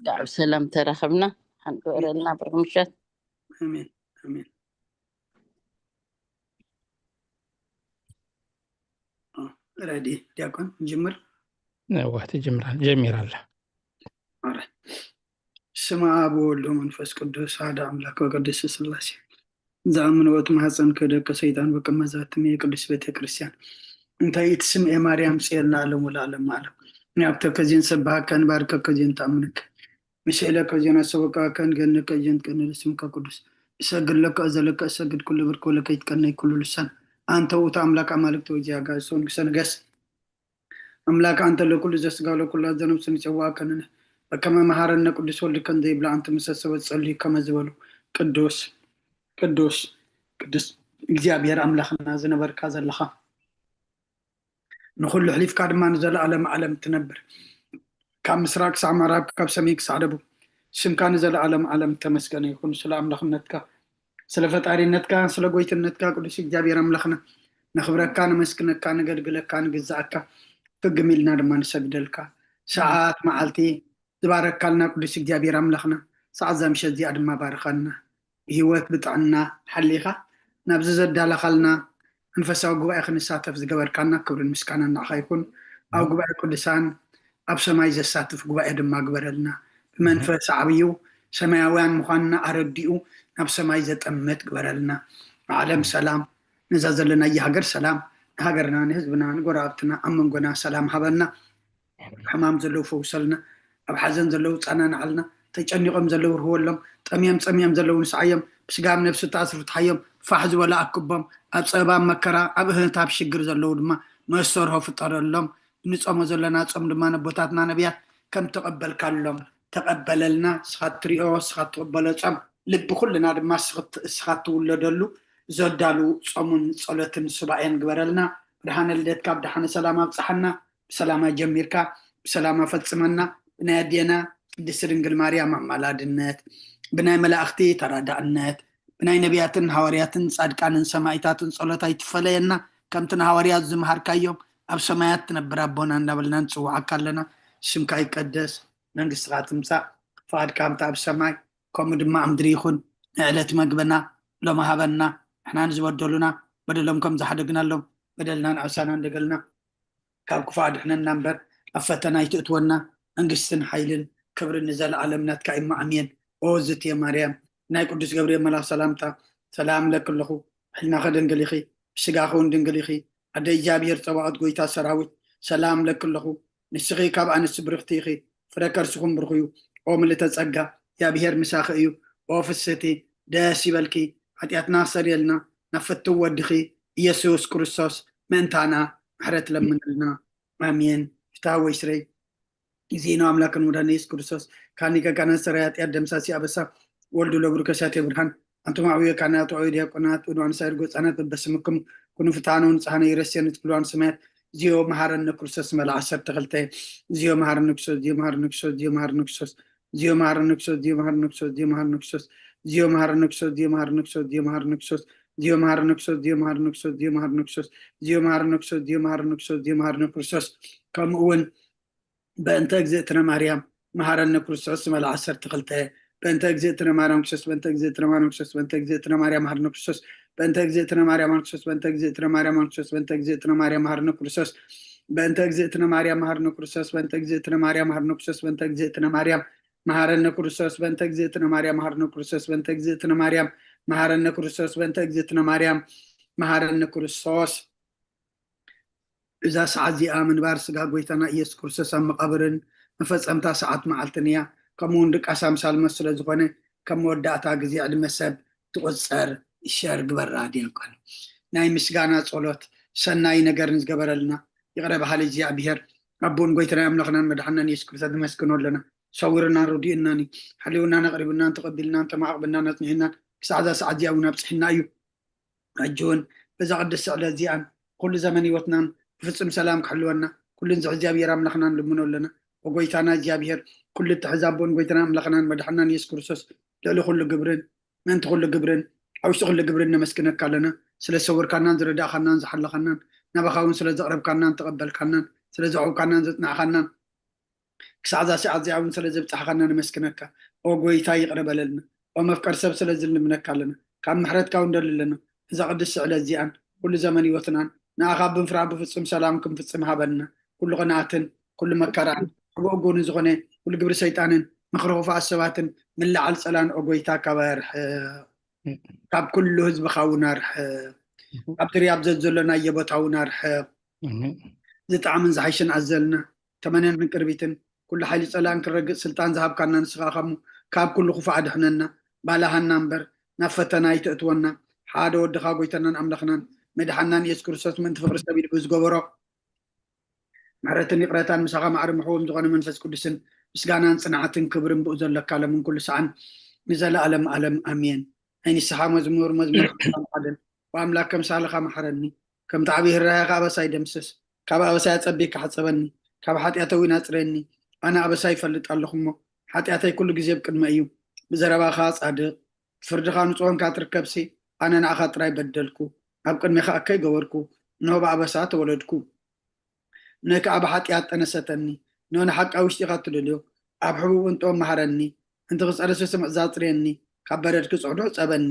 ዳዕብ ሰላም ተራኸብና። ሓንቲ ወረልና ብሩኽ ምሸት። ኣሜን ኣሜን። ረዲ ዲያቆን ጅምር። ነዋ ትጅምራ ጀሚራ ኣላ። ስመ ኣብ ወወልድ ወመንፈስ ቅዱስ ሓደ ኣምላክ ወቅድስት ስላሴ ዝኣምን ወት ማህፀን ከደቀ ሰይጣን በቅመዛትም የቅዱስ ቤተ ክርስቲያን እንታይ እቲ ስም የማርያም ጽየልና ኣለም ወለዓለም ዓለም። ንኣብተከ ዜን ሰባሃከ ንባርከከ ዜን ተኣምነከ ንስእለከ ዜን ኣሰበቃከ ንገነከ ዜን ትቀነለ ስምከ ቅዱስ እሰግድ ለከ እዘለከ እሰግድ ኩሉ ብርክ ወለከ ይትቀነይ ኩሉ ልሳን። ኣንተ ውእቱ ኣምላክ ኣማልክት ወእግዚአ ኣጋእዝት ወንጉሰ ነገስት ኣምላክ ኣንተ ለኩሉ ዘስጋ ለኩሉ ዘነብስ ንጸዋከ ንነ በከመ መሃረነ ቅዱስ ወልድከ ዘይብላ ኣንተ ምሰ ሰበት ጸልዩ ከመ ዝበሉ ቅዱስ ቅዱስ ቅዱስ እግዚኣብሔር ኣምላክና ዝነበርካ ዘለኻ ንኩሉ ሕሊፍካ ድማ ንዘለኣለም ዓለም ትነብር ካብ ምስራቅ ክሳብ ምዕራብ ካብ ሰሜን ክሳዕ ደቡብ ስምካ ንዘለኣለም ዓለም ተመስገነ ይኹን። ስለ ኣምላክነትካ ስለ ፈጣሪነትካ ስለ ጎይትነትካ ቅዱስ እግዚኣብሔር ኣምላክና ነኽብረካ ነመስግነካ ነገልግለካ ንግዛኣካ ፍግም ኢልና ድማ ንሰግደልካ። ሰዓት መዓልቲ ዝባረካልና ቅዱስ እግዚኣብሔር ኣምላክና ሰዓት እዛ ምሸት እዚኣ ድማ ባርኸልና ብህይወት ብጥዕና ሓሊኻ ናብዚ ዘዳለኻልና መንፈሳዊ ጉባኤ ክንሳተፍ ዝገበርካና ክብርን ምስጋና ንዓኻ ይኹን። ኣብ ጉባኤ ቅዱሳን ኣብ ሰማይ ዘሳትፍ ጉባኤ ድማ ግበረልና። ብመንፈስ ዓብዩ ሰማያውያን ምዃንና ኣረዲኡ ናብ ሰማይ ዘጠምት ግበረልና። ዓለም ሰላም ነዛ ዘለናያ ሃገር ሰላም ንሃገርና ንህዝብና ንጎረባብትና ኣብ መንጎና ሰላም ሃበና። ሕማም ዘለዉ ፈውሰልና ኣብ ሓዘን ዘለዉ ፃናንዓልና ተጨኒቆም ዘለዉ ርህወሎም ጠምዮም ፀምዮም ዘለዉ ንስዓዮም ብስጋም ነብሲ ተኣስሩ ትሓዮም ፋሕ ዝበለ ኣክቦም ኣብ ፀበባ መከራ ኣብ እህንት ኣብ ሽግር ዘለዉ ድማ መሰርሆ ፍጠረሎም እንፀሞ ዘለና ፆም ድማ ነቦታትና ነቢያት ከም ተቐበልካሎም ተቐበለልና ስኻ ትሪኦ ስኻ ትቕበሎ ፆም ልቢ ኩልና ድማ እስኻ ትውለደሉ ዘዳሉ ፆሙን ፀሎትን ሱባኤን ግበረልና ብርሃነ ልደትካ ብድሓነ ሰላም ኣብፅሓና ብሰላማ ጀሚርካ ብሰላማ ፈፅመና ብናይ ኣዴና ቅድስቲ ድንግል ማርያም ኣማላድነት ብናይ መላእኽቲ ተራዳእነት ብናይ ነቢያትን ሃዋርያትን ፃድቃንን ሰማይታትን ፀሎት ኣይትፈለየና ከምቲ ንሃዋርያት ዝምሃርካዮም ኣብ ሰማያት ትነብር ኣቦና እንዳበልና ንፅውዓካ ኣለና ስምካ ይቀደስ መንግስትኻ ትምፃእ ፍቓድካ ከምቲ ኣብ ሰማይ ከምኡ ድማ ኣብ ምድሪ ይኹን ንዕለት መግብና ሎሚ ሃበና ንሕና ንዝበደሉና በደሎም ከም ዝሓደግናሎም በደልና ንዕሳና እንደገልና ካብ ክፉእ ኣድሕነና እምበር ኣብ ፈተና ኣይትእትወና መንግስትን ሓይልን ክብርን ንዘለኣለም ናትካ እዩ ኣሜን ኦ ዝትየ ማርያም ናይ ቅዱስ ገብርኤል መልኣኽ ሰላምታ ሰላም ለኪ ኣለኹ ሕልናኸ ድንግል ኢኺ ስጋኸ እውን ድንግል ኢኺ ኣደ እግዚኣብሔር ፀባኦት ጎይታ ሰራዊት ሰላም ለኪ ኣለኹ ንስኺ ካብ ኣንስቲ ብርኽቲ ኢኺ ፍረ ከርስኹም ብሩኽ እዩ ኦ ምልእተ ጸጋ እግዚኣብሔር ምሳኺ እዩ ኦ ፍስህቲ ደስ ይበልኪ ሓጢኣትና ክሰርየልና ናብ ፍትው ወድኺ ኢየሱስ ክርስቶስ ምእንታና ምሕረት ለምንልና ኣሜን ፍትሃ ወይ ስረይ ጊዜና ኣምላክን ወዳን ኢየሱስ ክርስቶስ ካኒ ከካና ሰራይ ሓጢኣት ደምሳሲ ኣበሳ ወልዱ ለብሩ ከሳቴ ብርሃን ኣንቱም ኣዕብዮ ካህናት ወዐዮ ዲያቆናት ወንዋን ሳይር ጎፃናት በበስምኩም ኩኑ ፍትሃነ ወንፅሃነ ይረስየን ትብልዋን ሰማያት ዚዮ መሃረነ ክርስቶስ መላ ዓሰርተ ክልተ ዚዮ መሃረነ ክርስቶስ ዚዮ መሃረነ ክርስቶስ ዚዮ መሃረነ ክርስቶስ ዚዮ መሃረነ ክርስቶስ ዚዮ መሃረነ ክርስቶስ ዚዮ መሃረነ ክርስቶስ ዚዮ መሃረነ ክርስቶስ ዚዮ መሃረነ ክርስቶስ ዚዮ መሃረነ ክርስቶስ ዚዮ መሃረነ ክርስቶስ ዚዮ መሃረነ ክርስቶስ ዚዮ መሃረነ ክርስቶስ ዚዮ መሃረነ ክርስቶስ ዚዮ መሃረነ ክርስቶስ ከምኡ እውን በእንተ እግዝእትነ ማርያም መሃረነ ክርስቶስ መላ ዓሰርተ ክልተ በእንተ እግዝእትነ ማርያም ክርስቶስ በእንተ እግዝእትነ ማርያም ክርስቶስ በእንተ እግዝእትነ ማርያም መሃረነ ክርስቶስ በእንተ እግዝእትነ ማርያም ክርስቶስ በእንተ እግዝእትነ ማርያም ክርስቶስ በእንተ እግዝእትነ ማርያም መሃረነ ክርስቶስ በእንተ እግዝእትነ ማርያም መሃረነ ክርስቶስ በእንተ እግዝእትነ ማርያም መሃረነ ክርስቶስ በእንተ እግዝእትነ ማርያም መሃረነ ክርስቶስ በእንተ እግዝእትነ ማርያም መሃረነ ክርስቶስ በእንተ እግዝእትነ ማርያም መሃረነ ክርስቶስ በእንተ እግዝእትነ ማርያም መሃረነ ክርስቶስ እዛ ሰዓት እዚኣ ምንባር ስጋ ጎይታና ኢየሱስ ክርስቶስ ኣብ መቓብርን መፈጸምታ ሰዓት መዓልትን እያ። ከምኡ እውን ድቃስ ኣምሳል መስ ስለ ዝኾነ ከም መወዳእታ ግዜ ዕድመ ሰብ ትቑጸር ሸር ግበራ ዲያቆን። ናይ ምስጋና ጸሎት ሰናይ ነገር ንዝገበረልና ይቕረ በሃሊ እግዚኣብሔር ኣቦን ጎይታና ኣምላኽናን መድሓናን ኢየሱስ ክርስቶስ ንመስግኖ ኣለና። ሰዊርናን ርዲኡናን እዩ። ሓልውናን ኣቕሪቡናን ተቐቢልናን ተማዕቕብናን ኣጽኒሑናን ክሳዕ እዛ ሰዓት እዚኣ እውን ኣብጽሕና እዩ። ሕጂ እውን በዛ ቅድስቲ ዕለት እዚኣን ኩሉ ዘመን ህይወትናን ብፍጹም ሰላም ክሕልወና ኩሉ ንዚ እግዚኣብሔር ኣምላኽና ንልምኖ ኣለና። ወጎይታና እግዚኣብሔር ኩሉ እትሕዝ ኣቦን ጎይታና ኣምላኽናን መድሓናን ኢየሱስ ክርስቶስ ልዕሊ ኩሉ ግብርን ምእንቲ ኩሉ ግብርን ኣብ ውሽጢ ኩሉ ግብርን ነመስግነካ ኣለና። ስለ ዝሰወርካናን ዝረዳእኻናን ዝሓለኻናን ናባኻ እውን ስለ ዘቕረብካናን ተቐበልካናን ስለ ዘዕብካናን ዘጽናዕኻናን ክሳዕ እዛ ሰዓት እዚኣ እውን ስለ ዘብጻሕኻና ነመስግነካ። ኦ ጎይታ ይቕረ በለልና። ኦ መፍቀር ሰብ ስለዚ ንልምነካ ኣለና። ካብ ምሕረትካ እውን ንደሊ ኣለና። እዛ ቅድስቲ ዕለት እዚኣን ኩሉ ዘመን ህይወትናን ንኣኻ ብምፍራህ ብፍጹም ሰላም ክንፍጽም ሃበልና። ኩሉ ቅንኣትን ኩሉ መከራን ሕቡእ ጎኒ ዝኾነ ኩሉ ግብሪ ሰይጣንን ምኽሪ ክፉኣት ሰባትን ምልዓል ጸላን ኦ ጎይታ ካባይ ኣርሕቕ። ካብ ኩሉ ህዝብኻ እውን ኣርሕቕ። ካብ ድርያብ ዘዘሎ ናየ ቦታ እውን ኣርሕቕ። ዝጠዓምን ዝሓይሽን ኣዘልና ተመነን ቅርቢትን ኩሉ ሓይሊ ጸላእን ክረግጽ ስልጣን ዝሃብካና ንስኻ ኢኻ እሞ ካብ ኩሉ ክፉእ ኣድሕነና። ባላሃና እምበር ናብ ፈተና ኣይተእትወና። ሓደ ወድኻ ጎይታናን ኣምላኽናን መድሓናን ኢየሱስ ክርስቶስ ምእንቲ ፍቕሪ ሰብ ኢሉ ብዝገበሮ ምሕረትን ይቕረታን ምሳኻ ማዕረ ምሕዎም ዝኾነ መንፈስ ቅዱስን ምስጋናን ጽንዓትን ክብርን ብኡ ዘለካ ለምን ኩሉ ሰዓን ንዘለኣለም ኣለም ኣሜን። ናይ ንስሓ መዝሙር መዝሙር ሓምሳን ሓደን ብኣምላክ ከምሳልኻ መሓረኒ። ከምቲ ዓብዪ ህራያኻ ኣበሳይ ደምስስ። ካብ ኣበሳይ ኣጸቢካ ሓጸበኒ። ካብ ሓጢኣተይ እውን ኣጽረየኒ። ኣነ ኣበሳይ ይፈልጥ ኣለኹ እሞ ሓጢኣተይ ኩሉ ግዜ ብቅድመ እዩ። ብዘረባኻ ጻድቕ ፍርድኻ ንጹህ ኮንካ ትርከብሲ። ኣነ ንኣኻ ጥራይ በደልኩ። ኣብ ቅድሜኻ እከይ ገበርኩ። እንሆ ብኣበሳ ተወለድኩ። ንእከ ኣብ ሓጢኣት ጠነሰተኒ። ንሆ ንሓቃ ውሽጢኻ ትደልዮ። ኣብ ሕቡብ እንጦ መሃረኒ። እንተ ክጸረሰ ስምዕ ዛጽርየኒ። ካብ በረድ ክጽዕዶ ጸበኒ።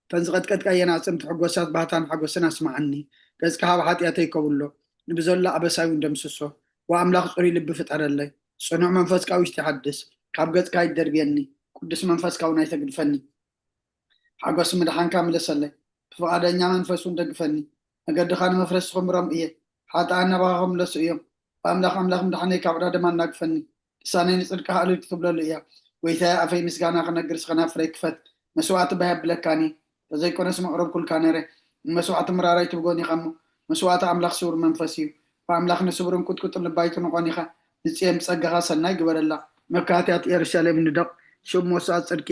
እተን ዝቐጥቀጥካየን ኣዕጽምቲ ሕጎሳት ባህታን ሓጎስን ኣስምዓኒ። ገጽካ ካብ ሓጢኣተይ ከብሎ። ንብዘሎ ኣበሳይ እውን ደምስሶ። ወኣምላኽ ጽሩይ ልቢ ፍጠረለይ። ጽኑዕ መንፈስካ ውሽጢ ሓድስ። ካብ ገጽካ ይደርብየኒ። ቅዱስ መንፈስካ እውን ኣይተግድፈኒ። ሓጎስ ምድሓንካ ምለሰለይ። ብፍቓደኛ መንፈስ እውን ደግፈኒ። መገድኻ ንመፍረስቲ ክምሮም እየ። ሓጥኣን ናባኻ ክምለሱ እዮም። ብኣምላኽ ኣምላኽ ምድሓነይ ካብ ዕዳ ደማ ኣናግፈኒ። ልሳነይ ንጽድቅኻ እልል ክትብለሉ እያ። ጎይታየ ኣፈይ ምስጋና ክነግር ስኸናፍረይ ክፈት። መስዋዕቲ ባህ የብለካኒ። ተዘይኮነስ መቕረብኩልካ ነይረ። ንመስዋዕቲ ምራራይ ትብጎን ኢኻ እሞ መስዋዕቲ ኣምላኽ ስውር መንፈስ እዩ። ብኣምላኽ ንስቡርን ቁጥቁጥን ልባይ ትንቆን ኢኻ። ንጽየም ጸጋኻ ሰናይ ግበረላ። መካትያት የሩሳሌም ንደቕ። ሽም መስዋዕቲ ጽድቂ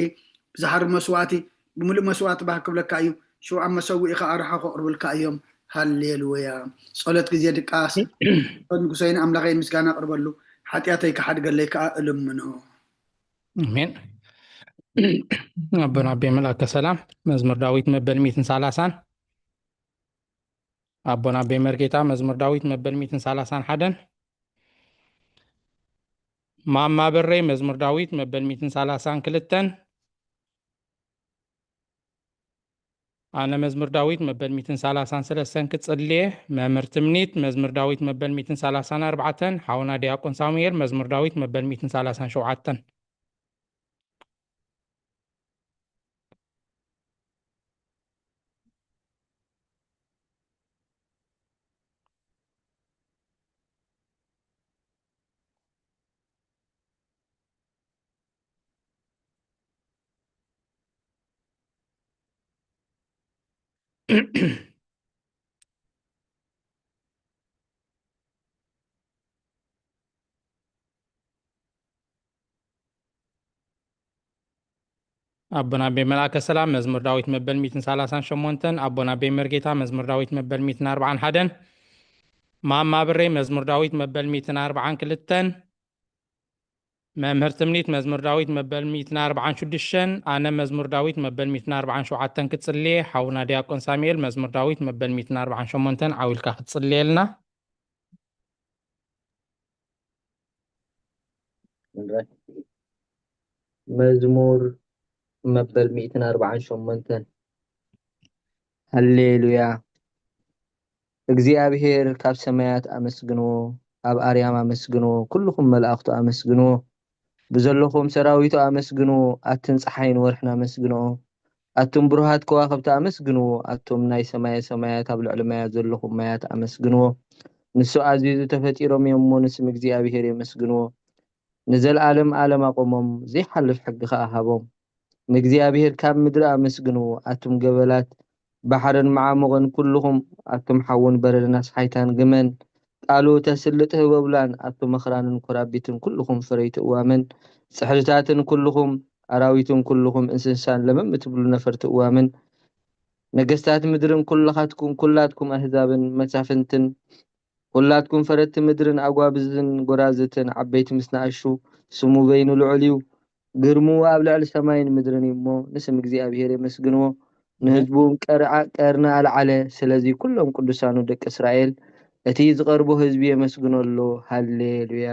ብዝሓሪ መስዋዕቲ ብምሉእ መስዋዕቲ ባህ ክብለካ እዩ። ሽውዓ መሰውኢኻ ኣርሓ ከቕርብልካ እዮም። ሃሌሉያ። ጸሎት ግዜ ድቃስ ንጉሰይን ኣምላኸይን ምስጋና ኣቕርበሉ። ሓጢኣተይ ክሓድገለይ ከኣ እልምኖ። ኣሜን። ኣቦና ኣቤ መልኣከ ሰላም መዝሙር ዳዊት መበል ሚእትን ሰላሳን ኣቦና ኣቤ መርጌታ መዝሙር ዳዊት መበል ሚእትን ሰላሳን ሓደን ማማ በሬ መዝሙር ዳዊት መበል ሚእትን ሰላሳን ክልተን ኣነ መዝሙር ዳዊት መበል ሚእትን ሰላሳን ሰለስተን ክጽልየ። መምህር ትምኒት መዝሙር ዳዊት መበል ሚእትን ሰላሳን ኣርባዕተን ሓውና ዲያቆን ሳሙኤል መዝሙር ዳዊት መበል ሚእትን ሰላሳን ሸውዓተን ኣቦና ኣቤ መልኣከ ሰላም መዝሙር ዳዊት መበል ሚእትን ሰላሳን ሸሞንተን ኣቦና ኣቤ መርጌታ መዝሙር ዳዊት መበል ሚእትን ኣርባዓን ሓደን ማማ ብሬ መዝሙር ዳዊት መበል ሚእትን ኣርባዓን ክልተን መምህር ትምኒት መዝሙር ዳዊት መበል ሚእትን ኣርባዓን ሽዱሽተን ኣነ መዝሙር ዳዊት መበል ሚእትን ኣርባዓን ሸውዓተን ክጽልየ ሓውና ዲያቆን ሳሙኤል መዝሙር ዳዊት መበል ሚእትን ኣርባዓን ሸሞንተን ዓው ኢልካ ክትጽልየልና መዝሙር መበል ሚእትን ኣርባዓን ሸሞንተን ሃሌሉያ እግዚኣብሔር ካብ ሰማያት ኣመስግንዎ፣ ኣብ ኣርያም ኣመስግንዎ፣ ኩልኹም መላእኽቱ ኣመስግንዎ፣ ብዘለኹም ሰራዊቱ ኣመስግንዎ፣ ኣትን ጸሓይን ወርሕን ኣመስግንኦ፣ ኣቱም ብሩሃት ከዋኽብቲ ኣመስግንዎ፣ ኣቱም ናይ ሰማየ ሰማያት ኣብ ልዕሊ ማያት ዘለኹም ማያት ኣመስግንዎ። ንሱ ኣዚዙ ተፈጢሮም እዮም እሞ ንስም እግዚኣብሔር የመስግንዎ። ንዘለዓለም ዓለም ኣቖሞም፣ ዘይሓልፍ ሕጊ ኸኣ ሃቦም። ንእግዚኣብሔር ካብ ምድሪ ኣመስግንዎ፣ ኣቱም ገበላት ባሕርን መዓሙቕን ኩልኹም፣ ኣቱም ሓውን በረድን ኣስሓይታን ግመን፣ ቃሉ ተስልጥ ህበብላን፣ ኣቱም ኣኽራንን ኮራቢትን ኩልኹም ፈረይቲ እዋምን፣ ጽሕድታትን ኩልኹም ኣራዊትን ኩልኹም እንስሳን ለመም እትብሉ ነፈርቲ እዋምን፣ ነገስታት ምድርን ኩልኻትኩም፣ ኩላትኩም ኣህዛብን መሳፍንትን፣ ኩላትኩም ፈረድቲ ምድርን ኣጓብዝን ጎራዝትን፣ ዓበይቲ ምስ ንኣሹ፣ ስሙ በይኑ ልዑል እዩ። ግርምኡ ኣብ ልዕሊ ሰማይን ምድርን እዩ እሞ፣ ንስም እግዚኣብሔር የመስግንዎ። ንህዝቡ እውን ቀርኒ ኣልዓለ። ስለዚ ኩሎም ቅዱሳኑ ደቂ እስራኤል፣ እቲ ዝቐርቦ ህዝቢ የመስግኖ ኣሎ። ሃሌሉያ።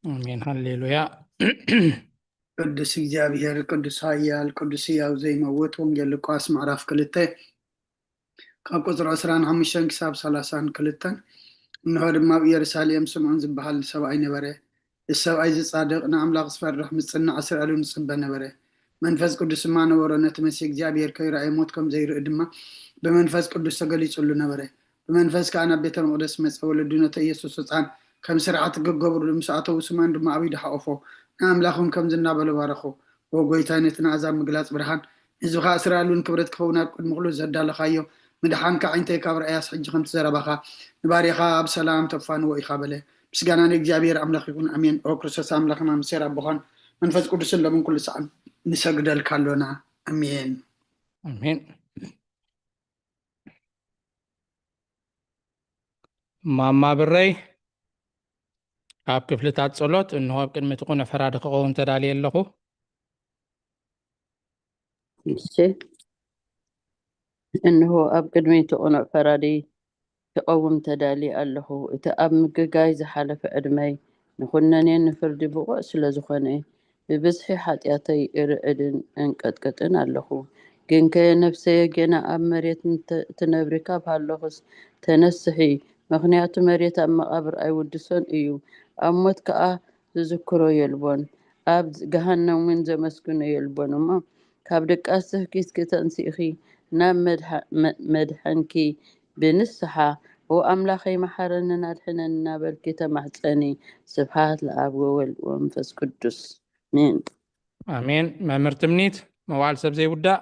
ኣሜን። ሃሌሉያ። ቅዱስ እግዚኣብሔር፣ ቅዱስ ኃያል፣ ቅዱስ ሕያው ዘይመውት። ወንጌል ሉቃስ ምዕራፍ ክልተ ካብ ቁፅሪ ዕስራን ሓሙሽተን ክሳብ ሰላሳን ክልተን። እንሆ ድማ ኣብ ኢየሩሳሌም ስምዖን ዝበሃል ሰብኣይ ነበረ። እዚ ሰብኣይ እዚ ጻድቕ፣ ንኣምላኽ ዝፈርሕ፣ ምስ ጽናዕ ስርዕሉ ንጽበ ነበረ። መንፈስ ቅዱስ ድማ ነበሮ። ነቲ መሲህ እግዚኣብሔር ከይረኣየ ሞት ከም ዘይርኢ ድማ ብመንፈስ ቅዱስ ተገሊጹሉ ነበረ። ብመንፈስ ከኣ ናብ ቤተ መቕደስ መጸ። ወለዱ ነቲ ኢየሱስ ህጻን ከም ስርዓት ክገብሩሉ ምስ ኣተዉ፣ ስምዖን ድማ ኣብ ኢዱ ሓቖፎ፣ ንኣምላኽ እውን ከምዚ እናበለ ባረኾ። ኦ ጐይታይ፣ ነቲ ንኣሕዛብ ምግላጽ ብርሃን፣ ንህዝብኻ እስራኤል እውን ክብረት ክኸውን ኣብ ቅድሚ ኩሉ ዘዳለኻዮ ምድሓንካ ኣዒንተይ ካብ ረኣያስ ሕጂ ከምቲ ዘረባኻ ንባርያኻ ኣብ ሰላም ተፋንዎ ኢኻ በለ። ምስጋና ንእግዚኣብሔር ኣምላኽ ይኹን፣ ኣሜን። ኦ ክርስቶስ ኣምላኽና፣ ምሴር ኣቦኻን መንፈስ ቅዱስን ሎምን ኩሉ ሰዓት ንሰግደልካ ኣሎና። ኣሜን። ኣሜን። ማማ ብረይ፣ ኣብ ክፍልታት ጸሎት እንሆ ኣብ ቅድሚ እቲ ቅኑዕ ፈራዲ ክቐውም ተዳልየ ኣለኹ። እሺ፣ እንሆ ኣብ ቅድሚ እቲ ቅኑዕ ፈራዲ ክቐውም ተዳልየ ኣለኹ። እቲ ኣብ ምግጋይ ዝሓለፈ ዕድመይ ንኹነኔን ንፍርዲ ብቑዕ ስለ ዝኾነ፣ ብብዝሒ ሓጢኣተይ እርዕድን እንቀጥቅጥን ኣለኹ። ግንከ ነፍሰየ ጌና ኣብ መሬት እንተ-፣ ትነብሪ ካብ ሃለኹስ ተነስሒ፣ ምኽንያቱ መሬት ኣብ መቓብር ኣይውድሶን እዩ፣ ኣብ ሞት ከኣ ዝዝክሮ የልቦን፣ ኣብ ገሃነም እውን ዘመስግኖ የልቦን እሞ፣ ካብ ድቃስኪ እስኪ ተንሲእኺ ናብ መድሓ-፣ መ-፣ መድሓንኪ ብንስሓ፣ "ኦ ኣምላኸይ፣ መሓረንን ኣድሕነን" እናበልኪ ተማሕጸኒ። ስብሓት ለኣብ ወወልድ ወመንፈስ ቅዱስ። ኣሜን። ኣሜን። መምህር ትምኒት፣ መዋዕል ሰብ ዘይውዳእ።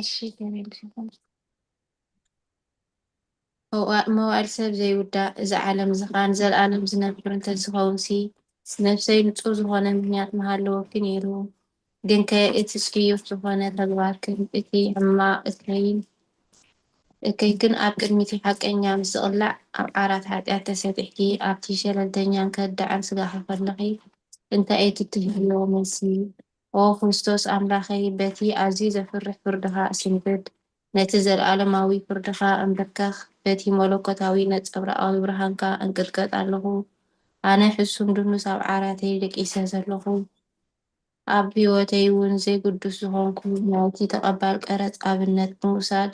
እሺ፣ ተመልሲኹም። መዋ-፣ መዋዕል ሰብ ዘይውዳእ፣ እዚ ዓለም እዚ ኸኣ ንዘለኣለም ዝነብር እንተዝኸውንሲ፣ ነፍሰይ ንጹር ዝኾነ ምኽንያት ምሃለወኪ ነይሩ። ግንከ እቲ ጽዩፍ ዝኾነ ተግባርክን እቲ ሕማቕ እከይን፣ እከይክን ኣብ ቅድሚ እቲ ሓቀኛ ምስ ዝቕላዕ፣ ኣብ ዓራት ሓጢኣት ተሰጢሕኪ፣ ኣብቲ ሸለልተኛን ከዳዕን ስጋኺ ከለኺ፣ እንታይ እዩ እቲ ትህብዮ መልሲ? ኦ ክርስቶስ ኣምላኸይ፣ በቲ ኣዝዩ ዘፍርሕ ፍርድኻ እስንብድ፣ ነቲ ዘለኣለማዊ ፍርድኻ እንብርከኽ፣ በቲ መለኮታዊ ነጸብራቓዊ ብርሃንካ እንቅጥቀጥ ኣለኹ። ኣነ ሕሱም ድኑስ ኣብ ዓራተይ ደቂሰ ዘለኹ፣ ኣብ ህይወተይ እውን ዘይግዱስ ዝኾንኩ፣ ናይቲ ተቐባል ቀረጽ ኣብነት ብምውሳድ፣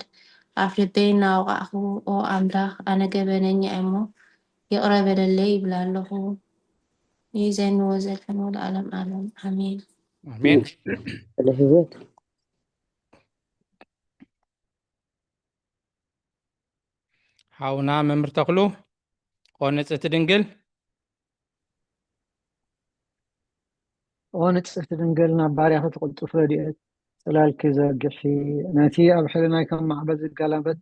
ኣፍ ልበይ እናወቓዕኹ፣ ኦ ኣምላኽ፣ ኣነ ገበነኛ እየ እሞ ይቕረ በለለይ ይብል ኣለኹ። ይእዘኒ ወዘልፈኒ ወለዓለም ዓለም። ኣሜን። ኣሜን። ስለ ህይወት ሓውና መምህር ተኽሉ፣ ኦ ንጽሕቲ ድንግል። ኦ ንጽሕቲ ድንግል፣ ናብ ባርያኺ ትቕልጥፍ ረድኤት ጽላልኪ ዘርግሒ፣ ነቲ ኣብ ሕልናይ ከም ማዕበል ዝጋላበት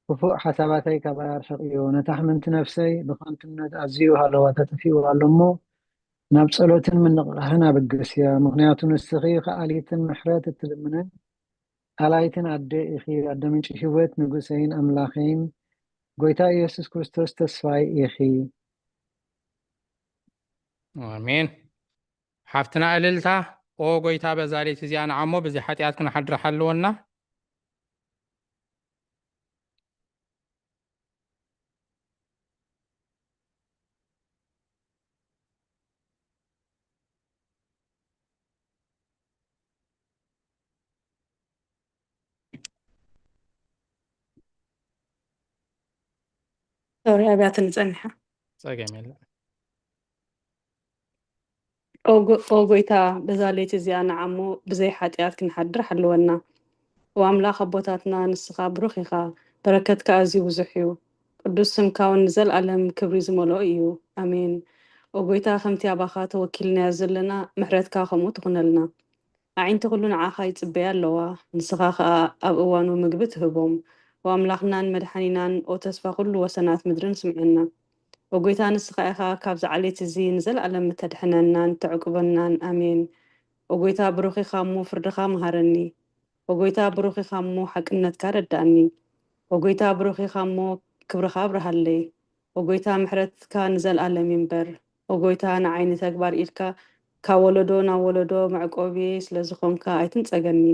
ክፉእ ሓሳባተይ ካባይ ኣርሕቕዮ። ነታ ሕምምቲ ነፍሰይ ብኸንቱነት ኣዝዩ ሃለዋታ ጠፊእዋ ኣሎ እሞ፣ ናብ ጸሎትን ምንቕቓሕን ኣበግስያ። ምኽንያቱ ንስኺ ከኣሊትን ምሕረት እትልምንን ኣላይትን ኣደ ኢኺ፣ ኣደ ምንጪ ህይወት፣ ንጉሰይን ኣምላኸይን፣ ጐይታ ኢየሱስ ክርስቶስ ተስፋይ ኢኺ። ኣሜን። ሓፍትና እልልታ፣ ኦ ጐይታ፣ በዛ ለይቲ እዚኣ ንዓሞ ብዘይ ሓጢኣት ክንሓድር ሓልወና። ሶሪ ኣብያትኒ ጸኒሓ። ጸገም የለን። ኦ ጎ-፣ ኦ ጎይታ፣ በዛ ለይቲ እዚኣ ንዓሞ ብዘይ ሓጢኣት ክንሓድር ሓልወና። ኦ ኣምላኽ ኣቦታትና፣ ንስኻ ብሩኽ ኢኻ፣ በረከትካ ኣዝዩ ብዙሕ እዩ። ቅዱስ ስምካ እውን ንዘለኣለም ክብሪ ዝመልኦ እዩ። ኣሜን። ኦ ጎይታ፣ ከምቲ ኣባኻ ተወኪልናዮ ዘለና፣ ምሕረትካ ከምኡ ትኹነልና። ኣዒንቲ ኩሉ ንዓኻ ይጽበያ ኣለዋ፣ ንስኻ ኸኣ ኣብ እዋኑ ምግቢ ትህቦም። ኦ ኣምላኽናን መድሓኒናን፣ ኦ ተስፋ ኩሉ ወሰናት ምድርን ስምዓና። ኦ ጐይታ፣ ንስኻ ኢኻ ካብዚ ዓሌት እዚ ንዘለኣለም እተድሕነናን እተዕቁበናን። ኣሜን። ኦ ጐይታ፣ ብሩኽ ኢኻ እሞ ፍርድኻ መሃረኒ። ኦ ጐይታ፣ ብሩኽ ኢኻ እሞ ሓቅነትካ ረድኣኒ። ኦ ጐይታ፣ ብሩኽ ኢኻ እሞ ክብርኻ ኣብርሃለይ። ኦ ጐይታ፣ ምሕረትካ ንዘለኣለም ይንበር። ኦ ጐይታ፣ ንዓይ ንተግባር ኢድካ ካብ ወለዶ ናብ ወለዶ መዕቆቢየይ ስለ ዝኾንካ ኣይትንጸገኒ።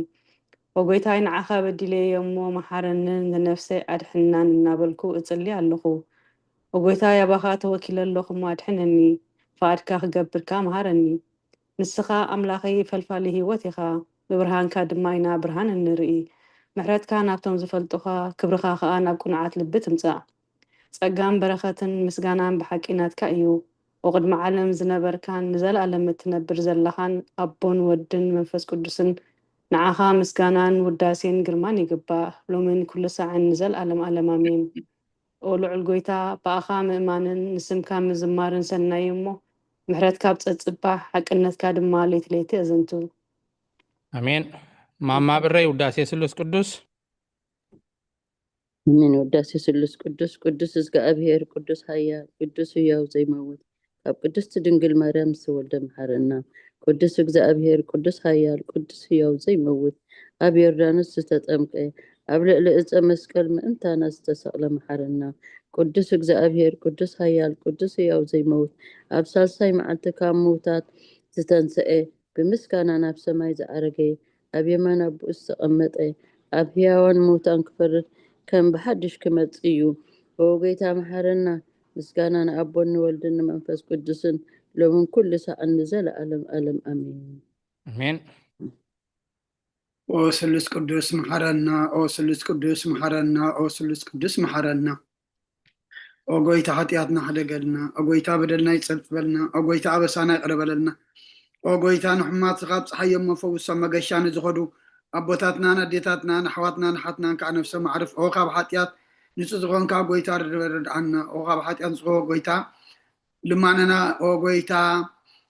ኦጎይታይ፣ ንዓኻ በዲለየ እሞ መሓረንን ንነፍሰይ ኣድሕናን እናበልኩ እጽሊ ኣለኹ። ኦጎይታይ፣ ኣባኻ ተወኪለ ኣለኹ እሞ ኣድሕነኒ፣ ፍቓድካ ክገብር ከኣ መሃረኒ። ንስኻ ኣምላኸይ ፈልፋሊ ህይወት ኢኻ፣ ብብርሃንካ ድማ ኢና ብርሃን እንርኢ። ምሕረትካ ናብቶም ዝፈልጡኻ፣ ክብርኻ ከኣ ናብ ቅኑዓት ልቢ ትምጻእ። ጸጋን በረኸትን ምስጋናን ብሓቂ ናትካ እዩ። ወቕድሚ ዓለም ዝነበርካን ንዘለኣለም እትነብር ዘለኻን ኣቦን ወድን መንፈስ ቅዱስን ንዓኻ ምስጋናን ውዳሴን ግርማን ይግባእ፣ ሎምን ኩሉ ሳዕን ንዘለኣለም ኣለም ኣሜን። ኦ ልዑል ጎይታ፣ ብኣኻ ምእማንን ንስምካ ምዝማርን ሰናይ እሞ፣ ምሕረት ካብ ጸጽባሕ፣ ሓቅነትካ ድማ ለይቲ ለይቲ እዝንቱ። ኣሜን። ማማ ብረይ ውዳሴ ስሉስ ቅዱስ። ኣሜን። ውዳሴ ስሉስ ቅዱስ፣ ቅዱስ እግዚኣብሔር፣ ቅዱስ ኃያል፣ ቅዱስ ሕያው ዘይመውት፣ ካብ ቅድስቲ ድንግል ማርያም ዝተወልደ መሓረና። ቅዱስ እግዚኣብሔር፣ ቅዱስ ኃያል፣ ቅዱስ ሕያው ዘይመውት፣ ኣብ ዮርዳኖስ ዝተጠምቀ፣ ኣብ ልዕሊ ዕፀ መስቀል ምእንታና ዝተሰቕለ መሓረና። ቅዱስ እግዚኣብሔር፣ ቅዱስ ኃያል፣ ቅዱስ ሕያው ዘይመውት፣ ኣብ ሳልሳይ መዓልቲ ካብ ምውታት ዝተንሰኤ፣ ብምስጋና ናብ ሰማይ ዝዓረገ፣ ኣብ የማን ኣቦኡ ዝተቐመጠ፣ ኣብ ሕያዋን ምውታን ክፈርድ ከም ብሓድሽ ክመጽእ እዩ። ኦ ጎይታ መሓረና። ምስጋና ንኣቦን ንወልድን ንመንፈስ ቅዱስን ሎምን ኩሉ ሳዕን ንዘለኣለም ኣለም ኣሜን። ኣሜን። ኦ ስሉስ ቅዱስ መሓረና፣ ኦ ስሉስ ቅዱስ መሓረና፣ ኦ ስሉስ ቅዱስ መሓረና። ኦ ጎይታ ሓጢኣትና ሕደገልና፣ ኦ ጎይታ በደልና ይጸብጸበልና፣ ኦ ጎይታ ኣበሳና ይቕረ በለልና። ኦ ጎይታ ንሕሙማት ካብ ጸሓይ እሞ ፈውሶም፣ መገሻ ንዝኸዱ ኣቦታትናን ኣዴታትናን ኣሕዋትናን ኣሓትናን ከዓ ነፍሶም ኣዕርፍ። ኦ ካብ ሓጢኣት ንጹህ ዝኾንካ ጎይታ ርድኣና። ኦ ካብ ሓጢኣት ንጹህ ጎይታ ልማነና ኦ ጎይታ፣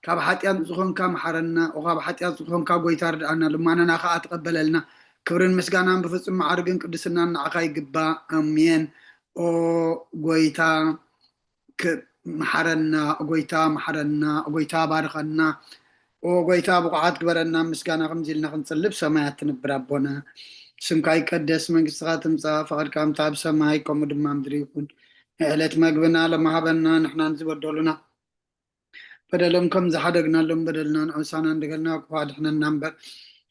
ካብ ሓጢኣት ዝኾንካ መሓረና። ኦ ካብ ሓጢኣት ዝኾንካ ጎይታ ርድኣና፣ ልማነና ከዓ ተቐበለልና። ክብርን ምስጋናን ብፍጹም ማዕርግን ቅድስናን ንዓኻ ይግባእ። ኣሜን። ኦ ጎይታ፣ ክ-፣ መሓረና። ኦ ጎይታ፣ መሓረና። ኦ ጎይታ፣ ባርኸና። ኦ ጎይታ፣ ብቑዓት ግበረና። ምስጋና ከምዚ ኢልና ክንጽልብ፣ ሰማያት ትንብር ኣቦና፣ ስምካ ይቀደስ፣ መንግስትኻ ትምጻእ፣ ፈቓድካ ከምታ ኣብ ሰማይ ከምኡ ድማ ምድሪ ይኹን። ንዕለት መግብና ሎሚ ሃበና፣ ንሕናን ዝበደሉና በደሎም ከም ዝሓደግናሎም በደልና ንዑሳና እንደገልና ክፉ ኣድሕነና እምበር፣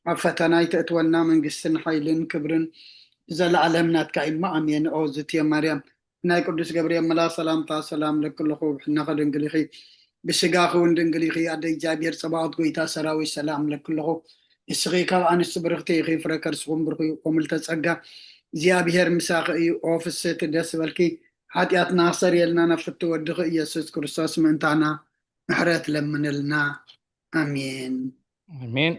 ኣብ ፈተና ኣይተእትወና፣ መንግስትን ሓይልን ክብርን ብዘለዓለም ናትካ እዩ እሞ ኣሜን። ኦ ዝትየ ማርያም፣ ናይ ቅዱስ ገብርኤል መልኣክ ሰላምታ ሰላም ለኪ ኣለኹ፣ ብሕልናኺ ድንግል ኢኺ፣ ብስጋኺ እውን ድንግል ኢኺ። ኣደ እግዚኣብሔር ጸባኦት፣ ጎይታ ሰራዊት ሰላም ለኪ ኣለኹ፣ ንስኺ ካብ ኣንስቲ ብርኽቲ ኢኺ፣ ፍረ ከርስኹም ብሩኽ እዩ። ኦ ምልዕተ ጸጋ፣ እግዚኣብሔር ምሳኺ እዩ። ኦ ፍስሕቲ ደስ በልኪ፣ ሓጢኣትና ክሰርየልና ናብ ፍትው ወድኺ ኢየሱስ ክርስቶስ ምእንታና ምሕረት ለምንልና። ኣሜን። ኣሜን።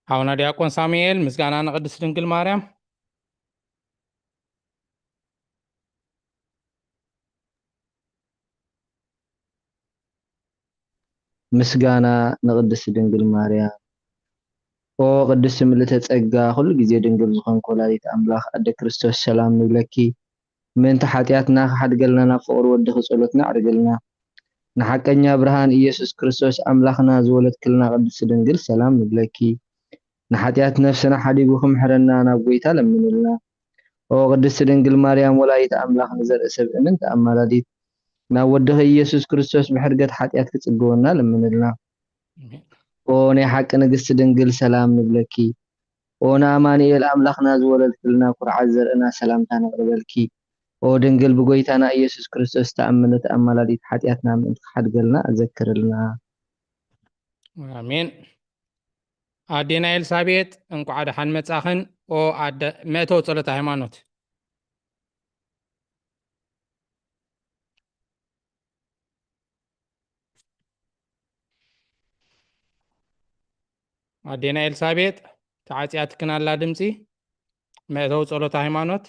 ሓውና ዲያቆን ሳሙኤል፣ ምስጋና ንቅድስት ድንግል ማርያም። ምስጋና ንቅድስት ድንግል ማርያም። ኦ ቅድስት ምልዕተ ጸጋ፣ ኩሉ ግዜ ድንግል ዝኾንኪ ወላዲት ኣምላኽ ኣደ ክርስቶስ፣ ሰላም ንብለኪ። ምእንቲ ሓጢኣትና ክሓድገልና ናብ ፍቕሪ ወድኺ ጸሎትና ኣዕርግልና። ንሓቀኛ ብርሃን ኢየሱስ ክርስቶስ ኣምላኽና ዝወለድክልና ቅድስት ድንግል፣ ሰላም ንብለኪ። ንሓጢኣት ነፍስና ሓዲጉ ክምሕረና ናብ ጎይታ ለምንልና። ኦ ቅድስቲ ድንግል ማርያም ወላዲት ኣምላኽ፣ ንዘርኢ ሰብ እምንቲ ኣማላዲት፣ ናብ ወድኺ ኢየሱስ ክርስቶስ ብሕርገት ሓጢኣት ክጽግወና ለምንልና። ኣሜን። ኦ ናይ ሓቂ ንግስቲ ድንግል፣ ሰላም ንብለኪ። ኦ ንኣማኑኤል ኣምላኽና ዝወለድክልና፣ ኩርዓት ዘርእና፣ ሰላምታ ነቕርበልኪ። ኦ ድንግል ብጎይታና ኢየሱስ ክርስቶስ ተኣምነት ኣማላዲት፣ ሓጢኣትና ምእንቲ ክሓድገልና ኣዘክርልና። ኣሜን። ኣዴና ኤልሳቤጥ፣ እንቋዕ ደሓን መጻኽን። ኦ ኣደ መእተዊ ጸሎተ ሃይማኖት። ኣዴና ኤልሳቤጥ፣ ተዓጽያትክን ኣላ ድምጺ። መእተዊ ጸሎተ ሃይማኖት።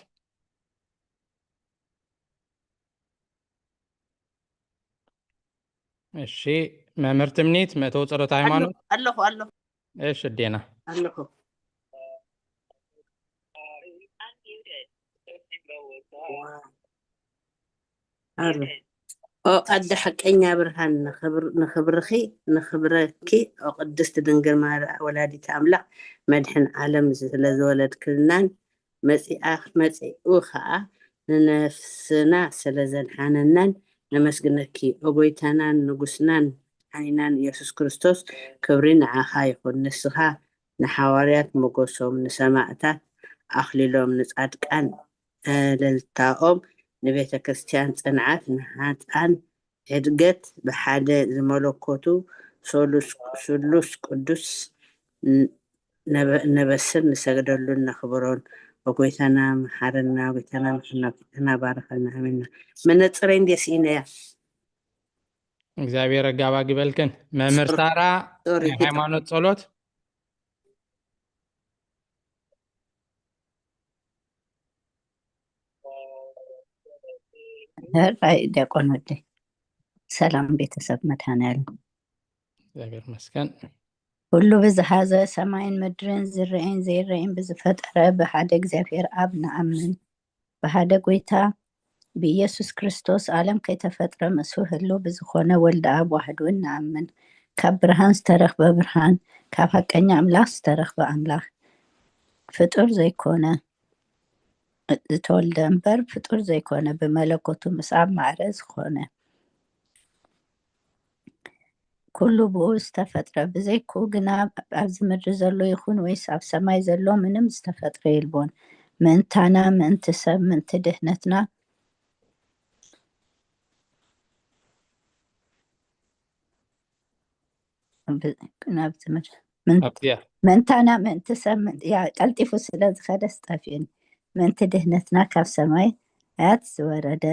እሺ፣ መምህር ትምኒት፣ መእተዊ ጸሎተ ሃይማኖት። ኣለኹ፣ ኣለኹ፣ ኣለኹ። እሺ፣ ኣዴና። ኣለኹ። ኣረ። ኦ ኣደ ሓቀኛ ብርሃን፣ ንኽብር-፣ ንኽብርኺ፣ ንኽብረኪ፣ ኦ ቅድስት ድንግል ማርያ ወላዲት ኣምላኽ፣ መድሕን ዓለም ስለ ዝወለድክልናን፣ መጺኣ-፣ መጺኡ ኸኣ ንነፍስና ስለ ዘድሓነናን ነመስግነኪ። ኦ ጎይታናን ንጉስናን፣ መድሓኒናን ኢየሱስ ክርስቶስ፣ ክብሪ ንዓኻ ይኹን። ንስኻ ንሓዋርያት ሞገሶም፣ ንሰማእታት ኣኽሊሎም፣ ንጻድቃን እልልታኦም፣ ንቤተ ክርስቲያን ጽንዓት፣ ንሃጻን ሕድገት፣ ብሓደ ዝመለኮቱ ሶሉስ ስሉስ ቅዱስ ን- ነበ- ነበስር ንሰግደሉን ነኽብሮን። በጎይታና መሓረና፣ ጎይታና መሓረና፣ ጎይታና ባረኸና። ኣሜንና። መነጽረይ እንዴ ስኢነያ? እግዚኣብሔር ኣጋባ ግበልክን። መምህር ሳራ፣ ሶሪ፣ ናይ ሃይማኖት ጸሎት። ራይ ዲያቆን ወደይ፣ ሰላም ቤተሰብ መድኃኔዓለም። እግዚኣብሔር ይመስገን። ኩሉ ብዝሓዘ ሰማይን ምድርን ዝረአይን ዘይረአይን ብዝፈጠረ ብሓደ እግዚኣብሔር ኣብ ንኣምን። ብሓደ ጎይታ ብኢየሱስ ክርስቶስ ዓለም ከይተፈጥረ ምስኡ ህሉ ብዝኾነ ወልደ ኣብ ዋሕድ እውን ንኣምን። ካብ ብርሃን ዝተረኽበ ብርሃን፣ ካብ ሓቀኛ ኣምላኽ ዝተረኽበ ኣምላኽ፣ ፍጡር ዘይኮነ፣ ዝተወልደ እምበር ፍጡር ዘይኮነ፣ ብመለኮቱ ምስኣብ ማዕረ ዝኾነ፣ ኩሉ ብኡ ዝተፈጥረ፣ ብዘይክኡ ግና ኣብዚ ምድሪ ዘሎ ይኹን ወይስ ኣብ ሰማይ ዘሎ ምንም ዝተፈጥረ የልቦን። ምእንታና፣ ምእንቲ ሰብ፣ ምእንቲ ድህነትና፣ ብ- ናብዚ ምድሪ ምእንቲ ኣብዚኣ ምእንታና ምእንቲ ሰብ ምን- ያ ቀልጢፉ ስለ ዝኸደስ ጠፊኡኒ። ምእንቲ ድህነትና ካብ ሰማያት ዝወረደ፣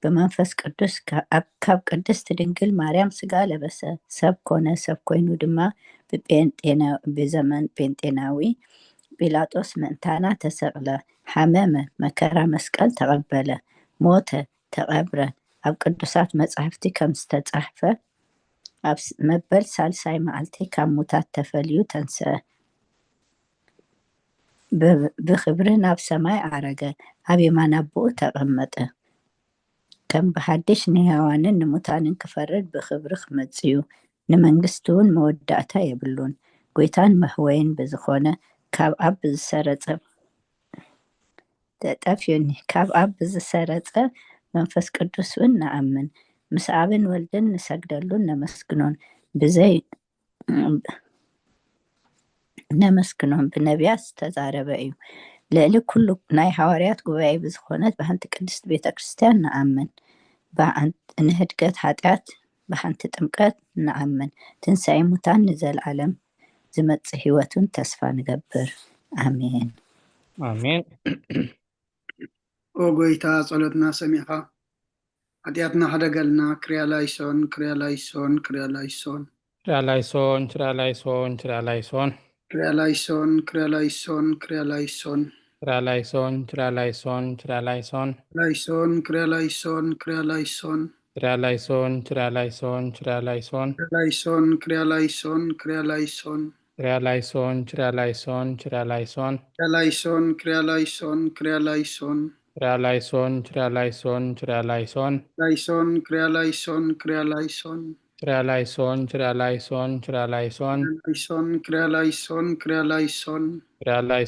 ብመንፈስ ቅዱስ ካ- ኣብ- ካብ ቅድስት ድንግል ማርያም ስጋ ለበሰ፣ ሰብ ኮነ። ሰብ ኮይኑ ድማ ብጴንጤና- ብዘመን ጴንጤናዊ ጲላጦስ ምእንታና ተሰቕለ፣ ሓመመ፣ መከራ መስቀል ተቐበለ፣ ሞተ፣ ተቐብረ። ኣብ ቅዱሳት መጻሕፍቲ ከም ዝተጻሕፈ ኣብ ስ- መበል ሳልሳይ መዓልቲ ካብ ሙታት ተፈልዩ ተንስአ። ብ- ብኽብሪ ናብ ሰማይ ዓረገ፣ ኣብ የማን ኣቦኡ ተቐመጠ። ከም ብሓድሽ ንሕያዋንን ንሙታንን ክፈርድ ብኽብሪ ክመጽእ እዩ። ንመንግስቲ እውን መወዳእታ የብሉን። ጎይታን መህወይን ብዝኾነ ካብ ኣብ ብዝሰረጸ ተጠፍዩኒ። ካብ ኣብ ብዝሰረጸ መንፈስ ቅዱስ እውን ንኣምን። ምስ ኣብን ወልድን ንሰግደሉን ነመስግኖን። ብዘይ ነመስግኖን ብነቢያት ዝተዛረበ እዩ። ልዕሊ ኩሉ ናይ ሃዋርያት ጉባኤ ብዝኾነት ብሓንቲ ቅድስት ቤተ ክርስቲያን ንኣምን። ብሓንቲ ንህድገት ሓጢኣት ብሓንቲ ጥምቀት ንኣምን። ትንሳኤ ሙታን ንዘለዓለም ዝመጽእ ህይወትን ተስፋ ንገብር። ኣሜን። ኣሜን። ኦ ጎይታ፣ ጸሎትና ሰሚዕኻ ሓጢኣትና ሕደገልና። ክርያ ላይሶን፣ ክርያ ላይሶን፣ ክርያ ላይሶን። ችራላይሶን ችራላይሶን ችራላይሶን ክርያ ላይሶን፣ ክርያ ላይሶን፣ ክርያ ላይሶን። ችራላይሶን ችራላይሶን ችራላይሶን ላይሶን፣ ክርያ ላይሶን፣ ክርያ ላይሶን። ችራላይሶን ችራላይሶን ችራላይሶን ክርያ ላይሶን፣ ክርያ ላይሶን፣ ክርያ ላይሶን። ችራላይሶን ችራላይሶን ችራላይሶን ክርያ ላይሶን፣ ክርያ ላይሶን፣ ክርያ ላይሶን። ችራላይሶን ችራላይሶን ችራላይሶን ላይሶን፣ ክርያ ላይሶን፣ ክርያ ላይሶን። ችራላይሶን ችራላይሶን ችራላይሶን ላይሶን፣ ክርያ ላይሶን፣ ክርያ ላይሶን። ችራላይሶን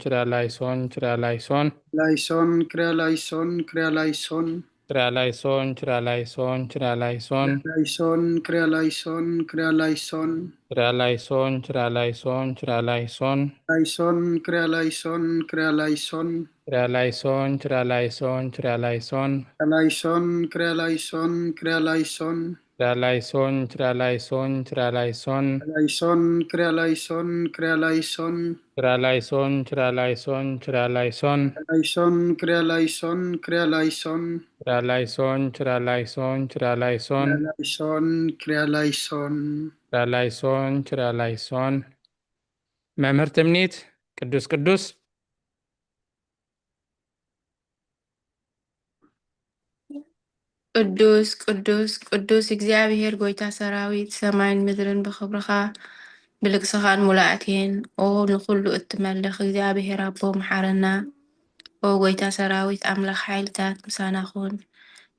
ችራላይሶን ችራላይሶን ላይሶን፣ ክርያ ላይሶን፣ ክርያ ላይሶን። ችራላይሶን ችራላይሶን ችራላይሶን ላይሶን፣ ክርያ ላይሶን፣ ክርያ ላይሶን። ችራላይሶን ችራላይሶን ችራላይሶን ላይሶን፣ ክርያ ላይሶን፣ ክርያ ላይሶን። ችራላይሶን ችራላይሶን ችራላይሶን ላይሶን፣ ክርያ ላይሶን፣ ክርያ ላይሶን። ችራላይሶን ችራላይሶን ችራላይሶን ላይሶን፣ ክርያ ላይሶን፣ ክርያ ላይሶን። ችራላይሶን ችራላይሶን ችራላይሶን ላይሶን፣ ክርያ ላይሶን፣ ክርያ ላይሶን። ችራላይሶን ችራላይሶን ችራላይሶን ላይሶን፣ ክርያ ላይሶን። ችራላይሶን ችራላይሶን። መምህር ትምኒት ቅዱስ ቅዱስ ቅዱስ ቅዱስ ቅዱስ እግዚኣብሔር ጎይታ ሰራዊት፣ ሰማይን ምድርን ብኽብርኻ ብልግስኻን ሙላእቴን። ኦ ንኹሉ እትመልኽ እግዚኣብሔር ኣቦ፣ መሓረና። ኦ ጎይታ ሰራዊት ኣምላኽ ሓይልታት፣ ምሳና ኩን።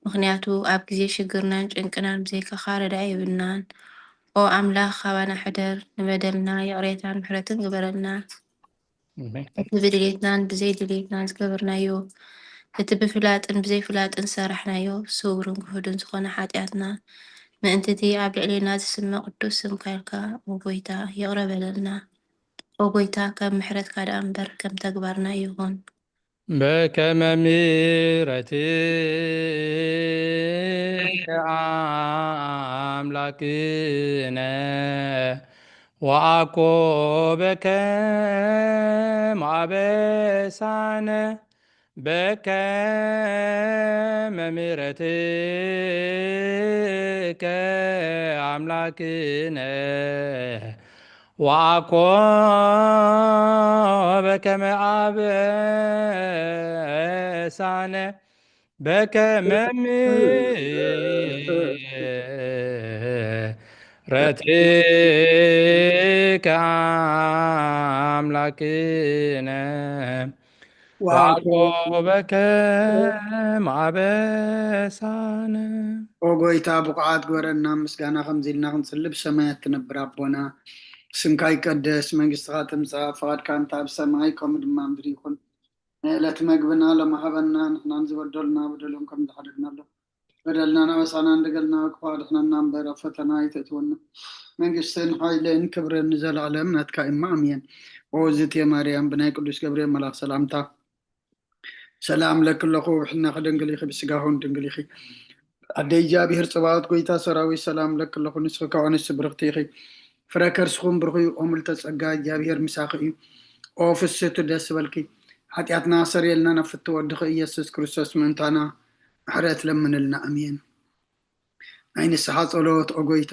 ምኽንያቱ ኣብ ግዜ ሽግርናን ጭንቅናን ብዘይካኻ ረዳኢ የብልናን። ኦ ኣምላኽ፣ ካባና ሕደር፣ ንበደልና ይቕሬታን ምሕረትን ግበረልና። እቲ ብድሌትናን ብዘይ ድሌትናን ዝገበርናዮ፣ እቲ ብፍላጥን ብዘይ ፍላጥን ዝሰራሕናዮ፣ ስውርን ግሁድን ዝኾነ ሓጢኣትና ምእንቲ እቲ ኣብ ልዕሌና ዝስመ ቅዱስ ስምካ ኢልካ፣ ኦ ጎይታ፣ ይቕረ በለልና። ኦ ጎይታ፣ ከም ምሕረትካ ደኣ እምበር ከም ተግባርና ይኹን። በከመ ምሕረትከ ኣምላክነ ወአኮ በከመ አበሳነ በከመ ምሕረትከ አምላክነ ወአኮ በከመ አበሳነ በከመ ምሕረትከ አምላክነ ወአኮ በከመ አበሳነ። ኦ ጎይታ፣ ብቑዓት ግበረና። ምስጋና ከምዚ ኢልና ክንጽሊ፣ ብሰማያት ትነብር ኣቦና፣ ስምካ ይቀደስ፣ መንግስትኻ ትምጻእ፣ ፍቓድካ እንተ ኣብ ሰማይ ከምኡ ድማ ምድሪ ይኹን። ንዕለት መግብና ሎሚ ሃበና፣ ንሕናን ዝበደሉና በደሎም ከም ዝሓደግናሎም በደልና ናበሳና እንደገልና፣ ክፉእ ኣድሕነና እምበር፣ ኣብ ፈተና ኣይተእትወና። መንግስትን ሓይልን ክብርን ንዘለኣለም ናትካ እማ፣ ኣሜን። ኦ ዝቴ ማርያም፣ ብናይ ቅዱስ ገብርኤል መልኣኽ ሰላምታ ሰላም ለኪ ኣለኹ፣ ብሕልናኺ ድንግል ኢኺ፣ ብስጋኺ እውን ድንግል ኢኺ። ኣደይ እግዚኣብሔር ጸባኦት፣ ጎይታ ሰራዊት፣ ሰላም ለኪ ኣለኹ። ንስኺ ካብ ኣንስቲ ብርኽቲ ኢኺ፣ ፍረ ከርስኹም ብሩኽ እዩ። ኦ ምልዕተ ጸጋ፣ እግዚኣብሔር ምሳኺ እዩ። ኦ ፍስህቲ፣ ደስ ይበልኪ። ሓጢኣትና ሰረየልና፣ ናብ ፍትው ወድኺ ኢየሱስ ክርስቶስ ምእንታና ምሕረት ለምንልና። ኣሜን። ናይ ንስሓ ጸሎት። ኦ ጎይታ፣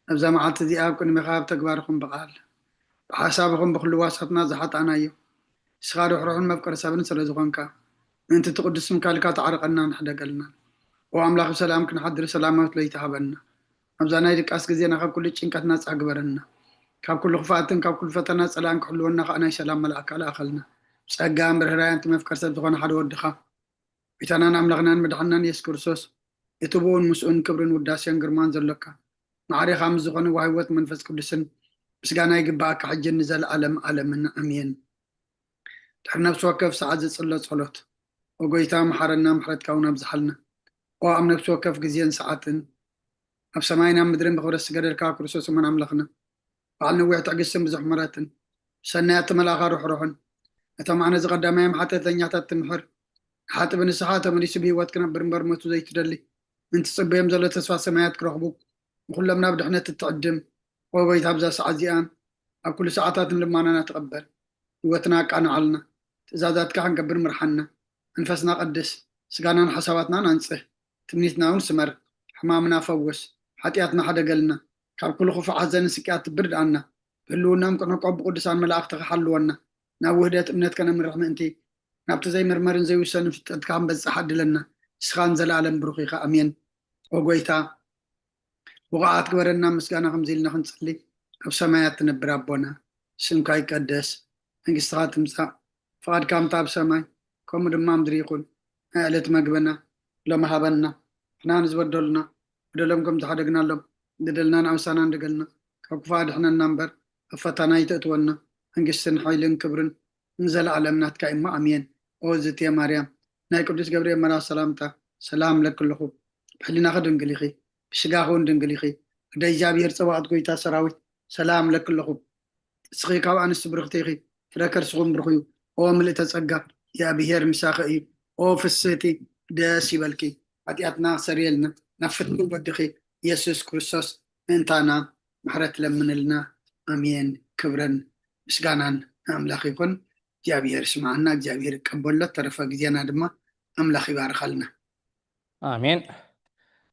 ኣብዛ መዓልቲ እዚኣ ኣብ ቅድሜኻ ብተግባር ይኹን ብቓል፣ ብሓሳብ ይኹን ብኹሉ ዋሳትና ዝሓጣናዮ፣ ንስኻ ርሕሩሕን መፍቀሪ ሰብን ስለ ዝኾንካ፣ ምእንቲ እቲ ቅዱስ ስምካ ኢልካ ተዓርቐናን ሕደገልናን። ኦ ኣምላኽ፣ ብሰላም ክንሓድር ሰላማዊት ለይቲ ሃበና። ኣብዛ ናይ ድቃስ ግዜና ካብ ኩሉ ጭንቀት ናጻ ግበረና። ካብ ኩሉ ክፍኣትን ካብ ኩሉ ፈተና ጸላእን ክሕልወና ከኣ ናይ ሰላም መልኣካ ልኣኸልና። ብጸጋን ብርህራያን እቲ መፍቀሪ ሰብ ዝኾነ ሓደ ወድኻ፣ ጎይታናን ኣምላኽናን መድሓንናን የሱስ ክርስቶስ፣ እቲ ብኡን ምስኡን ክብርን ውዳሴን ግርማን ዘሎካ፣ ማዕሬኻ ምስ ዝኾነ ወሃቢ ህይወት መንፈስ ቅዱስን ምስጋና ይግብኣካ፣ ሕጅን ንዘለኣለም ኣለምን። ኣሜን። ድሕሪ ነፍሲ ወከፍ ሰዓት ዝጽሎ ጸሎት። ኦ ጎይታ፣ መሓረና፣ ምሕረትካ እውን ኣብዝሓልና። ኦ ኣብ ነፍሲ ወከፍ ግዜን ሰዓትን ኣብ ሰማይን ኣብ ምድርን ብኽብረት ዝገደልካ ክርስቶስ እሙን ኣምላኽና፣ በዓል ነዊሕ ትዕግስትን ብዙሕ ምሕረትን፣ ሰናያት መልኣኻ ርሕሩሕን፣ ነቶም ኣነ ዝቐዳማዮም ሓጢኣተኛታት ትምሕር፣ ንሓጥእ ብንስሓ ተመሊሱ ብህይወት ክነብር እምበር ሞቱ ዘይትደሊ፣ ምእንቲ ጽበዮም ዘሎ ተስፋ ሰማያት ክረኽቡ፣ ንኹሎም ናብ ድሕነት እትዕድም፣ ኦ ጎይታ፣ ኣብዛ ሰዓት እዚኣን ኣብ ኩሉ ሰዓታትን ልማናና ተቐበል። ህይወትና ኣቃንዓልና፣ ትእዛዛትካ ክንገብር ምርሓና። መንፈስና ቀድስ፣ ስጋናን ሓሳባትናን ኣንጽህ። ትምኒትና እውን ስመር፣ ሕማምና ፈውስ፣ ሓጢኣትና ሕደገልና፣ ካብ ኩሉ ክፉእ ሓዘንን ስቅያት ትብርድኣና፣ ብህልውናኦም ክንዕቆብ ብቅዱሳን መላእኽትኻ ሓልወና፣ ናብ ውህደት እምነት ከነምርሕ ምእንቲ፣ ናብቲ ዘይምርመርን ዘይውሰንን ፍልጠትካ ክንበጽሕ ዓድለና፣ ንስኻ ንዘለኣለም ብሩኽ ኢኻ። ኣሜን። ኦ ጎይታ፣ ብቑዓት ግበረና ምስጋና ከምዚ ኢልና ክንጽሊ፣ ኣብ ሰማያት ትነብር ኣቦና፣ ስምካ ይቀደስ፣ መንግስትኻ ትምጻእ፣ ፍቓድካ ከምቲ ኣብ ሰማይ ከምኡ ድማ ኣብ ምድሪ ይኹን። ናይ ዕለት መግብና ሎሚ ሃበና፣ ንሕና ንዝበደሉና በደሎም ከም ዝሓደግናሎም፣ በደልና ንኣበሳና እንደገልና፣ ካብ ክፉእ ኣድሕነና እምበር፣ ኣብ ፈተና ኣይተእትወና፣ መንግስትን ሓይልን ክብርን ንዘለኣለም ናትካ እሞ፣ ኣሜን። ኦ ዝትየ ማርያም፣ ናይ ቅዱስ ገብርኤል መልኣኽ ሰላምታ፣ ሰላም እለኪ ኣለኹ። ብሕሊናኺ ድንግል ኢኺ፣ ብስጋኺ እውን ድንግል ኢኺ። ኣደ እግዚኣብሔር ጸባኦት፣ ጎይታ ሰራዊት፣ ሰላም እለኪ ኣለኹ። ንስኺ ካብ ኣንስቲ ብርኽቲ ኢኺ፣ ፍረ ከርስኹም ብሩኽ እዩ። ኦ ምልእተ ጸጋ፣ እግዚኣብሔር ምሳኺ እዩ። ኦ ፍስህቲ፣ ደስ ይበልኪ። ሓጢኣትና ክሰርየልና ናብ ፍትው ወድኺ ኢየሱስ ክርስቶስ ምእንታና ምሕረት ለምንልና። ኣሜን። ክብርን ምስጋናን ንኣምላኽ ይኹን። እግዚኣብሔር ይስምዓና፣ እግዚኣብሔር ይቀበሎ። ተረፈ ግዜና ድማ ኣምላኽ ይባርኸልና። ኣሜን።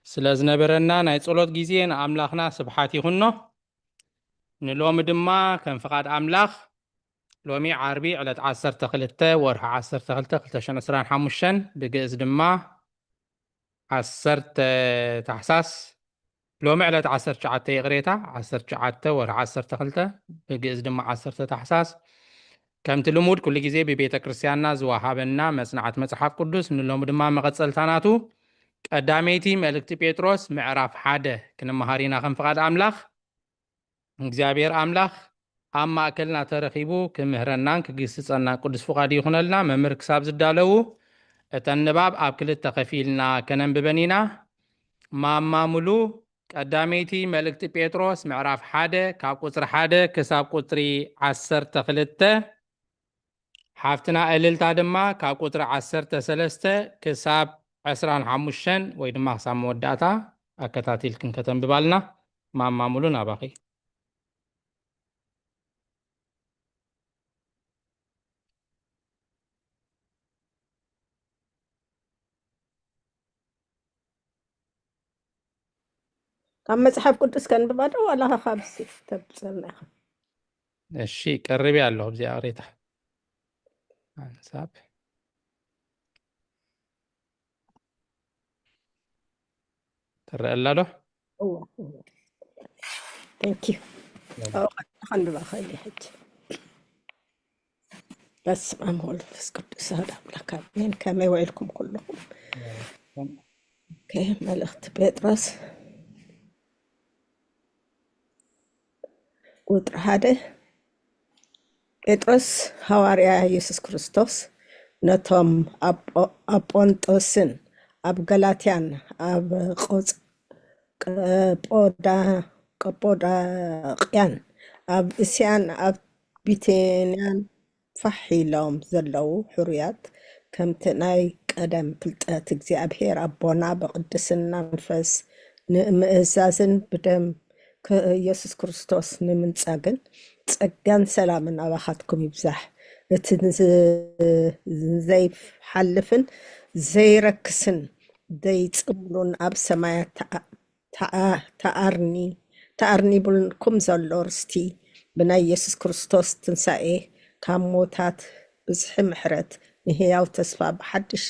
ስለ ዝነበረና ናይ ጸሎት ግዜ ንኣምላኽና ስብሓት ይኹኖ። ንሎሚ ድማ ከም ፍቓድ ኣምላኽ ሎሚ ዓርቢ ዕለት ዓሰርተ ክልተ ወርሒ ዓሰርተ ክልተ ክልተ ሽሕን ዕስራን ሓሙሽተን ብግእዝ ድማ ዓሰርተ ታሕሳስ፣ ሎሚ ዕለት ዓሰርተ ትሽዓተ፣ ይቕሬታ፣ ዓሰርተ ትሽዓተ ወርሒ ዓሰርተ ክልተ ብግእዝ ድማ ዓሰርተ ታሕሳስ፣ ከምቲ ልሙድ ኩሉ ግዜ ብቤተ ክርስቲያንና ዝወሃበና መጽናዕቲ መጽሓፍ ቅዱስ ንሎሚ ድማ መቐጸልታ ናቱ ቀዳመይቲ መልእክቲ ጴጥሮስ ምዕራፍ ሓደ ክንመሃር ኢና። ከም ፍቓድ ኣምላኽ እግዚኣብሔር ኣምላኽ ኣብ ማእከልና ተረኺቡ ክምህረናን ክግስጸናን ቅዱስ ፍቓዱ ይኹነልና። መምህር ክሳብ ዝዳለዉ እተን ንባብ ኣብ ክልተ ከፊልና ከነንብበን ኢና። ማማ ሙሉ ቀዳመይቲ መልእክቲ ጴጥሮስ ምዕራፍ ሓደ ካብ ቁጽሪ ሓደ ክሳብ ቁጽሪ ዓሰርተ ክልተ፣ ሓፍትና እልልታ ድማ ካብ ቁጽሪ ዓሰርተ ሰለስተ ክሳብ ዕስራን ሓሙሽተን ወይ ድማ ክሳብ መወዳእታ ኣከታቲልክን ከተንብባልና። ማማ ሙሉ ናባኺ። ካብ መጽሓፍ ቅዱስ ከንብባ ዶ ዋላ ካብዚ ተብጸልና ኢኻ? እሺ፣ ቀርቢ ኣሎ ኣብዚ ኣቕሬታ ሓንሳብ ትረአ ኣላ ዶ? Thank you። ከንብባ ኸእል ሕጂ። በስመ ኣብ ወወልድ ወመንፈስ ቅዱስ ኣሐዱ ኣምላክ ኣሜን። ከመይ ውዒልኩም ኩልኹም? ኦኬ፣ መልእኽቲ ጴጥሮስ ቁጥሪ ሓደ። ጴጥሮስ ሃዋርያ የሱስ ክርስቶስ ነቶም ኣብ ጶ- ኣብ ጶንጦስን ኣብ ገላትያን ኣብ ቆጽ- ቀጶዳ- ቀጶዳቅያን ኣብ እስያን ኣብ ቢቴንያን ፋሕ ኢሎም ዘለዉ ሕሩያት፣ ከምቲ ናይ ቀደም ፍልጠት እግዚኣብሔር ኣቦና ብቕድስና መንፈስ ንምእዛዝን ብደም ኢየሱስ ክርስቶስ ንምንጻግን ጸጋን ሰላምን ኣባኻትኩም ይብዛሕ። እቲ ዘይሓልፍን ዘይረክስን ዘይጽሉን ኣብ ሰማያት ተኣርኒ ተኣርኒብልኩም ዘሎ ርስቲ ብናይ የሱስ ክርስቶስ ትንሳኤ ካብ ሞታት ብዝሒ ምሕረት ንህያው ተስፋ ብሓድሽ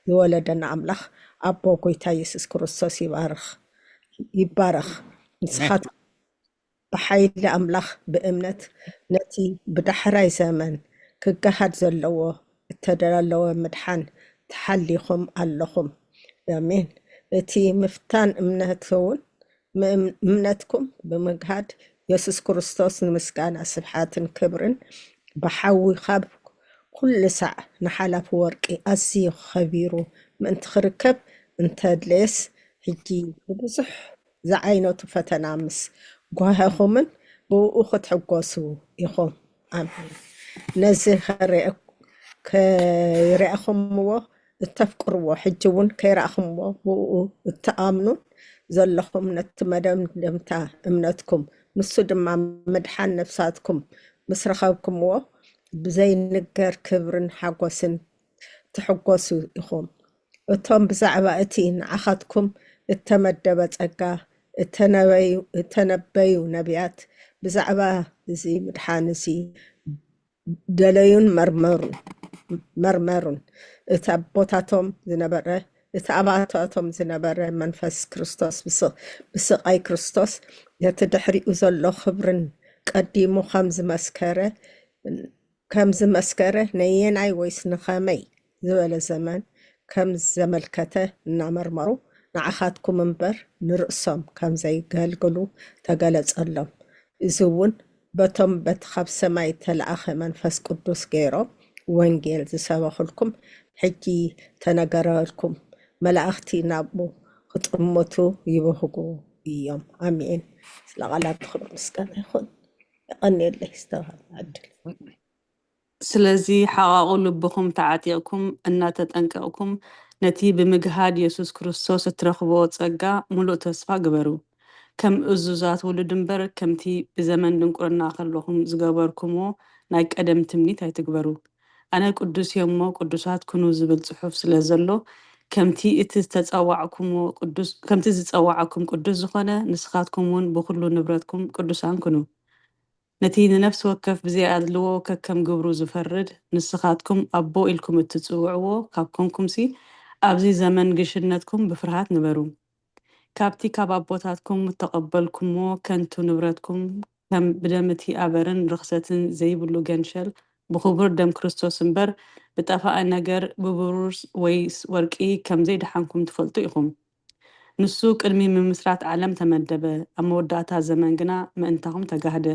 ዝወለደና ኣምላኽ ኣቦ ጎይታ የሱስ ክርስቶስ ይባርኽ ይባረኽ። ንስኻት ብሓይሊ ኣምላኽ ብእምነት ነቲ ብዳሕራይ ዘመን ክገሃድ ዘለዎ እተዳለወ ምድሓን ተሓሊኹም ኣለኹም። ኣሜን። እቲ ምፍታን እምነት እውን እምነትኩም ብምግሃድ የሱስ ክርስቶስ ንምስጋና ስብሓትን ክብርን ብሓዊ ካብ ኩሉ ሳዕ ንሓላፊ ወርቂ ኣዝዩ ኸቢሩ ምእንቲ ክርከብ እንተድለየስ ሕጂ ብብዙሕ ዝዓይነቱ ፈተና ምስ ጓህኹምን ብእኡ ክትሕጎሱ ኢኹም። ኣሜን። ነዚ ከይረኣኹምዎ እተፍቅርዎ ሕጂ እውን ከይረኣኹምዎ ብእኡ እትኣምኑን ዘለኹም ነቲ መደምደምታ እምነትኩም ንሱ ድማ ምድሓን ነፍሳትኩም ምስ ረኸብኩምዎ ብዘይንገር ክብርን ሓጎስን ትሕጎሱ ኢኹም። እቶም ብዛዕባ እቲ ንዓኻትኩም እተመደበ ጸጋ እተነበዩ ነቢያት ብዛዕባ እዚ ምድሓን እዚ ደለዩን መርመሩን። እቲ ኣቦታቶም ዝነበረ እቲ ኣባታቶም ዝነበረ መንፈስ ክርስቶስ ብስቓይ ክርስቶስ ነቲ ድሕሪኡ ዘሎ ክብርን ቀዲሙ ከም ዝመስከረ ከም ዝመስከረ ነየናይ ወይስ ንኸመይ ዝበለ ዘመን ከም ዘመልከተ እናመርመሩ ንዓኻትኩም እምበር ንርእሶም ከም ዘይገልግሉ ተገለጸሎም። እዚ እውን በቶም በቲ ካብ ሰማይ ተለኣኸ መንፈስ ቅዱስ ገይሮም ወንጌል ዝሰበኹልኩም ሕጂ ተነገረልኩም መላእኽቲ ናብኡ ክጥምቱ ይብህጉ እዮም። ኣሜን። ስለ ቃላት ክብር ምስጋና ይኹን። የቐንየለይ ዝተባህለ ዕድል። ስለዚ ሓቓቑ ልብኹም ተዓጢቕኩም እናተጠንቀቕኩም ነቲ ብምግሃድ የሱስ ክርስቶስ እትረኽብዎ ጸጋ ምሉእ ተስፋ ግበሩ። ከም እዙዛት ውሉድ እምበር ከምቲ ብዘመን ድንቁርና ከለኹም ዝገበርኩምዎ ናይ ቀደም ትምኒት ኣይትግበሩ። ኣነ ቅዱስ እየ እሞ ቅዱሳት ኩኑ ዝብል ጽሑፍ ስለ ዘሎ ከምቲ እቲ ዝተጸዋዕኩምዎ ቅዱስ ከምቲ ዝጸዋዓኩም ቅዱስ ዝኾነ ንስኻትኩም እውን ብኹሉ ንብረትኩም ቅዱሳን ኩኑ። ነቲ ንነፍሲ ወከፍ ብዘይ ኣድልዎ ከከም ግብሩ ዝፈርድ፣ ንስኻትኩም ኣቦ ኢልኩም እትጽውዕዎ ካብ ኮንኩምሲ፣ ኣብዚ ዘመን ግሽነትኩም ብፍርሃት ንበሩ። ካብቲ ካብ ኣቦታትኩም እተቐበልኩምዎ ከንቱ ንብረትኩም፣ ከም ብደም እቲ ኣበርን ርኽሰትን ዘይብሉ ገንሸል፣ ብኽቡር ደም ክርስቶስ እምበር፣ ብጠፋኢ ነገር፣ ብብሩር ወይ ወርቂ ከም ዘይደሓንኩም ትፈልጡ ኢኹም። ንሱ ቅድሚ ምምስራት ዓለም ተመደበ፣ ኣብ መወዳእታ ዘመን ግና ምእንታኹም ተጋህደ።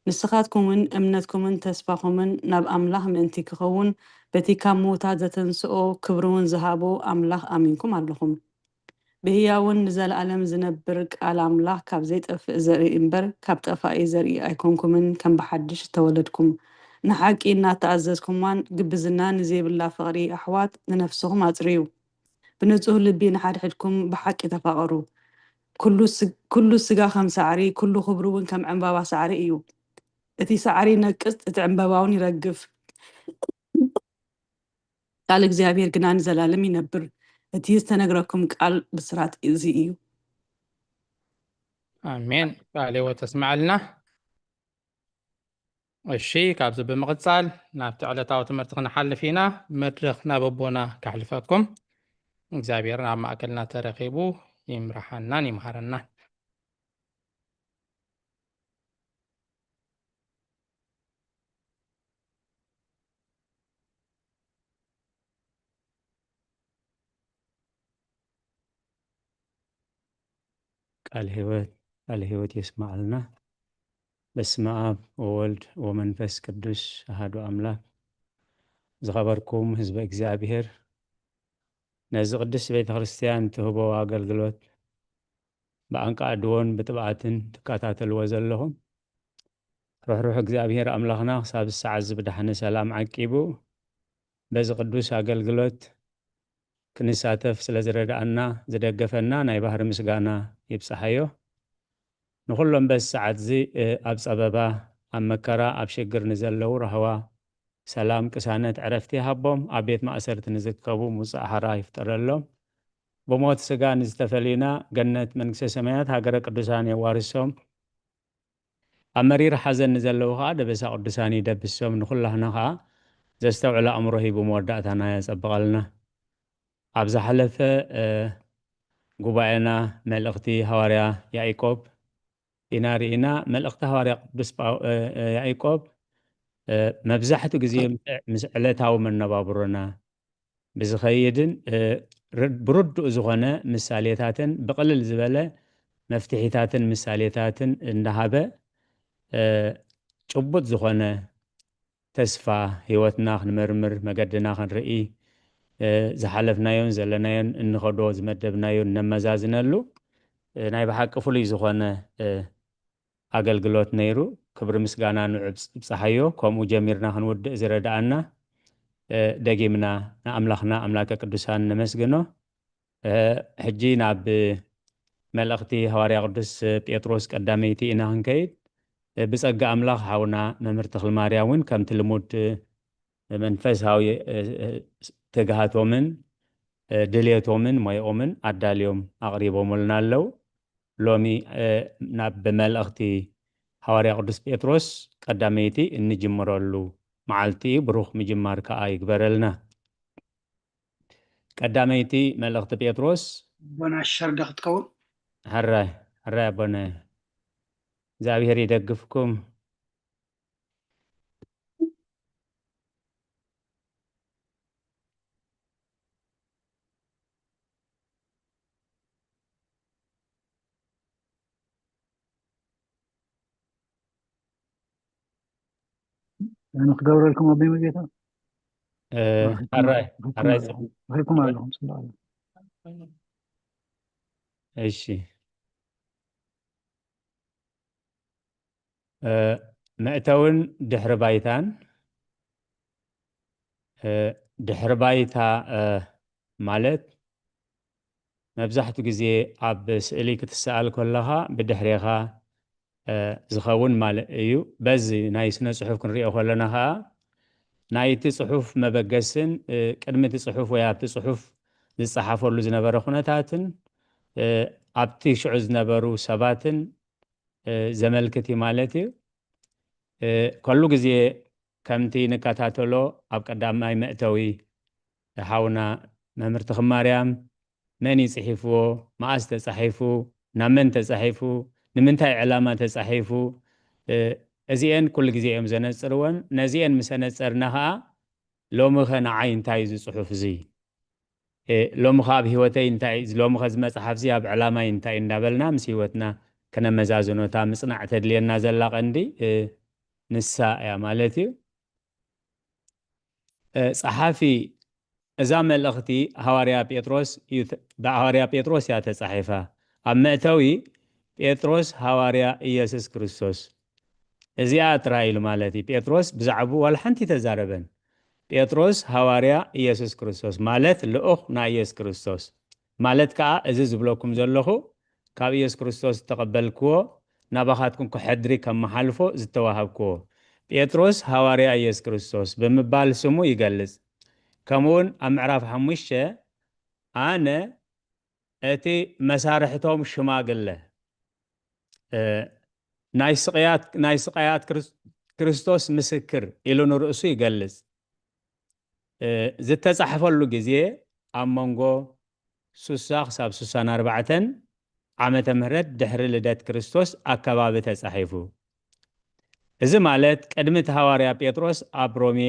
ንስኻትኩም እውን እምነትኩምን ተስፋኹምን ናብ ኣምላኽ ምእንቲ ክኸውን፣ በቲ ካብ ምዉታት ዘተንስኦ፣ ክብሪ እውን ዝሃቦ ኣምላኽ ኣሚንኩም ኣለኹም። ብህያውን ንዘለኣለም ዝነብር ቃል ኣምላኽ ካብ ዘይጠፍእ ዘርኢ እምበር ካብ ጠፋኢ ዘርኢ ኣይኮንኩምን፣ ከም ብሓድሽ እተወለድኩም ንሓቂ እናተኣዘዝኩምዋን ግብዝና ንዘይብላ ፍቕሪ ኣሕዋት ንነፍስኹም ኣጽርዩ። ብንጹህ ልቢ ንሓድሕድኩም ብሓቂ ተፋቐሩ። ኩሉ ስ- ኩሉ ስጋ ከም ሳዕሪ፣ ኩሉ ክብሩ እውን ከም ዕምባባ ሳዕሪ እዩ። እቲ ሳዕሪ ይነቅጽ፣ እቲ ዕምባባ እውን ይረግፍ፣ ቃል እግዚኣብሔር ግና ንዘላለም ይነብር። እቲ ዝተነግረኩም ቃል ብስራት እዚ እዩ። ኣሜን። ቃል ህይወት ተስምዓልና። እሺ፣ ካብዚ ብምቕጻል ናብቲ ዕለታዊ ትምህርቲ ክንሓልፍ ኢና። መድረኽ ናብ ኣቦና ከሕልፈኩም። እግዚኣብሔር ኣብ ማእከልና ተረኺቡ ይምርሓናን ይምሃረናን። ቃል ህይወት ቃል ህይወት የስማዓልና። በስመ ኣብ ወወልድ ወመንፈስ ቅዱስ ኣሃዱ ኣምላክ። ዝኸበርኩም ህዝበ እግዚኣብሔር፣ ነዚ ቅድስት ቤተ ክርስቲያን ትህቦ ኣገልግሎት ብኣንቃዕድዎን ብትብዓትን ትከታተልዎ ዘለኹም ርሕሩሕ እግዚኣብሔር ኣምላኽና ክሳብ ሰዓት ዝብዳሕኒ ሰላም ዓቂቡ በዚ ቅዱስ ኣገልግሎት ክንሳተፍ ስለ ዝረድኣና ዝደገፈና ናይ ባህሪ ምስጋና ይብጽሓዮ። ንኹሎም በዚ ሰዓት እዚ ኣብ ጸበባ ኣብ መከራ ኣብ ሽግር ንዘለዉ ራህዋ ሰላም ቅሳነት ዕረፍቲ ይሃቦም። ኣብ ቤት ማእሰርቲ ንዝከቡ ሙጻእ ሓራ ይፍጠረሎም። ብሞት ስጋ ንዝተፈለዩና ገነት መንግስተ ሰማያት ሃገረ ቅዱሳን የዋርሶም። ኣብ መሪር ሓዘን ንዘለዉ ኸዓ ደበሳ ቅዱሳን ይደብሶም። ንኹላህና ኸዓ ዘስተውዕል ኣእምሮ ሂቡ መወዳእታና የጸብቐልና። ኣብ ዝሓለፈ ጉባኤና መልእኽቲ ሃዋርያ ያዕቆብ ኢና ርኢና። መልእኽቲ ሃዋርያ ቅዱስ ያዕቆብ መብዛሕትኡ ግዜ ምስ ዕለታዊ መነባብሮና ብዝኸይድን ብርዱእ ዝኾነ ምሳሌታትን ብቕልል ዝበለ መፍትሒታትን ምሳሌታትን እንዳሃበ ጭቡጥ ዝኾነ ተስፋ ህይወትና ክንመርምር መገድና ክንርኢ ዝሓለፍናዮን ዘለናዮን እንኸዶ ዝመደብናዮን ነመዛዝነሉ ናይ ብሓቂ ፍሉይ ዝኾነ ኣገልግሎት ነይሩ። ክብሪ ምስጋና ንዑ ይብጽሓዮ። ከምኡ ጀሚርና ክንውድእ ዝረድኣና ደጊምና ንኣምላኽና ኣምላከ ቅዱሳን ነመስግኖ። ሕጂ ናብ መልእኽቲ ሃዋርያ ቅዱስ ጴጥሮስ ቀዳመይቲ ኢና ክንከይድ። ብጸጋ ኣምላኽ ሓውና መምህር ተኽልማርያም እውን ከምቲ ልሙድ መንፈሳዊ ትግሃቶምን ድልየቶምን ሞይኦምን ኣዳልዮም ኣቕሪቦምልና ኣለዉ። ሎሚ ናብ ብመልእኽቲ ሃዋርያ ቅዱስ ጴጥሮስ ቀዳመይቲ እንጅምረሉ መዓልቲ እዩ። ብሩኽ ምጅማር ከኣ ይግበረልና። ቀዳመይቲ መልእኽቲ ጴጥሮስ ኣቦና ሸርጋ ክትከውን። ሕራይ ሕራይ ኣቦነ እግዚኣብሔር ይደግፍኩም። ንክገብረልኩም ኣብ መጌታ ሕራይ ሕራይ ርኩም ኣለኹም። እሺ መእተውን ድሕሪ ባይታን ድሕሪ ባይታ ማለት መብዛሕትኡ ግዜ ኣብ ስእሊ ክትሰኣል ከለኻ ብድሕሬኻ ዝኸውን ማለት እዩ። በዚ ናይ ስነ ፅሑፍ ክንሪኦ ከለና ከዓ ናይቲ ፅሑፍ መበገስን ቅድሚ እቲ ፅሑፍ ወይ ኣብቲ ፅሑፍ ዝፀሓፈሉ ዝነበረ ኩነታትን ኣብቲ ሽዑ ዝነበሩ ሰባትን ዘመልክት እዩ ማለት እዩ። ከሉ ግዜ ከምቲ ንከታተሎ ኣብ ቀዳማይ መእተዊ ሓውና መምህር ተኽማርያም መን እዩ ጽሒፍዎ፣ መኣስ ተጻሒፉ፣ ናብ መን ተጻሒፉ፣ ንምንታይ ዕላማ ተጻሒፉ፣ እዚኤን ኩሉ ግዜ እዮም ዘነጽርወን። ነዚኤን ምስ ኣነጸርና ኸኣ ሎሚ ኸ ንዓይ እንታይ እዩ እዚ ጽሑፍ እዚ? ሎሚ ኸ ኣብ ህይወተይ እንታይ ሎሚ ኸ እዚ መጽሓፍ እዚ ኣብ ዕላማይ እንታይ እንዳበልና ምስ ህይወትና ክነመዛዝኖ እታ ምጽናዕ ተድልየና ዘላ ቀንዲ ንሳ እያ ማለት እዩ። ጸሓፊ እዛ መልእኽቲ ሃዋርያ ጴጥሮስ እዩ ተ-፣ ብሃዋርያ ጴጥሮስ እያ ተጻሒፋ። ኣብ መእተዊ፣ "ጴጥሮስ ሃዋርያ ኢየሱስ ክርስቶስ"፣ እዚኣ ጥራይ ኢሉ ማለት እዩ። ጴጥሮስ ብዛዕባኡ ዋላ ሓንቲ ተዛረበን። "ጴጥሮስ ሃዋርያ ኢየሱስ ክርስቶስ" ማለት ልኡኽ ናይ ኢየሱስ ክርስቶስ ማለት ከኣ፣ እዚ ዝብለኩም ዘለኹ ካብ ኢየሱስ ክርስቶስ ዝተቐበልክዎ፣ ናባኻትኩም ክሕድሪ ከመሓልፎ ዝተዋሃብክዎ፣ ጴጥሮስ ሃዋርያ ኢየሱስ ክርስቶስ ብምባል ስሙ ይገልጽ። ከምኡውን ኣብ ምዕራፍ ሓሙሽተ፣ "ኣነ እቲ መሳርሕቶም ሽማግለ፣ እ፣ ናይ ስቕያት፣ ናይ ስቓያት ክርስ-፣ ክርስቶስ ምስክር" ኢሉ ንርእሱ ይገልጽ። እ፣ ዝተጻሕፈሉ ግዜ ኣብ መንጎ ሱሳ ክሳብ ሱሳን ኣርባዕተን ዓመተ ምህረት ድሕሪ ልደት ክርስቶስ ኣከባቢ ተጻሒፉ። እዚ ማለት ቅድሚ እቲ ሃዋርያ ጴጥሮስ ኣብ ሮሜ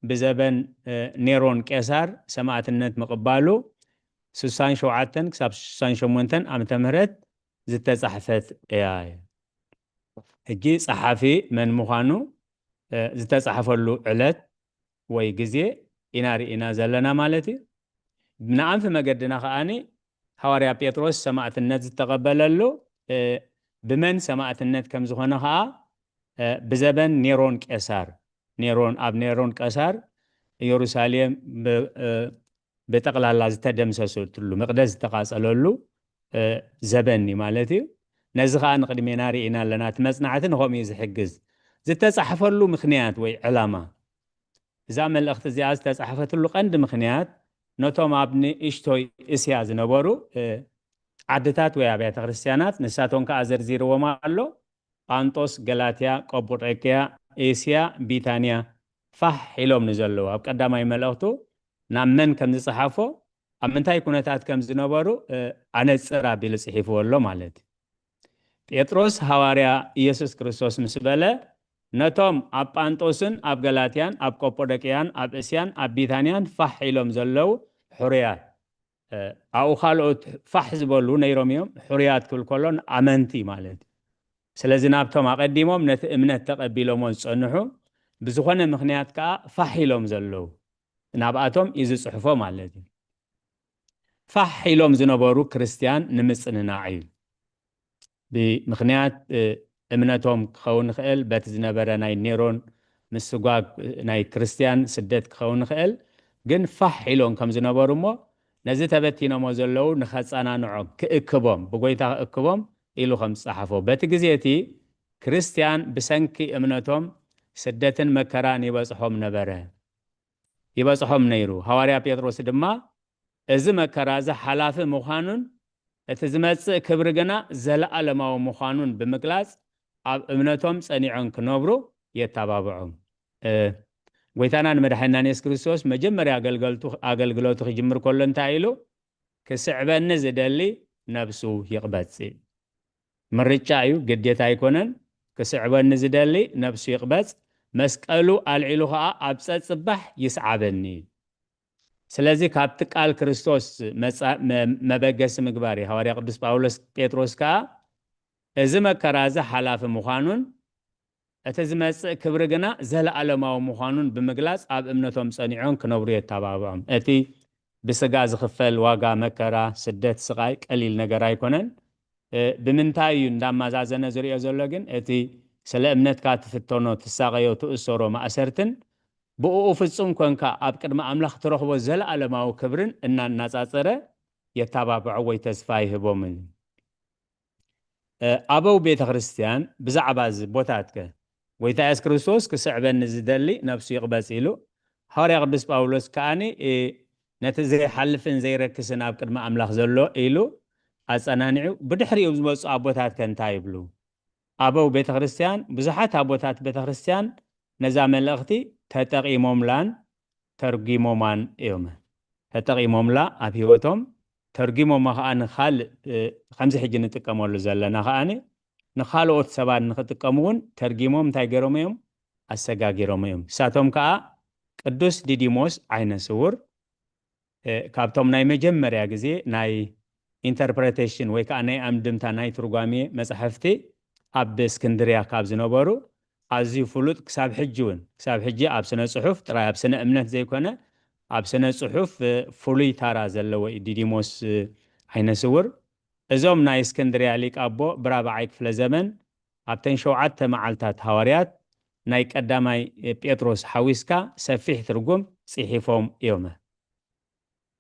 ብዘበን፣ እ፣ ኔሮን ቄሳር ሰማዕትነት ምቕባሉ ሱሳን ሸውዓተን ክሳብ ሱሳን ሸሞንተን ዓመተ ምህረት ዝተጻሕፈት እያ። ሕጂ ጸሓፊ መን ምዃኑ፣ እ፣ ዝተጻሕፈሉ ዕለት ወይ ግዜ ኢና ርኢና ዘለና ማለት እዩ። ንኣንፊ መገድና ከኣኒ ሃዋርያ ጴጥሮስ ሰማዕትነት ዝተቐበለሉ፣ እ፣ ብመን ሰማዕትነት ከም ዝኾነ ከኣ፣ እ፣ ብዘበን ኔሮን ቄሳር፣ ኔሮን፣ ኣብ ኔሮን ቄሳር ኢየሩሳሌም ብ-፣ እ፣ ብጠቕላላ ዝተደምሰሰትሉ፣ መቕደስ ዝተቓጸለሉ፣ እ፣ ዘበን እዩ ማለት እዩ። ነዚ ከኣ ንቕድሜና ርኢና ኣለና። እቲ መጽናዕቲ ንኸምኡ እዩ ዝሕግዝ። ዝተጻሕፈሉ ምኽንያት ወይ ዕላማ፣ እዛ መልእኽቲ እዚኣ ዝተጻሕፈትሉ ቀንዲ ምኽንያት፣ ነቶም ኣብ ንእሽቶይ እስያ ዝነበሩ፣ እ፣ ዓድታት ወይ ኣብያተ ክርስቲያናት፣ ንሳቶም ከኣ ዘርዚርዎም ኣሎ። ጳንጦስ፣ ገላትያ፣ ቀጶዶቅያ፣ ኤስያ፣ ቢታንያ ፋሕ ኢሎም ንዘለዉ፣ ኣብ ቀዳማይ መልእኽቱ ናብ መን ከም ዝጸሓፎ፣ ኣብ ምንታይ ኩነታት ከም ዝነበሩ፣ እ፣ ኣነጽር ኣቢሉ ጽሒፍዎ ኣሎ ማለት እዩ። ጴጥሮስ ሃዋርያ ኢየሱስ ክርስቶስ ምስ በለ፣ ነቶም ኣብ ጳንጦስን ኣብ ገላትያን ኣብ ቀጶዶቅያን ኣብ እስያን ኣብ ቢታንያን ፋሕ ኢሎም ዘለዉ ሕሩያት፣ እ፣ ኣብኡ ካልኦት ፋሕ ዝበሉ ነይሮም እዮም፣ ሕሩያት ክብል ከሎ ኣመንቲ ማለት እዩ። ስለዚ ናብቶም ኣቐዲሞም ነቲ እምነት ተቐቢሎሞ ዝጸንሑ፣ ብዝኾነ ምኽንያት ከኣ ፋሕ ኢሎም ዘለዉ፣ ናብኣቶም እዩ ዝጽሕፎ ማለት እዩ። ፋሕ ኢሎም ዝነበሩ ክርስትያን ንምጽንናዕ እዩ። ብምኽንያት፣ እ፣ እምነቶም ክኸውን ይኽእል፣ በቲ ዝነበረ ናይ ኔሮን ምስጓግ፣ እ፣ ናይ ክርስትያን ስደት ክኸውን ይኽእል፣ ግን ፋሕ ኢሎም ከም ዝነበሩ እሞ፣ ነዚ ተበቲኖሞ ዘለዉ ንኸጸናንዖም፣ ክእክቦም፣ ብጎይታ ክእክቦም ኢሉ ከም ዝጸሓፎ። በቲ ግዜ እቲ ክርስትያን ብሰንኪ እምነቶም ስደትን መከራን ይበጽሖም ነበረ፣ ይበጽሖም ነይሩ። ሃዋርያ ጴጥሮስ ድማ እዚ መከራ እዚ ሓላፊ ምዃኑን እቲ ዝመጽእ ክብሪ ግና ዘለኣለማዊ ምዃኑን ብምግላጽ፣ ኣብ እምነቶም ጸኒዖም ክነብሩ የተባብዖም። እ፣ ጎይታና ንመድሓኒናን የሱስ ክርስቶስ መጀመርያ ኣገልገልቱ፣ ኣገልግሎቱ ክጅምር ከሎ እንታይ ኢሉ? "ክስዕበኒ ዝደሊ ነብሱ ይቕበጽ" እዩ። ምርጫ እዩ፣ ግዴታ ኣይኮነን። "ክስዕበኒ ዝደሊ ነብሱ ይቕበጽ፣ መስቀሉ ኣልዒሉ ኸኣ ኣብ ጸጽባሕ ይስዓበኒ" እዩ። ስለዚ ካብቲ ቃል ክርስቶስ መጻ-፣ መ-፣ መበገሲ ምግባር እዩ። ሃዋርያ ቅዱስ ጳውሎስ ጴጥሮስ ከኣ እዚ መከራ እዚ ሓላፊ ምዃኑን እቲ ዝመጽእ ክብሪ ግና ዘለኣለማዊ ምዃኑን ብምግላጽ፣ ኣብ እምነቶም ጸኒዖም ክነብሩ የተባብዖም። እቲ ብስጋ ዝኽፈል ዋጋ፣ መከራ፣ ስደት፣ ስቓይ ቀሊል ነገር ኣይኮነን። እ፣ ብምንታይ እዩ እንዳመዛዘነ ዝርእዮ ዘሎ ግን? እቲ ስለ እምነትካ ትፍተኖ፣ ትሳቐዮ፣ ትእሰሮ ማእሰርትን ብእኡ ፍጹም ኮንካ ኣብ ቅድሚ ኣምላኽ ትረኽቦ ዘለኣለማዊ ክብርን እናናጻጸረ የተባብዖ ወይ ተስፋ ይህቦምን። እ፣ ኣበው ቤተ ክርስቲያን ብዛዕባ እዚ ቦታትከ፣ "ጎይታ የሱስ ክርስቶስ ክስዕበኒ ዝደሊ ነብሱ ይቕበጽ" ኢሉ፣ ሃዋርያ ቅዱስ ጳውሎስ ከኣኒ፣ እ፣ ነቲ ዘይሓልፍን ዘይረክስን ኣብ ቅድሚ ኣምላኽ ዘሎ ኢሉ ኣጸናኒዑ፣ ብድሕሪኡ ዝመጹ ኣቦታትከ እንታይ ይብሉ? ኣበው ቤተ ክርስቲያን፣ ብዙሓት ኣቦታት ቤተ ክርስቲያን ነዛ መልእኽቲ ተጠቒሞምላን ተርጒሞማን እዮም። ተጠቒሞምላ ኣብ ህይወቶም፣ ተርጒሞማ ከኣ ንኻልእ፣ እ፣ ከምዚ ሕጂ ንጥቀመሉ ዘለና ከኣኒ ንኻልኦት ሰባት ንኽጥቀሙ እውን ተርጒሞም እንታይ ገይሮም እዮም? ኣሰጋጊሮም እዮም። ንሳቶም ከኣ ቅዱስ ዲዲሞስ ዓይነ ስውር፣ እ፣ ካብቶም ናይ መጀመርያ ግዜ ናይ ኢንተርፕሬቴሽን ወይ ከኣ ናይ ኣምድምታ ናይ ትርጓሜ መጻሕፍቲ ኣብ እስክንድርያ ካብ ዝነበሩ፣ ኣዝዩ ፍሉጥ፣ ክሳብ ሕጂ እውን፣ ክሳብ ሕጂ ኣብ ስነ ጽሑፍ ጥራይ፣ ኣብ ስነ እምነት ዘይኮነ፣ ኣብ ስነ ጽሑፍ ፍሉይ ታራ ዘለዎ እዩ ዲዲሞስ ዓይነ ስውር። እዞም ናይ እስክንድርያ ሊቅ ኣቦ ብራብዓይ ክፍለ ዘመን ኣብተን ሸውዓተ መዓልታት ሃዋርያት ናይ ቀዳማይ ጴጥሮስ ሓዊስካ ሰፊሕ ትርጉም ጽሒፎም እዮም።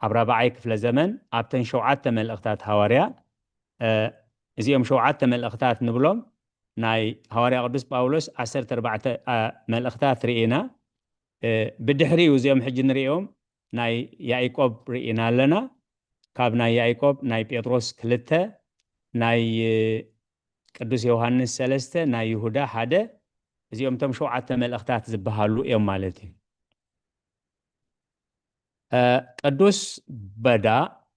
ኣብ ራብዓይ ክፍለ ዘመን ኣብተን ሸውዓተ መልእኽታት ሃዋርያ፣ እዚኦም ሸውዓተ መልእኽታት ንብሎም ናይ ሃዋርያ ቅዱስ ጳውሎስ ዓሰርተ ኣርባዕተ መልእኽታት ርኢና። ብድሕሪኡ እዚኦም ሕጂ ንሪኦም ናይ ያዕቆብ ርኢና ኣለና። ካብ ናይ ያዕቆብ ናይ ጴጥሮስ ክልተ፣ ናይ ቅዱስ ዮሃንስ ሰለስተ፣ ናይ ይሁዳ ሓደ፣ እዚኦም እቶም ሸውዓተ መልእኽታት ዝበሃሉ እዮም ማለት እዩ። ቅዱስ በዳ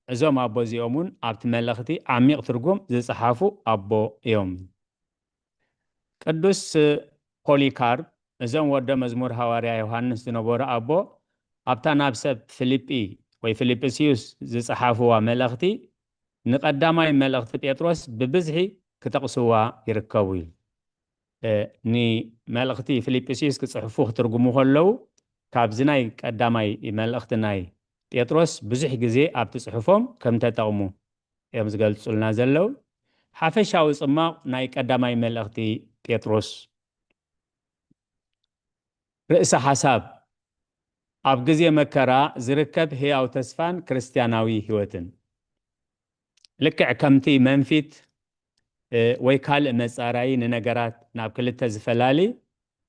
እዞም ኣቦ እዚኦም እውን ኣብቲ መልእኽቲ ዓሚቕ ትርጉም ዝጸሓፉ ኣቦ እዮም። ቅዱስ ፖሊካርፕ እዞም ወደ መዝሙር ሃዋርያ ዮሃንስ ዝነበሩ ኣቦ ኣብታ ናብ ሰብ ፊልጲ ወይ ፊልጵስዩስ ዝጸሓፍዋ መልእኽቲ ንቐዳማይ መልእኽቲ ጴጥሮስ ብብዝሒ ክጠቕስዋ ይርከቡ እዩ። ንመልእኽቲ ፊልጵስዩስ ክጽሕፉ ክትርጉሙ ከለዉ ካብዚ ናይ ቀዳማይ መልእኽቲ ናይ ጴጥሮስ ብዙሕ ግዜ ኣብቲ ጽሑፎም ከም ተጠቕሙ እዮም ዝገልጹልና ዘለዉ። ሓፈሻዊ ጽማቕ ናይ ቀዳማይ መልእኽቲ ጴጥሮስ። ርእሰ ሓሳብ፣ ኣብ ግዜ መከራ ዝርከብ ህያው ተስፋን ክርስትያናዊ ህይወትን። ልክዕ ከምቲ መንፊት ወይ ካልእ መጻራይ ንነገራት ናብ ክልተ ዝፈላሊ፣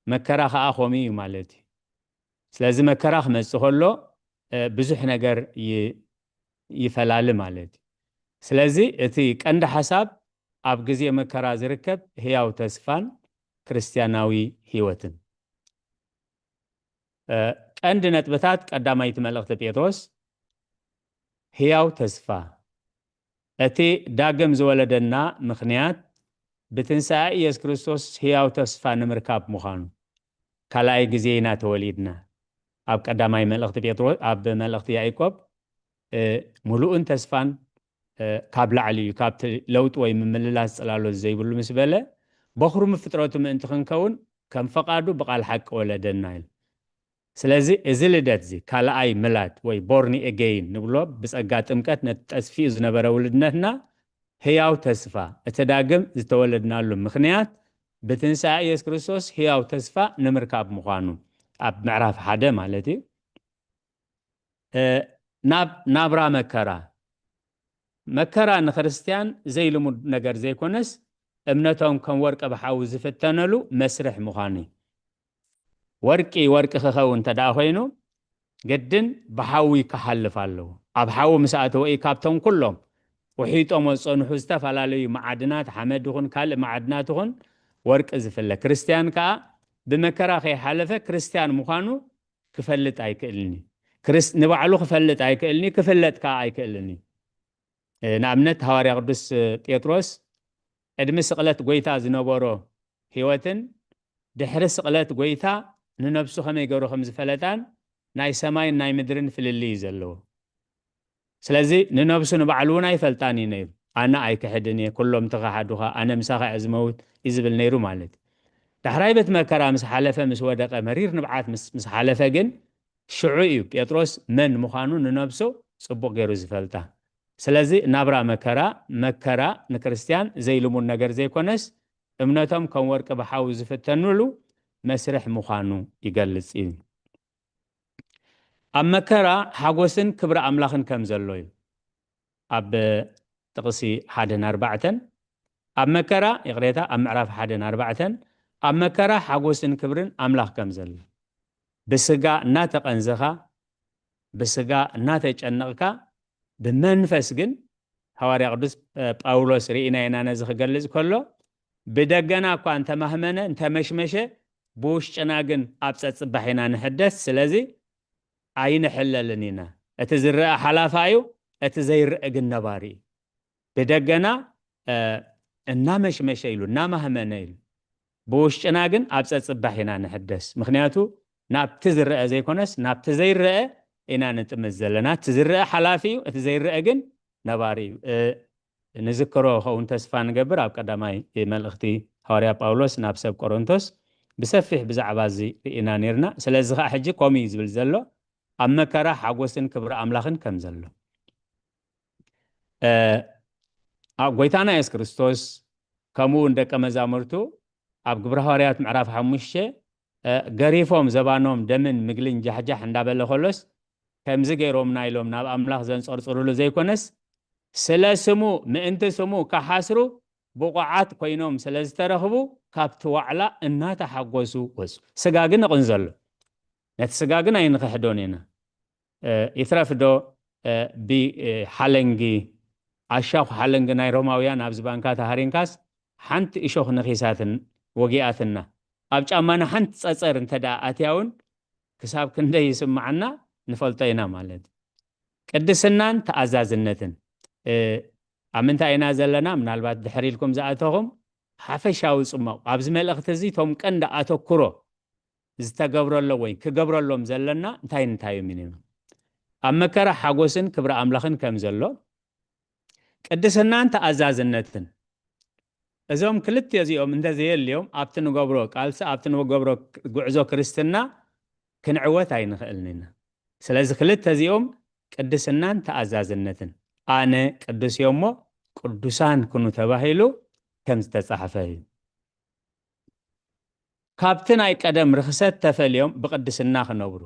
መከራ ከኣ ከምኡ እዩ ማለት እዩ። ስለዚ መከራ ክመጽእ ከሎ ብዙሕ ነገር ይፈላሊ ማለት እዩ። ስለዚ እቲ ቀንዲ ሓሳብ ኣብ ግዜ መከራ ዝርከብ ህያው ተስፋን ክርስትያናዊ ህይወትን። ቀንዲ ነጥብታት ቀዳማይቲ መልእኽቲ ጴጥሮስ፣ ህያው ተስፋ። እቲ ዳግም ዝወለደና ምኽንያት ብትንሳኤ ኢየሱስ ክርስቶስ ህያው ተስፋ ንምርካብ ምዃኑ። ካልኣይ ግዜ ኢና ተወሊድና። ኣብ ቀዳማይ መልእኽቲ ጴጥሮስ፣ ኣብ መልእኽቲ ያዕቆብ፣ ምሉእን ተስፋን ካብ ላዕሊ እዩ፣ ካብቲ ለውጢ ወይ ምምልላስ ጽላሎት ዘይብሉ ምስ በለ፣ በኹሪ ፍጥረቱ ምእንቲ ክንከውን ከም ፈቓዱ ብቓል ሓቂ ወለደና ኢሉ። ስለዚ እዚ ልደት እዚ፣ ካልኣይ ምላድ ወይ ቦርኒ ኤጌይን ንብሎ፣ ብጸጋ ጥምቀት ነቲ ጠስፊኡ ዝነበረ ውልድነትና ህያው ተስፋ፣ እቲ ዳግም ዝተወለድናሉ ምኽንያት ብትንሳኤ ኢየሱስ ክርስቶስ ህያው ተስፋ ንምርካብ ምዃኑ፣ ኣብ ምዕራፍ ሓደ ማለት እዩ። ናብ ናብራ መከራ። መከራ ንክርስትያን ዘይልሙድ ነገር ዘይኮነስ፣ እምነቶም ከም ወርቂ ብሓዊ ዝፍተነሉ መስርሕ ምዃኑ እዩ። ወርቂ ወርቂ ክኸውን እንተ ደኣ ኮይኑ፣ ግድን ብሓዊ ክሓልፍ ኣለዎ። ኣብ ሓዊ ምስ ኣተወ እዩ ካብቶም ኩሎም ውሒጦሞ ዝጸንሑ ዝተፈላለዩ መዓድናት፣ ሓመድ ይኹን ካልእ መዓድናት ይኹን ወርቂ ዝፍለ። ክርስትያን ከኣ ብመከራ ከይሓለፈ ክርስትያን ምዃኑ ክፈልጥ ኣይክእልን እዩ። ክርስ-፣ ንባዕሉ ክፈልጥ ኣይክእልን እዩ፣ ክፍለጥ ከኣ ኣይክእልን እዩ። ንኣብነት ሃዋርያ ቅዱስ ጴጥሮስ ቅድሚ ስቕለት ጎይታ ዝነበሮ ህይወትን ድሕሪ ስቕለት ጎይታ ንነብሱ ከመይ ገይሩ ከም ዝፈለጣን ናይ ሰማይን ናይ ምድርን ፍልልይ እዩ ዘለዎ። ስለዚ ንነብሱ ንባዕሉ እውን ኣይፈልጣን እዩ ነይሩ። ኣነ ኣይክሕድን እየ፣ ኩሎም ተኸሓዱኻ፣ ኣነ ምሳኻ እየ ዝመውት እዩ ዝብል ነይሩ ማለት እዩ። ዳሕራይ ቤት መከራ ምስ ሓለፈ፣ ምስ ወደቐ፣ መሪር ንብዓት ምስ፣ ምስ ሓለፈ ግን ሽዑ እዩ ጴጥሮስ መን ምዃኑ ንነብሱ ጽቡቕ ገይሩ ዝፈልጣ። ስለዚ ናብራ መከራ፣ መከራ ንክርስትያን ዘይልሙድ ነገር ዘይኮነስ፣ እምነቶም ከም ወርቂ ብሓዊ ዝፍተኑሉ መስርሕ ምዃኑ ይገልጽ እዩ። ኣብ መከራ ሓጎስን ክብሪ ኣምላኽን ከም ዘሎ እዩ። ኣብ ጥቕሲ ሓደን ኣርባዕተን፣ ኣብ መከራ፣ ይቕሬታ፣ ኣብ ምዕራፍ ሓደን ኣርባዕተን፣ ኣብ መከራ ሓጎስን ክብርን ኣምላኽ ከም ዘሎ። ብስጋ እናተቐንዘኻ፣ ብስጋ እናተጨነቕካ፣ ብመንፈስ ግን፣ ሃዋርያ ቅዱስ ጳውሎስ ርኢና ኢና ነዚ ክገልጽ ከሎ፣ ብደገና እኳ እንተማህመነ፣ እንተመሽመሸ፣ ብውሽጥና ግን ኣብ ጸጽባሕ ኢና ንሕደስ። ስለዚ ኣይንሕለልን ኢና። እቲ ዝረአ ሓላፋ እዩ፣ እቲ ዘይረአ ግን ነባሪ እዩ። ብደገና እናመሽመሸ ኢሉ፣ እናማህመነ ኢሉ፣ ብውሽጥና ግን ኣብ ጸጽባሕ ኢና ንሕደስ። ምኽንያቱ ናብቲ ዝረአ ዘይኮነስ ናብቲ ዘይረአ ኢና ንጥምት ዘለና። እቲ ዝረአ ሓላፊ እዩ፣ እቲ ዘይረአ ግን ነባሪ እዩ። ንዝክሮ ከውን ተስፋ ንገብር። ኣብ ቀዳማይ መልእኽቲ ሃዋርያ ጳውሎስ ናብ ሰብ ቆሮንቶስ ብሰፊሕ ብዛዕባ እዚ ርኢና ነይርና። ስለዚ ኸዓ ሕጂ ከምኡ እዩ ዝብል ዘሎ። ኣብ መከራ ሓጎስን ክብሪ ኣምላኽን ከም ዘሎ። እ፣ ኣብ ጎይታና የሱስ ክርስቶስ ከምኡ እውን ደቀ መዛሙርቱ ኣብ ግብረ ሃዋርያት ምዕራፍ ሓሙሽተ፣ እ፣ ገሪፎም ዘባኖም ደምን ምግልን ጃሕጃሕ እንዳበለ ከሎስ፣ ከምዚ ገይሮምና ኢሎም ናብ ኣምላኽ ዘንጸርጽሩሉ ዘይኮነስ፣ ስለ ስሙ፣ ምእንቲ ስሙ ክሓስሩ ብቑዓት ኮይኖም ስለ ዝተረኽቡ፣ ካብቲ ዋዕላ እናተሓጎሱ ወጹ። ስጋ ግን ይቕንዘሎ። ነቲ ስጋ ግን ኣይንኽሕዶን ኢና። እ፣ ይትረፍ ዶ፣ እ፣ ብ-፣ እ፣ ሓለንጊ፣ ኣሻኹ ሓለንጊ ናይ ሮማውያን ኣብ ዝባንካ ተሃሪንካስ፣ ሓንቲ እሾኽ ነኺሳትን ወጊኣትና። ኣብ ጫማና ሓንቲ ጸጸር እንተ ደኣ ኣትያ እውን፣ ክሳብ ክንደይ ይስምዓና ንፈልጦ ኢና ማለት እዩ። ቅድስናን ተኣዛዝነትን። እ፣ ኣብ ምንታይ ኢና ዘለና? ምናልባት ድሕር ኢልኩም ዝኣተኹም፣ ሓፈሻዊ ጽማቕ ኣብዚ መልእኽቲ እዚ፣ እቶም ቀንዲ ኣተኩሮ ዝተገብረሎ ወይ ክገብረሎም ዘለና እንታይ እንታይ እዮም ኢልና? ኣብ መከራ ሓጎስን ክብሪ ኣምላኽን ከም ዘሎ፣ ቅድስናን ተኣዛዝነትን። እዞም ክልተ እዚኦም እንተዘየልዮም፣ ኣብቲ ንገብሮ ቃልሲ፣ ኣብቲ ንገብሮ ጉዕዞ ክርስትና ክንዕወት ኣይንኽእልን ኢና። ስለዚ ክልተ እዚኦም፣ ቅድስናን ተኣዛዝነትን፣ ኣነ ቅዱስ እየ እሞ ቅዱሳን ኩኑ ተባሂሉ ከም ዝተጻሕፈ እዩ። ካብቲ ናይ ቀደም ርኽሰት ተፈልዮም ብቕድስና ክነብሩ።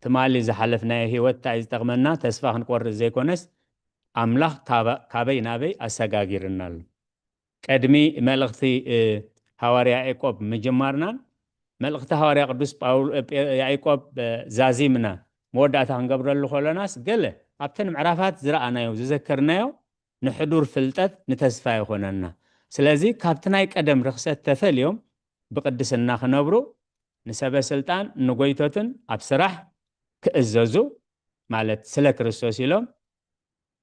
ትማሊ ዝሓለፍናዮ ህይወት እንታይ ዝጠቕመና? ተስፋ ክንቆርጽ ዘይኮነስ፣ ኣምላኽ ካባ-፣ ካበይ ናበይ ኣሰጋጊርና ኣሎ። ቀድሚ መልእኽቲ፣ እ፣ ሃዋርያ ያዕቆብ ምጅማርናን፣ መልእኽቲ ሃዋርያ ቅዱስ ጳውል-፣ እ፣ ጴ-፣ ያዕቆብ፣ እ፣ ዛዚምና መወዳእታ ክንገብረሉ ከሎናስ፣ ገለ ኣብተን ምዕራፋት ዝረኣናዮ፣ ዝዘከርናዮ ንሕዱር ፍልጠት ንተስፋ ይኾነና። ስለዚ ካብቲ ናይ ቀደም ርኽሰት ተፈልዮም ብቕድስና ክነብሩ፣ ንሰበ ስልጣን፣ ንጎይቶትን ኣብ ስራሕ ክእዘዙ፣ ማለት ስለ ክርስቶስ ኢሎም፣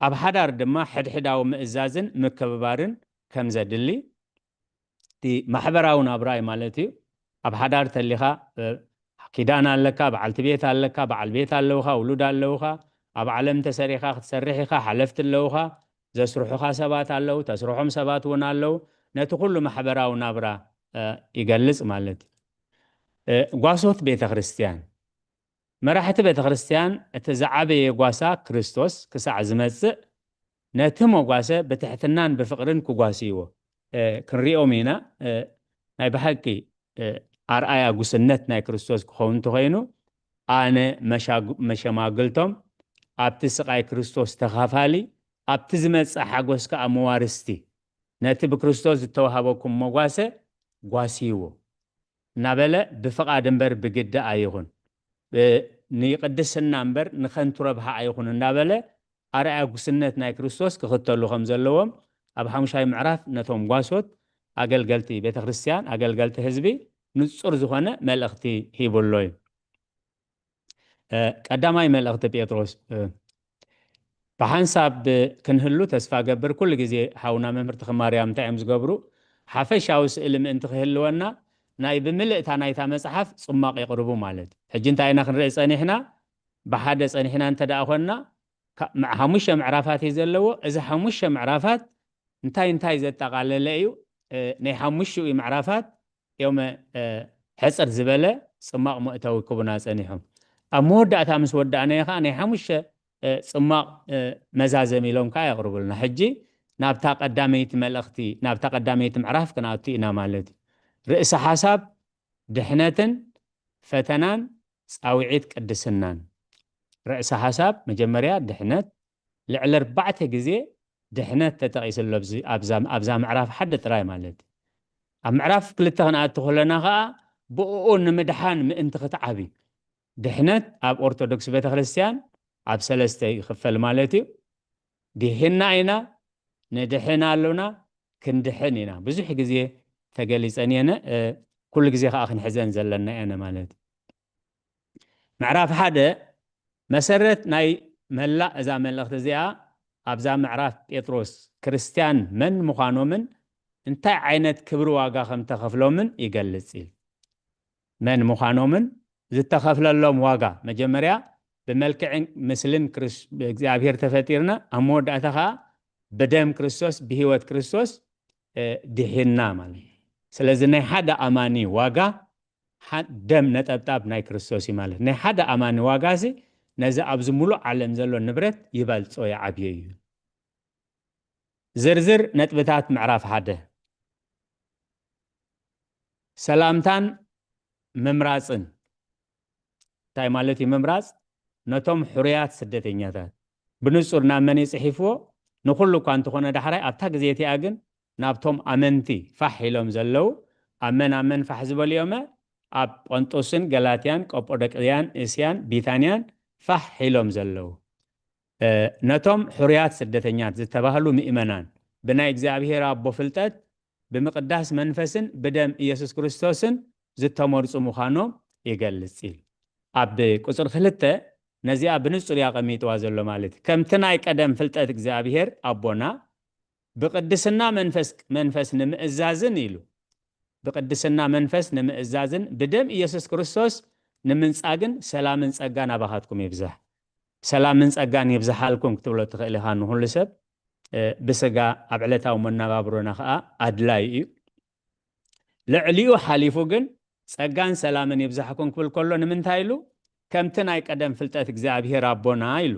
ኣብ ሓዳር ድማ ሕድሕዳዊ ምእዛዝን ምክብባርን ከም ዘድሊ፣ እቲ ማሕበራዊ ናብራ እዩ ማለት እዩ። ኣብ ሓዳር ተሊኻ፣ እ፣ ኪዳን ኣለካ፣ በዓልቲ ቤት ኣለካ፣ በዓል ቤት ኣለውኻ፣ ውሉድ ኣለውኻ፣ ኣብ ዓለም ተሰሪኻ ክትሰርሕ ኢኻ፣ ሓለፍቲ ኣለውኻ፣ ዘስርሑኻ ሰባት ኣለዉ፣ ተስርሖም ሰባት እውን ኣለዉ። ነቲ ኩሉ ማሕበራዊ ናብራ፣ እ፣ ይገልጽ ማለት እዩ። እ፣ ጓሶት ቤተ ክርስቲያን፣ መራሕቲ ቤተ ክርስቲያን፣ እቲ ዝዓበየ ጓሳ ክርስቶስ ክሳዕ ዝመጽእ፣ ነቲ መጓሰ ብትሕትናን ብፍቕርን ክጓስይዎ፣ እ፣ ክንሪኦም ኢና። እ፣ ናይ ብሓቂ፣ እ፣ ኣርኣያ ጉስነት ናይ ክርስቶስ ክኸውን እንተኾይኑ፣ ኣነ መሻግ-፣ መሸማግልቶም፣ ኣብቲ ስቓይ ክርስቶስ ተኻፋሊ፣ ኣብቲ ዝመጽእ ሓጎስ ከኣ መዋርስቲ፣ ነቲ ብክርስቶስ ዝተዋህበኩም መጓሰ ጓስይዎ እናበለ፣ ብፍቓድ እምበር ብግዲ ኣይኹን፣ ብ-፣ ንቅድስና እምበር ንኸንቱ ረብሓ ኣይኹን እናበለ፣ ኣርኣያ ጉስነት ናይ ክርስቶስ ክኽተሉ ከም ዘለዎም፣ ኣብ ሓሙሻይ ምዕራፍ ነቶም ጓሶት ኣገልገልቲ ቤተ ክርስቲያን፣ ኣገልገልቲ ህዝቢ፣ ንጹር ዝኾነ መልእኽቲ ሂቡ ኣሎ እዩ። እ፣ ቀዳማይ መልእኽቲ ጴጥሮስ፣ እ፣ ብሓንሳብ ክንህሉ ተስፋ ገብር። ኩሉ ግዜ ሓውና መምህር ተኽለ ማርያም እንታይ እዮም ዝገብሩ? ሓፈሻዊ ስእሊ ምእንቲ ክህልወና፣ ናይ ብምልእታ ናይታ መጽሓፍ ጽማቕ የቕርቡ ማለት እዩ። ሕጂ እንታይ ኢና ክንርኢ ጸኒሕና? ብሓደ ጸኒሕና እንተ ደኣ ኾንና፣ ካ-፣ ምዕ-፣ ሓሙሽተ ምዕራፋት እዩ ዘለዎ። እዚ ሓሙሽተ ምዕራፋት እንታይ እንታይ ዘጠቓለለ እዩ? እ፣ ናይ ሓሙሽቲኡ ምዕራፋት እዮም፣ እ፣ ሕጽር ዝበለ ጽማቕ መእተዊ ክቡና ጸኒሖም። ኣብ መወዳእታ ምስ ወዳእናዮ ኸኣ ናይ ሓሙሽተ፣ እ፣ ጽማቕ፣ እ፣ መዛዘሚ ኢሎም ከኣ የቕርቡልና። ሕጂ ናብታ ቀዳመይቲ መልእኽቲ፣ ናብታ ቀዳመይቲ ምዕራፍ ክንኣቱ ኢና ማለት እዩ። ርእሲ ሓሳብ ድሕነትን ፈተናን ጻውዒት ቅድስናን። ርእሲ ሓሳብ መጀመርያ ድሕነት፣ ልዕሊ ኣርባዕተ ግዜ ድሕነት ተጠቒሱ ኣሎ ኣብዚ፣ ኣብዛ፣ ኣብዛ ምዕራፍ ሓደ ጥራይ ማለት እዩ። ኣብ ምዕራፍ ክልተ ክንኣቱ ከለና ኸኣ ብእኡ ንምድሓን ምእንቲ ክትዓቢ። ድሕነት ኣብ ኦርቶዶክስ ቤተክርስትያን ኣብ ሰለስተ ይኽፈል ማለት እዩ። ድሒና ኢና፣ ንድሕን ኣሎና፣ ክንድሕን ኢና። ብዙሕ ግዜ ተገሊጸን እየን፣ እ፣ ኩሉ ግዜ ከኣ ክንሕዘን ዘለና እየን ማለት እዩ። ምዕራፍ ሓደ መሰረት ናይ መላእ እዛ መልእኽቲ እዚኣ ኣብዛ ምዕራፍ ጴጥሮስ ክርስትያን መን ምዃኖምን እንታይ ዓይነት ክብሪ ዋጋ ከም ተኸፍሎምን ይገልጽ እዩ። መን ምዃኖምን ዝተኸፍለሎም ዋጋ፣ መጀመርያ ብመልክዕን ምስልን ክርስ-፣ እግዚኣብሔር ተፈጢርና፣ ኣብ መወዳእታ ኸኣ ብደም ክርስቶስ፣ ብህይወት ክርስቶስ፣ እ፣ ድሒንና ማለት እዩ። ስለዚ ናይ ሓደ ኣማኒ ዋጋ፣ ሓ-፣ ደም ነጠብጣብ ናይ ክርስቶስ እዩ ማለት። ናይ ሓደ ኣማኒ ዋጋ እዚ ነዚ ኣብዚ ሙሉእ ዓለም ዘሎ ንብረት ይበልጾ፣ ይዓብዮ እዩ። ዝርዝር ነጥብታት ምዕራፍ ሓደ። ሰላምታን ምምራጽን። እንታይ ማለት እዩ ምምራጽ? ነቶም ሕሩያት ስደተኛታት ብንጹር ናብ መን እዩ ጽሒፍዎ? ንኹሉ እኳ እንተኾነ፣ ዳሕራይ ኣብታ ግዜ እቲኣ ግን ናብቶም ኣመንቲ ፋሕ ኢሎም ዘለዉ፣ ኣብ መን ኣብ መን ፋሕ ዝበሉ እዮመ? ኣብ ጳንጦስን ገላትያን፣ ቀጶዶቅያን፣ እስያን፣ ቢታንያን ፋሕ ኢሎም ዘለዉ። እ፣ ነቶም ሕሩያት ስደተኛት ዝተባህሉ ምእመናን ብናይ እግዚኣብሔር ኣቦ ፍልጠት፣ ብምቕዳስ መንፈስን ብደም ኢየሱስ ክርስቶስን ዝተመርጹ ምዃኖም ይገልጽ ኢሉ። ኣብ ቁጽሪ ክልተ ነዚኣ ብንጹር እዩ ኣቐሚጥዋ ዘሎ ማለት እዩ። ከምቲ ናይ ቀደም ፍልጠት እግዚኣብሔር ኣቦና ብቅድስና መንፈስ፣ መንፈስ ንምእዛዝን ኢሉ፣ ብቅድስና መንፈስ ንምእዛዝን ብደም ኢየሱስ ክርስቶስ ንምንጻግን ሰላምን ጸጋን ኣባኻትኩም ይብዛሕ። ሰላምን ጸጋን ይብዝሓልኩም ክትብሎ ትኽእል ኢኻ ንኹሉ ሰብ። እ፣ ብስጋ ኣብ ዕለታዊ መነባብሮና ኸኣ ኣድላይ እዩ። ልዕሊኡ ሓሊፉ ግን ጸጋን ሰላምን ይብዛሕኩም ክብል ከሎ ንምንታይ ኢሉ? ከምቲ ናይ ቀደም ፍልጠት እግዚኣብሔር ኣቦና ኢሉ።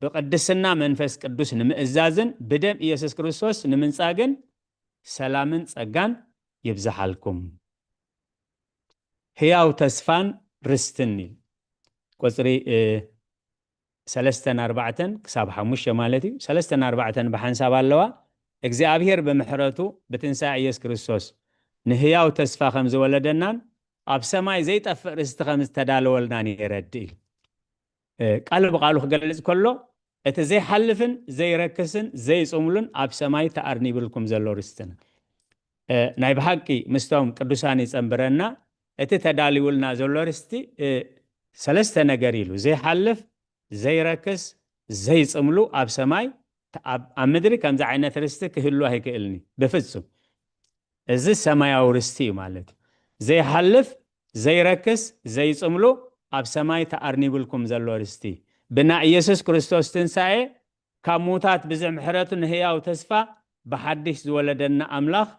ብቅድስና መንፈስ ቅዱስ ንምእዛዝን ብደም ኢየሱስ ክርስቶስ ንምንጻግን ሰላምን ጸጋን ይብዝሓልኩም። ህያው ተስፋን ርስትን ኢሉ። ቁጽሪ፣ እ፣ ሰለስተን ኣርባዕተን ክሳብ ሓሙሽተ ማለት እዩ። ሰለስተን ኣርባዕተን ብሓንሳብ ኣለዋ። እግዚኣብሔር ብምሕረቱ ብትንሳኤ ኢየሱስ ክርስቶስ ንህያው ተስፋ ከም ዝወለደናን ኣብ ሰማይ ዘይጠፍእ ርስቲ ከም ዝተዳለወልናን የረድእ እዩ። እ፣ ቃል ብቃሉ ክገልጽ ከሎ፣ እቲ ዘይሓልፍን ዘይረክስን ዘይጽምሉን ኣብ ሰማይ ተኣርኒብልኩም ዘሎ ርስትና። እ፣ ናይ ብሓቂ ምስቶም ቅዱሳን ይጸንብረና። እቲ ተዳልዩልና ዘሎ ርስቲ፣ እ፣ ሰለስተ ነገር ኢሉ፣ ዘይሓልፍ፣ ዘይረክስ፣ ዘይጽምሉ ኣብ ሰማይ፣ ተ-፣ ኣብ፣ ኣብ ምድሪ ከምዚ ዓይነት ርስቲ ክህሉ ኣይክእልኒ ብፍጹም። እዚ ሰማያዊ ርስቲ እዩ ማለት እዩ። ዘይሓልፍ፣ ዘይረክስ፣ ዘይጽምሉ ኣብ ሰማይ ተኣርኒብልኩም ዘሎ ርስቲ። ብናይ ኢየሱስ ክርስቶስ ትንሳኤ ካብ ምዉታት ብዘይ ምሕረቱ ንህያው ተስፋ ብሓድሽ ዝወለደና ኣምላኽ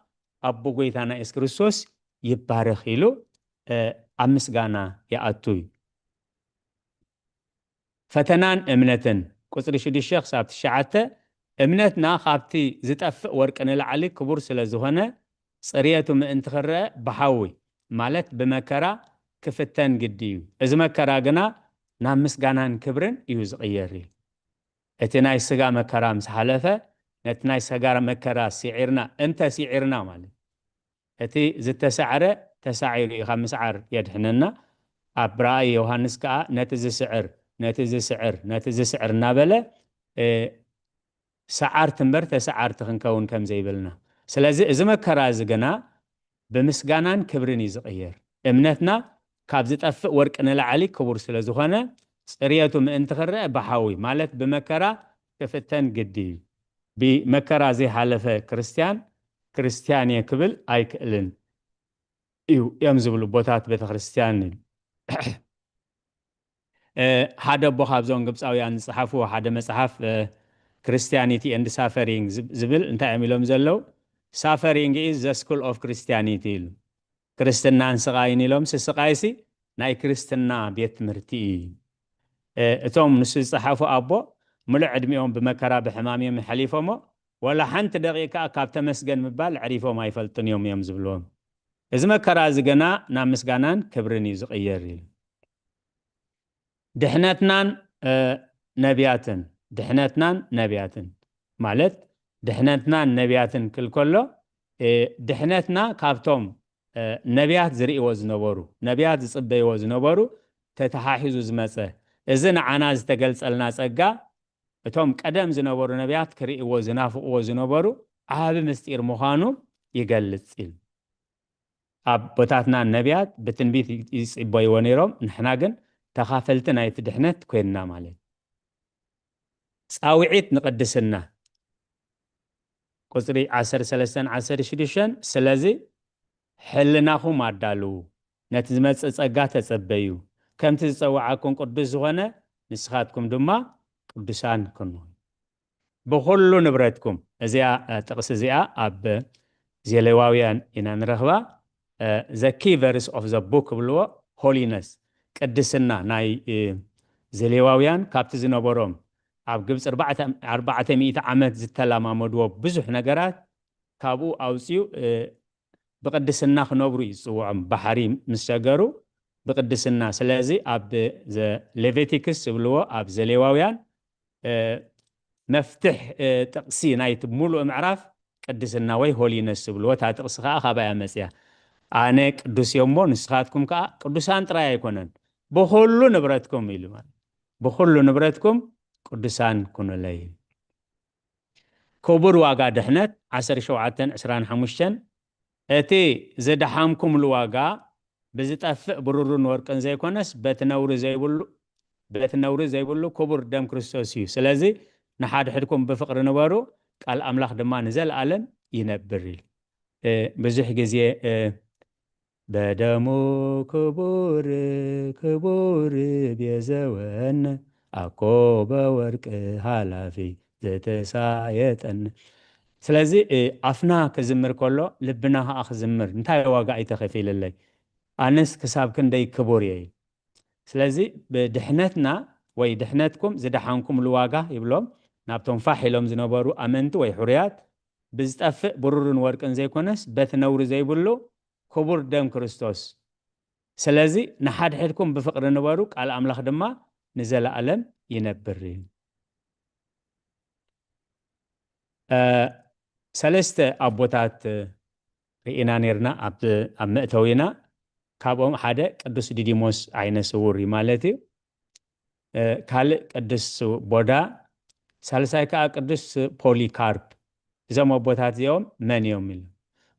ኣቦ ጐይታና ኢየሱስ ክርስቶስ ይባረኽ ኢሉ፣ እ፣ ኣብ ምስጋና ይኣቱ እዩ። ፈተናን እምነትን፣ ቁጽሪ ሽዱሽተ ክሳብ ትሽዓተ፣ እምነትና ካብቲ ዝጠፍእ ወርቂ ንላዕሊ ክቡር ስለ ዝኾነ፣ ጽርየቱ ምእንቲ ክረአ ብሓዊ፣ ማለት ብመከራ ክፍተን ግዲ እዩ። እዚ መከራ ግና ናብ ምስጋናን ክብርን እዩ ዝቕየር እዩ። እቲ ናይ ስጋ መከራ ምስ ሓለፈ፣ ነቲ ናይ ስጋ መከራ ስዒርና፣ እንተ ስዒርና ማለት፣ እቲ ዝተሳዕረ ተሳዒሩ እዩ፣ ካብ ምስዓር የድሕነና። ኣብ ራእይ ዮሃንስ ከኣ፣ ነቲ ዝስዕር፣ ነቲ ዝስዕር፣ ነቲ ዝስዕር እናበለ፣ እ፣ ሰዓርቲ እምበር ተሰዓርቲ ክንከውን ከም ዘይብልና። ስለዚ እዚ መከራ እዚ ግና ብምስጋናን ክብርን እዩ ዝቕየር። እምነትና ካብ ዝጠፍእ ወርቂ ንላዕሊ ክቡር ስለ ዝኾነ፣ ጽርየቱ ምእንቲ ክረአ ብሓዊ፣ ማለት ብመከራ ክፍተን ግዲ እዩ። ብመከራ ዘይሓለፈ ክርስትያን፣ ክርስትያን እየ ክብል ኣይክእልን እዩ እዮም ዝብሉ ኣቦታት ቤተ ክርስትያን። እ፣ ሓደ ኣቦ ካብዞም ግብፃውያን ዝፀሓፍዎ ሓደ መፅሓፍ፣ እ፣ Christianity and Suffering ዝብ-፣ ዝብል እንታይ እዮም ኢሎም ዘለዉ? Suffering is the school of Christianity ኢሉ። ክርስትናን ስቓይን ኢሎም፣ ስ-፣ ስቓይሲ ናይ ክርስትና ቤት ትምህርቲ እዩ። እ፣ እቶም ንሱ ዝፀሓፉ ኣቦ ምሉእ ዕድሚኦም ብመከራ ብሕማም እዮም ሓሊፎሞ፣ ወላ ሓንቲ ደቂቕ ከዓ ካብ ተመስገን ምባል ዕሪፎም ኣይፈልጡን እዮም እዮም ዝብልዎም። እዚ መከራ እዚ ግና ናብ ምስጋናን ክብርን እዩ ዝቕየር ኢሉ። ድሕነትናን፣ እ፣ ነቢያትን፣ ድሕነትናን ነቢያትን ማለት ድሕነትናን ነቢያትን ክል ከሎ፣ እ፣ ድሕነትና ካብቶም፣ እ፣ ነቢያት ዝርእይዎ ዝነበሩ፣ ነቢያት ዝጽበይዎ ዝነበሩ ተተሓሒዙ ዝመጸ፣ እዚ ንዓና ዝተገልጸልና ጸጋ፣ እቶም ቀደም ዝነበሩ ነቢያት ክርእይዎ ዝናፍቕዎ ዝነበሩ ዓቢ ምስጢር ምዃኑ ይገልጽ ኢሉ። ኣቦታትና ነቢያት ብትንቢት ይጽበይዎ ነይሮም፣ ንሕና ግን ተኻፈልቲ ናይቲ ድሕነት ኮይንና ማለት። ጻውዒት ንቅድስና። ቁጽሪ ዓሰርተ ሰለስተን ዓሰርተ ሽዱሽተን፣ ስለዚ ሕልናኹም ኣዳልዉ፣ ነቲ ዝመጽእ ጸጋ ተጸበዩ፣ ከምቲ ዝጸውዓኩም ቅዱስ ዝኾነ ንስኻትኩም ድማ ቅዱሳን ኩኑ። ብኹሉ ንብረትኩም። እዚኣ፣ እ፣ ጥቕሲ እዚኣ ኣብ ዜሌዋውያን ኢና ንረኽባ። እ፣ the key verse of the book ክብልዎ፣ ሆሊነስ፣ ቅድስና፣ ናይ፣ እ፣ ዘሌዋውያን ካብቲ ዝነበሮም ኣብ ግብፂ ኣርባዕተ ሚእቲ ዓመት ዝተለማመድዎ ብዙሕ ነገራት ካብኡ ኣውፅኡ ብቅድስና ክነብሩ እዩ ዝፅውዖም። ባሕሪ ምስ ሰገሩ ብቅድስና። ስለዚ ኣብ ሌቪቲክስ ዝብልዎ ኣብ ዘሌዋውያን መፍትሕ ጥቕሲ ናይቲ ሙሉእ ምዕራፍ ቅድስና ወይ ሆሊነስ ዝብልዎ እታ ጥቕሲ ከዓ ካባይ መፅያ። ኣነ ቅዱስ እየ እሞ ንስኻትኩም ከዓ ቅዱሳን ጥራይ ኣይኮነን ብኩሉ ንብረትኩም ኢሉ ማለት ብኩሉ ንብረትኩም ቅዱሳን ኩኑለይ። ክቡር ዋጋ ድሕነት ዓሰርተ ሸውዓተ ዕስራን ሓሙሽተን እቲ ዝደሓምኩምሉ ዋጋ ብዝጠፍእ ብሩርን ወርቅን ዘይኮነስ በቲ ነውሪ ዘይብሉ በቲ ነውሪ ዘይብሉ ክቡር ደም ክርስቶስ እዩ። ስለዚ ንሓድሕድኩም ብፍቕሪ ንበሩ፣ ቃል ኣምላኽ ድማ ንዘለኣለም ይነብር ኢሉ። ብዙሕ ግዜ በደሙ ክቡር ክቡር ቤዘወን ኣኮ በወርቅ ሃላፊ ዝተሳየጠን። ስለዚ ኣፍና ክዝምር ከሎ ልብና ከዓ ክዝምር እንታይ ዋጋ እዩ ተኸፊልለይ? ኣነስ ክሳብ ክንደይ ክቡር እየ። ስለዚ ብድሕነትና ወይ ድሕነትኩም ዝደሓንኩምሉ ዋጋ ይብሎም ናብቶም ፋሕ ኢሎም ዝነበሩ ኣመንቲ ወይ ሕሩያት ብዝጠፍእ ብሩርን ወርቅን ዘይኮነስ በቲ ነውሪ ዘይብሉ ክቡር ደም ክርስቶስ። ስለዚ ንሓድሕድኩም ብፍቕሪ ንበሩ፣ ቃል ኣምላኽ ድማ ንዘለኣለም ይነብር እዩ። ሰለስተ ኣቦታት ርኢና ነርና ኣብ መእተዊና። ካብኦም ሓደ ቅዱስ ዲዲሞስ ዓይነ ስውር እዩ ማለት እዩ። ካልእ ቅዱስ ቦዳ፣ ሳልሳይ ከዓ ቅዱስ ፖሊካርፕ። እዞም ኣቦታት እዚኦም መን እዮም ኢሉ።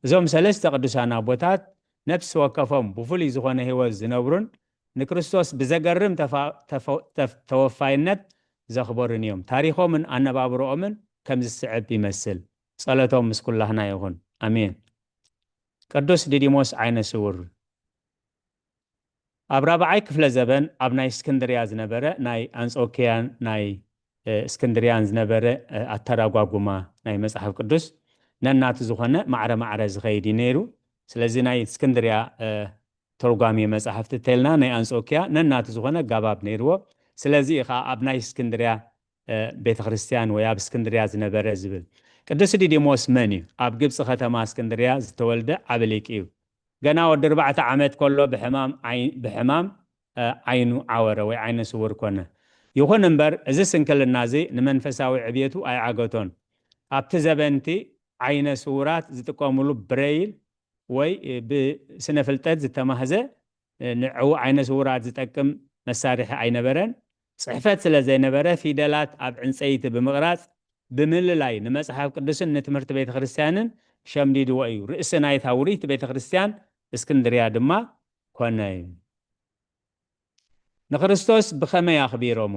እዞም ሰለስተ ቅዱሳን ኣቦታት ነፍሲ ወከፎም ብፍሉይ ዝኾነ ህይወት ዝነብሩን ንክርስቶስ ብዘገርም ተወፋይነት ዘኽበሩን እዮም። ታሪኾምን ኣነባብሮኦምን ከም ዝስዕብ ይመስል። ጸሎቶም ምስ ኩላህና ይኹን። ኣሜን። ቅዱስ ዲዲሞስ ዓይነ ስውር ኣብ ራብዓይ ክፍለ ዘበን ኣብ ናይ እስክንድርያ ዝነበረ ናይ ኣንጾኪያን ናይ እስክንድርያን ዝነበረ ኣተራጓጉማ ናይ መጽሓፍ ቅዱስ ነናቱ ዝኾነ ማዕረ ማዕረ ዝኸይድ እዩ ነይሩ። ስለዚ ናይ እስክንድርያ ተርጓሚ መጽሓፍቲ ተልና ናይ ኣንጾኪያ ነናቱ ዝኾነ ጋባብ ነይርዎ። ስለዚ ከዓ ኣብ ናይ እስክንድርያ ቤተ ክርስቲያን ወይ ኣብ እስክንድርያ ዝነበረ ዝብል። ቅዱስ ዲዲሞስ መን እዩ? ኣብ ግብፂ ከተማ እስክንድርያ ዝተወልደ ዓቢ ሊቅ እዩ። ገና ወዲ ኣርባዕተ ዓመት ከሎ ብሕማም ዓይኑ ዓወረ ወይ ዓይነ ስውር ኮነ። ይኹን እምበር እዚ ስንክልና እዚ ንመንፈሳዊ ዕብየቱ ኣይዓገቶን። ኣብቲ ዘበንቲ ዓይነ ስውራት ዝጥቀሙሉ ብሬይል ወይ ብስነ ፍልጠት ዝተማህዘ ንዕኡ ዓይነ ስውራት ዝጠቅም መሳርሒ ኣይነበረን። ጽሕፈት ስለ ዘይነበረ ፊደላት ኣብ ዕንጸይቲ ብምቕራጽ ብምልላይ ንመጽሓፍ ቅዱስን ንትምህርቲ ቤተ ክርስቲያንን ሸምዲድዎ እዩ። ርእሲ ናይታ ውርይቲ ቤተ ክርስቲያን እስክንድርያ ድማ ኮነ እዩ። ንክርስቶስ ብኸመይ ኣኽቢሮሞ?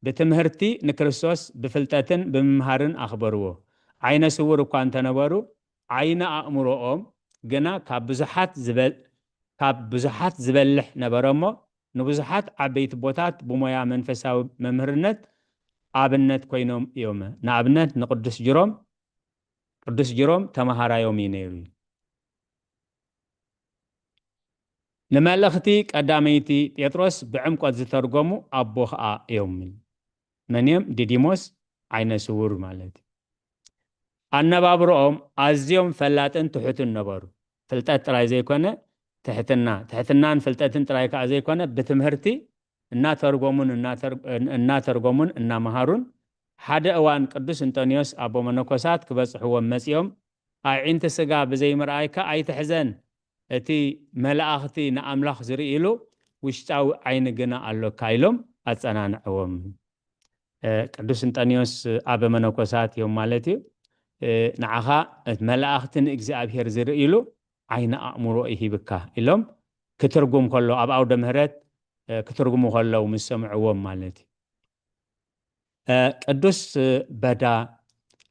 ብትምህርቲ ንክርስቶስ ብፍልጠትን ብምምሃርን ኣኽበርዎ። ዓይነ ስውር እኳ እንተነበሩ ዓይነ ኣእምሮኦም ግና ካብ ብዙሓት ዝበል ካብ ብዙሓት ዝበልሕ ነበረ እሞ ንብዙሓት ዓበይቲ ቦታት ብሞያ መንፈሳዊ መምህርነት ኣብነት ኮይኖም እዮም። ንኣብነት ንቅዱስ ጅሮም ቅዱስ ጅሮም ተማሃራዮም እዩ ነይሩ። ንመልእኽቲ ቀዳመይቲ ጴጥሮስ ብዕምቆት ዝተርጎሙ ኣቦ ኸኣ እዮም። መን እዮም? ዲዲሞስ ዓይነ ስውር ማለት እዩ። ኣነባብሮኦም ኣዝዮም ፈላጥን ትሑትን ነበሩ። ፍልጠት ጥራይ ዘይኮነ ትሕትና፣ ትሕትናን ፍልጠትን ጥራይ ከኣ ዘይኮነ ብትምህርቲ እናተርጎሙን እናተርጎሙን እናመሃሩን ሓደ እዋን ቅዱስ እንጠንዮስ ኣቦ መነኮሳት ክበጽሕዎም መጺኦም ኣዒንቲ ስጋ ብዘይ ምርኣይካ ኣይትሕዘን፣ እቲ መላእኽቲ ንኣምላኽ ዝርእይሉ ውሽጣዊ ዓይኒ ግና ኣሎካ ኢሎም ኣጸናንዕዎም። ቅዱስ እንጠንዮስ ኣበ መነኮሳት እዮም ማለት እዩ። ንዓኻ መላእኽቲ ንእግዚኣብሔር ዝርእይሉ ዓይኒ ኣእምሮ ይሂብካ ኢሎም ክትርጉም ከሎ ኣብ ኣውደ ምህረት ክትርጉሙ ከለዉ ምስ ሰምዕዎም ማለት እዩ። ቅዱስ በዳ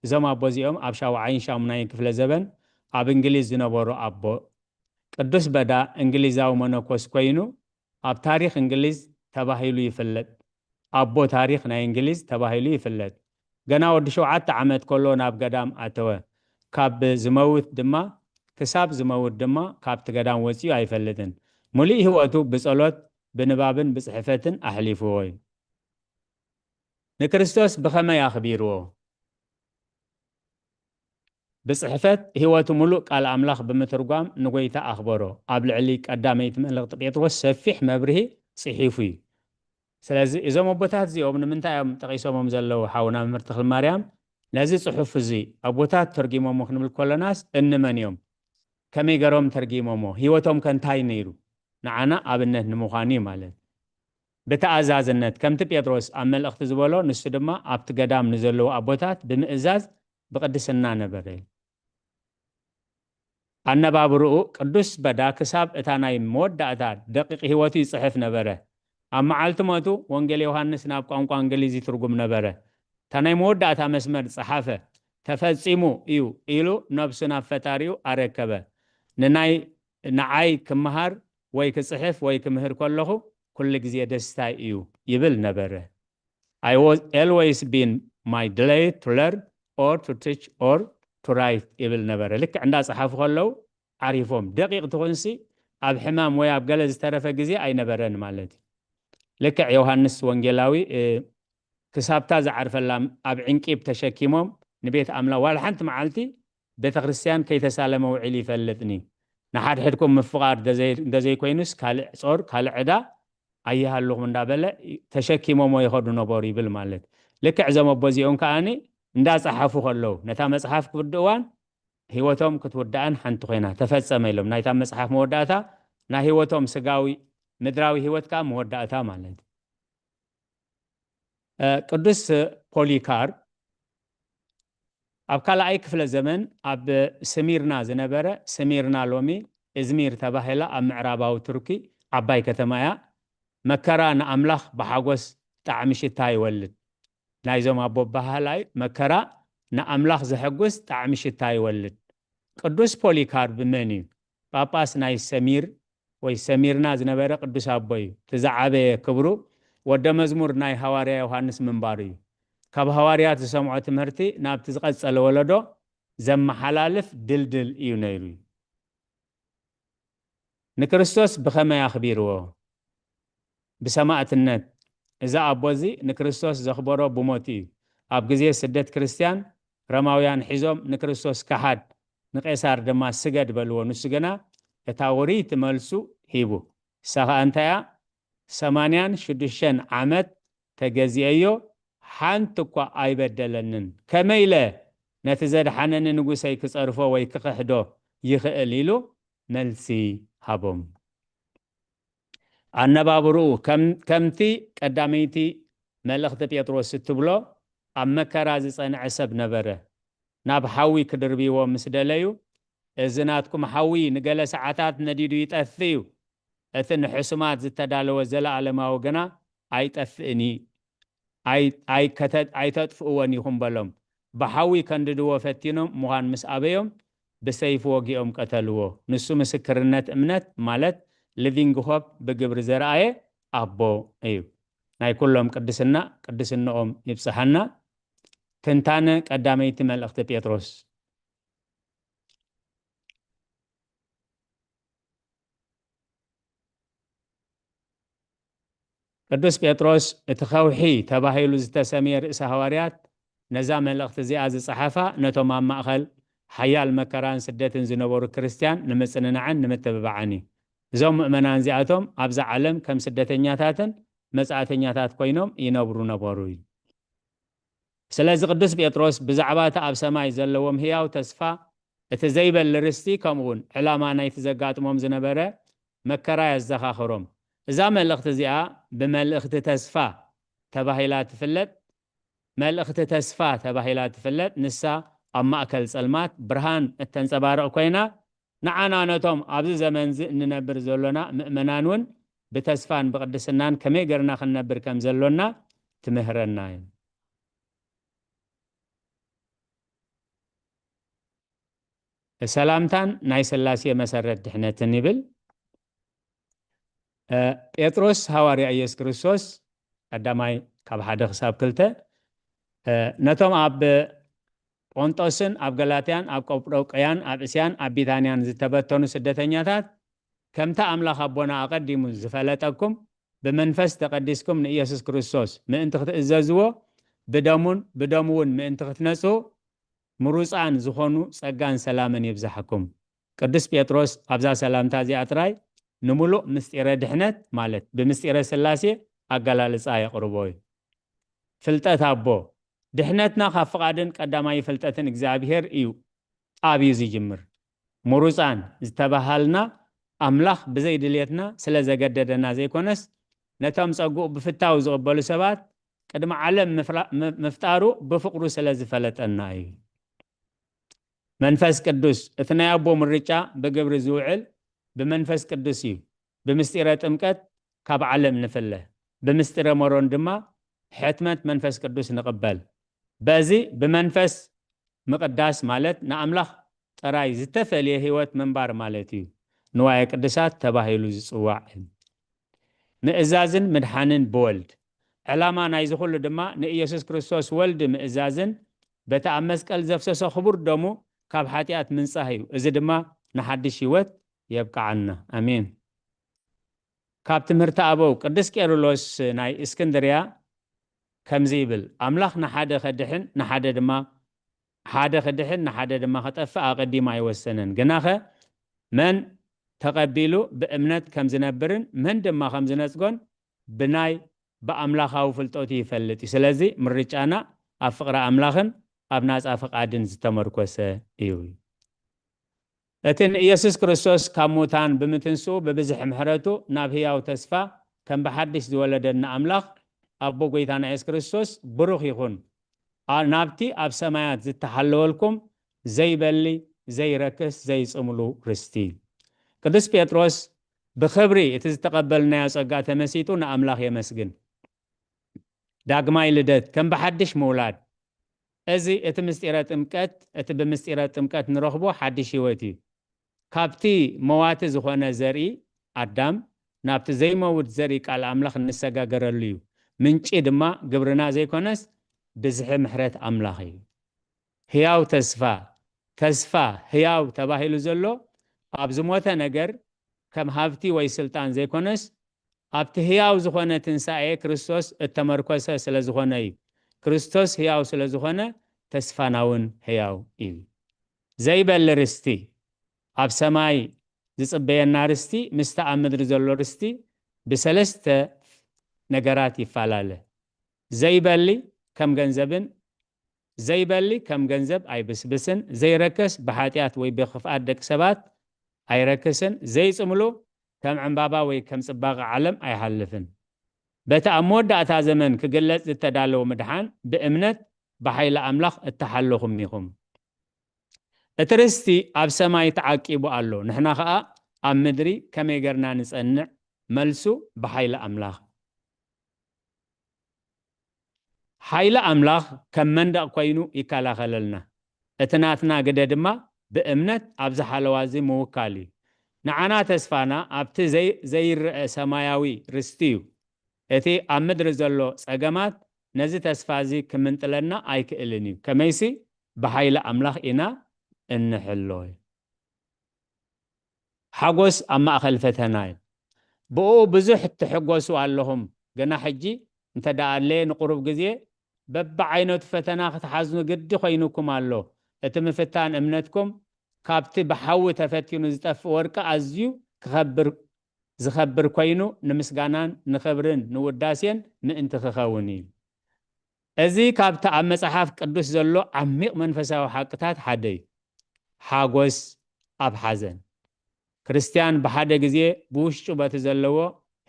እዞም ኣቦ እዚኦም ኣብ ሻውዓይን ሻሙናይን ክፍለ ዘበን ኣብ እንግሊዝ ዝነበሩ ኣቦ። ቅዱስ በዳ እንግሊዛዊ መነኮስ ኮይኑ ኣብ ታሪኽ እንግሊዝ ተባሂሉ ይፍለጥ። ኣቦ ታሪኽ ናይ እንግሊዝ ተባሂሉ ይፍለጥ። ገና ወዲ ሸውዓተ ዓመት ከሎ ናብ ገዳም ኣተወ። ካብ ዝመውት ድማ ክሳብ ዝመውት ድማ ካብቲ ገዳም ወፂኡ ኣይፈልጥን። ሙሉእ ህይወቱ ብጸሎት ብንባብን ብጽሕፈትን ኣሕሊፍዎ እዩ። ንክርስቶስ ብኸመይ ኣኽቢርዎ? ብጽሕፈት ህይወቱ ምሉእ ቃል ኣምላኽ ብምትርጓም ንጎይታ ኣኽበሮ። ኣብ ልዕሊ ቀዳመይቲ መልእኽቲ ጴጥሮስ ሰፊሕ መብርሂ ጽሒፉ እዩ። ስለዚ እዞም ኣቦታት እዚኦም ንምንታይ እዮም ጠቒሶሞም ዘለዉ? ሓውና መምህር ተኽለ ማርያም ነዚ ጽሑፍ እዚ ኣቦታት ተርጊሞሞ ክንብል ከለናስ እንመን እዮም? ከመይ ገሮም ተርጊሞሞ? ህይወቶም ከ እንታይ ነይሩ? ንዓና ኣብነት ንምዃን እዩ ማለት። ብተኣዛዝነት ከምቲ ጴጥሮስ ኣብ መልእኽቲ ዝበሎ ንሱ ድማ ኣብቲ ገዳም ንዘለዉ ኣቦታት ብምእዛዝ ብቅድስና ነበረ። ኣነባብርኡ ቅዱስ በዳ ክሳብ እታ ናይ መወዳእታ ደቂቕ ህይወቱ ይጽሕፍ ነበረ። ኣብ መዓልቲ ሞቱ ወንጌል ዮሃንስ ናብ ቋንቋ እንግሊዝ ይትርጉም ነበረ። እታ ናይ መወዳእታ መስመር ጸሓፈ። ተፈጺሙ እዩ ኢሉ ነብሱ ናብ ፈጣሪኡ ኣረከበ። ንናይ ንዓይ ክመሃር ወይ ክጽሕፍ ወይ ክምህር ከለኹ ኩሉ ግዜ ደስታይ እዩ ይብል ነበረ። I was always been my delight to learn or to teach or to write ይብል ነበረ። ልክዕ እንዳ ጸሓፉ ከለዉ ዓሪፎም ደቂቕ ትኹንሲ ኣብ ሕማም ወይ ኣብ ገለ ዝተረፈ ግዜ ኣይነበረን ማለት እዩ። ልክዕ ዮሃንስ ወንጌላዊ ክሳብታ ዝዓርፈላ ኣብ ዕንቂብ ተሸኪሞም ንቤት ኣምላኽ ዋላ ሓንቲ መዓልቲ ቤተ ክርስቲያን ከይተሳለመ ውዒሉ ይፈልጥኒ። ንሓድሕድኩም ምፍቓር እንተዘይኮይኑስ ካልእ ጾር ካልእ ዕዳ ኣይሃልኹም እንዳበለ ተሸኪሞሞ ይኸዱ ነበሩ ይብል ማለት። ልክዕ እዞም ኣቦ እዚኦም ከኣኒ እንዳጸሓፉ ከለዉ ነታ መጽሓፍ ክውድእዋን ህይወቶም ክትውዳእን ሓንቲ ኮይና ተፈጸመ ኢሎም ናይታ መጽሓፍ መወዳእታ ናይ ህይወቶም ስጋዊ ምድራዊ ህይወት ከዓ መወዳእታ ማለት እዩ። ቅዱስ ፖሊካርፕ ኣብ ካልኣይ ክፍለ ዘመን ኣብ ስሚርና ዝነበረ፣ ስሚርና ሎሚ እዝሚር ተባሂላ ኣብ ምዕራባዊ ቱርኪ ዓባይ ከተማ እያ። መከራ ንኣምላኽ ብሓጎስ ጣዕሚ ሽታ ይወልድ። ናይዞም ኣቦ ኣበሃህላ እዩ። መከራ ንኣምላኽ ዘሐጉስ ጣዕሚ ሽታ ይወልድ። ቅዱስ ፖሊካርፕ መን እዩ? ጳጳስ ናይ ሰሚር ወይ ሰሚርና ዝነበረ ቅዱስ ኣቦ እዩ። እቲ ዝዓበየ ክብሩ ወደ መዝሙር ናይ ሃዋርያ ዮሃንስ ምንባሩ እዩ። ካብ ሃዋርያት ዝሰምዖ ትምህርቲ ናብቲ ዝቐጸለ ወለዶ ዘመሓላልፍ ድልድል እዩ ነይሩ እዩ። ንክርስቶስ ብኸመይ ኣኽቢርዎ? ብሰማእትነት። እዚ ኣቦ እዚ ንክርስቶስ ዘኽበሮ ብሞቱ እዩ። ኣብ ግዜ ስደት ክርስትያን ረማውያን ሒዞም ንክርስቶስ ከሓድ ንቄሳር ድማ ስገድ በልዎ። ንሱ ግና እታ ውርይቲ መልሱ ሂቡ። እሳ ኸኣ እንታይ እያ? ሰማንያን ሽዱሽተን ዓመት ተገዚኤዮ ሓንቲ እኳ ኣይበደለንን። ከመይ ኢለ ነቲ ዘድሓነኒ ንጉሰይ ክጸርፎ ወይ ክኽሕዶ ይኽእል? ኢሉ መልሲ ሃቦም። ኣነባብርኡ ከም ከምቲ ቀዳመይቲ መልእኽቲ ጴጥሮስ እትብሎ ኣብ መከራ ዝጸንዐ ሰብ ነበረ። ናብ ሓዊ ክድርብይዎ ምስ ደለዩ እዚ ናትኩም ሓዊ ንገለ ሰዓታት ነዲዱ ይጠፍእ እዩ፣ እቲ ንሕሱማት ዝተዳለወ ዘለኣለማዊ ግና ኣይጠፍእን እዩ። ኣይ- ኣይከተ- ኣይተጥፍእዎን ኢኹም በሎም። ብሓዊ ከንድድዎ ፈቲኖም ምዃን ምስ ኣበዮም ብሰይፊ ወጊኦም ቀተልዎ። ንሱ ምስክርነት እምነት ማለት ሊቪንግ ሆፕ ብግብሪ ዘርኣየ ኣቦ እዩ። ናይ ኩሎም ቅድስና ቅድስንኦም ይብጽሓና። ትንታነ ቀዳመይቲ መልእኽቲ ጴጥሮስ። ቅዱስ ጴጥሮስ እቲ ከውሒ ተባሂሉ ዝተሰምየ ርእሰ ሃዋርያት ነዛ መልእኽቲ እዚኣ ዝጸሓፋ ነቶም ኣብ ማእኸል ሓያል መከራን ስደትን ዝነበሩ ክርስትያን ንምጽንናዕን ንምትብባዕን እዩ። እዞም ምእመናን እዚኣቶም ኣብዛ ዓለም ከም ስደተኛታትን መጻእተኛታት ኮይኖም ይነብሩ ነበሩ እዩ። ስለዚ ቅዱስ ጴጥሮስ ብዛዕባ እቲ ኣብ ሰማይ ዘለዎም ህያው ተስፋ እቲ ዘይበሊ ርስቲ ከምኡውን ዕላማ ናይቲ ዘጋጥሞም ዝነበረ መከራ የዘኻኽሮም። እዛ መልእኽቲ እዚኣ ብመልእኽቲ ተስፋ ተባሂላ ትፍለጥ። መልእኽቲ ተስፋ ተባሂላ ትፍለጥ። ንሳ ኣብ ማእከል ጸልማት ብርሃን እተንጸባርቕ ኮይና ንዓና ነቶም ኣብዚ ዘመንዚ እንነብር ዘሎና ምእመናን እውን ብተስፋን ብቅድስናን ከመይ ገርና ክንነብር ከም ዘሎና ትምህረና እዩ። ሰላምታን ናይ ስላሴ መሰረት ድሕነትን ይብል። ጴጥሮስ ሃዋርያ ኢየሱስ ክርስቶስ ቀዳማይ ካብ ሓደ ክሳብ ክልተ ነቶም ኣብ ጶንጦስን ኣብ ገላትያን ኣብ ቀጳዶቅያን ኣብ እስያን ኣብ ቢታንያን ዝተበተኑ ስደተኛታት ከምቲ ኣምላኽ ኣቦና ኣቐዲሙ ዝፈለጠኩም ብመንፈስ ተቐዲስኩም ንኢየሱስ ክርስቶስ ምእንቲ ክትእዘዝዎ፣ ብደሙን ብደሙ እውን ምእንቲ ክትነጽሁ፣ ምሩጻን ዝኾኑ ጸጋን ሰላምን ይብዛሕኩም። ቅዱስ ጴጥሮስ ኣብዛ ሰላምታ እዚኣ ጥራይ ንምሉእ ምስጢረ ድሕነት፣ ማለት ብምስጢረ ሥላሴ ኣገላልጻ የቕርቦ እዩ። ፍልጠት ኣቦ፣ ድሕነትና ካብ ፍቓድን ቀዳማይ ፍልጠትን እግዚኣብሔር እዩ፣ ኣብ እዩ ዝጅምር። ምሩጻን ዝተባሃልና ኣምላኽ ብዘይ ድልየትና ስለ ዘገደደና ዘይኮነስ፣ ነቶም ጸግኡ ብፍታው ዝቕበሉ ሰባት ቅድሚ ዓለም ምፍራ-፣ ም-፣ ምፍጣሩ ብፍቕሩ ስለ ዝፈለጠና እዩ። መንፈስ ቅዱስ፣ እቲ ናይ ኣቦ ምርጫ ብግብሪ ዝውዕል ብመንፈስ ቅዱስ እዩ። ብምስጢረ ጥምቀት ካብ ዓለም ንፍለ፣ ብምስጢረ መሮን ድማ ሕትመት መንፈስ ቅዱስ ንቕበል። በዚ ብመንፈስ ምቕዳስ ማለት ንኣምላኽ ጥራይ ዝተፈልየ ህይወት ምንባር ማለት እዩ። ንዋየ ቅድሳት ተባሂሉ ዝጽዋዕ እዩ። ምእዛዝን ምድሓንን ብወልድ። ዕላማ ናይዚ ኩሉ ድማ ንኢየሱስ ክርስቶስ ወልድ ምእዛዝን በቲ ኣብ መስቀል ዘፍሰሶ ክቡር ደሙ ካብ ሓጢኣት ምንጻህ እዩ። እዚ ድማ ንሓድሽ ህይወት የብቅዓና። ኣሜን። ካብ ትምህርቲ ኣበው ቅዱስ ቄርሎስ ናይ እስክንድርያ ከምዚ ይብል፣ ኣምላኽ ንሓደ ከድሕን ንሓደ ድማ፣ ሓደ ክድሕን ንሓደ ድማ ክጠፍእ ኣቐዲሙ ኣይወሰነን። ግናኸ መን ተቐቢሉ ብእምነት ከም ዝነብርን መን ድማ ከም ዝነጽጎን ብናይ ብኣምላኻዊ ፍልጠቱ ይፈልጥ እዩ። ስለዚ ምርጫና ኣብ ፍቕሪ ኣምላኽን ኣብ ናጻ ፍቓድን ዝተመርኮሰ እዩ። እቲ ንኢየሱስ ክርስቶስ ካብ ሙታን ብምትንስኡ ብብዝሒ ምሕረቱ ናብ ህያው ተስፋ ከም ብሓድሽ ዝወለደና ኣምላኽ ኣቦ ጐይታና የሱስ ክርስቶስ ብሩኽ ይኹን። ኣ-፣ ናብቲ ኣብ ሰማያት ዝተሓለወልኩም ዘይበሊ፣ ዘይረክስ፣ ዘይጽምሉ ርስቲ። ቅዱስ ጴጥሮስ ብኽብሪ እቲ ዝተቐበልናዮ ጸጋ ተመሲጡ ንኣምላኽ የመስግን። ዳግማይ ልደት፣ ከም ብሓድሽ ምውላድ። እዚ እቲ ምስጢረ ጥምቀት፣ እቲ ብምስጢረ ጥምቀት ንረኽቦ ሓድሽ ህይወት እዩ። ካብቲ መዋቲ ዝኾነ ዘርኢ ኣዳም ናብቲ ዘይመውት ዘርኢ ቃል ኣምላኽ እንሰጋገረሉ እዩ። ምንጪ ድማ ግብርና ዘይኮነስ ብዝሒ ምሕረት ኣምላኽ እዩ። ህያው ተስፋ፣ ተስፋ ህያው ተባሂሉ ዘሎ ኣብ ዝሞተ ነገር ከም ሃብቲ ወይ ስልጣን ዘይኮነስ ኣብቲ ህያው ዝኾነ ትንሳኤ ክርስቶስ እተመርኮሰ ስለ ዝኾነ እዩ። ክርስቶስ ህያው ስለ ዝኾነ ተስፋና እውን ህያው እዩ። ዘይበሊ ርስቲ፣ ኣብ ሰማይ ዝጽበየና ርስቲ ምስቲ ኣብ ምድሪ ዘሎ ርስቲ ብሰለስተ ነገራት ይፈላለ። ዘይበሊ ከም ገንዘብን፣ ዘይበሊ ከም ገንዘብ ኣይብስብስን፣ ዘይረክስ ብሓጢኣት ወይ ብኽፍኣት ደቂ ሰባት ኣይረክስን፣ ዘይጽምሉ ከም ዕምባባ ወይ ከም ጽባቐ ዓለም ኣይሃልፍን። በቲ ኣብ መወዳእታ ዘመን ክግለጽ ዝተዳለወ ምድሓን ብእምነት ብሓይሊ ኣምላኽ እተሓለኹም ኢኹም። እቲ ርስቲ ኣብ ሰማይ ተዓቂቡ ኣሎ፣ ንሕና ኸኣ ኣብ ምድሪ ከመይ ጌርና ንጸንዕ? መልሱ ብሓይሊ ኣምላኽ። ሓይሊ ኣምላኽ ከም መንደቕ ኮይኑ ይከላኸለልና። እቲ ናትና ግደ ድማ ብእምነት ኣብዚ ሓለዋ እዚ ምውካል እዩ። ንዓና ተስፋና ኣብቲ ዘይ-፣ ዘይረአ ሰማያዊ ርስቲ እዩ። እቲ ኣብ ምድሪ ዘሎ ጸገማት ነዚ ተስፋ እዚ ክምንጥለና ኣይክእልን እዩ። ከመይሲ ብሓይሊ ኣምላኽ ኢና እንሕሎ። ሓጎስ ኣብ ማእከል ፈተና እዩ። ብእኡ ብዙሕ ትሕጎሱ ኣለኹም። ግና ሕጂ እንተ ደኣ ኣድለየ ንቁሩብ ግዜ በብዓይነቱ ፈተና ክትሓዝኑ ግዲ ኮይኑኩም ኣሎ። እቲ ምፍታን እምነትኩም ካብቲ ብሓዊ ተፈቲኑ ዝጠፍእ ወርቂ ኣዝዩ ክኸብር፣ ዝኸብር ኮይኑ ንምስጋናን ንኽብርን ንውዳሴን ምእንቲ ክኸውን እዩ። እዚ ካብቲ ኣብ መጽሓፍ ቅዱስ ዘሎ ዓሚቕ መንፈሳዊ ሓቅታት ሓደ እዩ። ሓጎስ ኣብ ሓዘን። ክርስትያን ብሓደ ግዜ ብውሽጡ በቲ ዘለዎ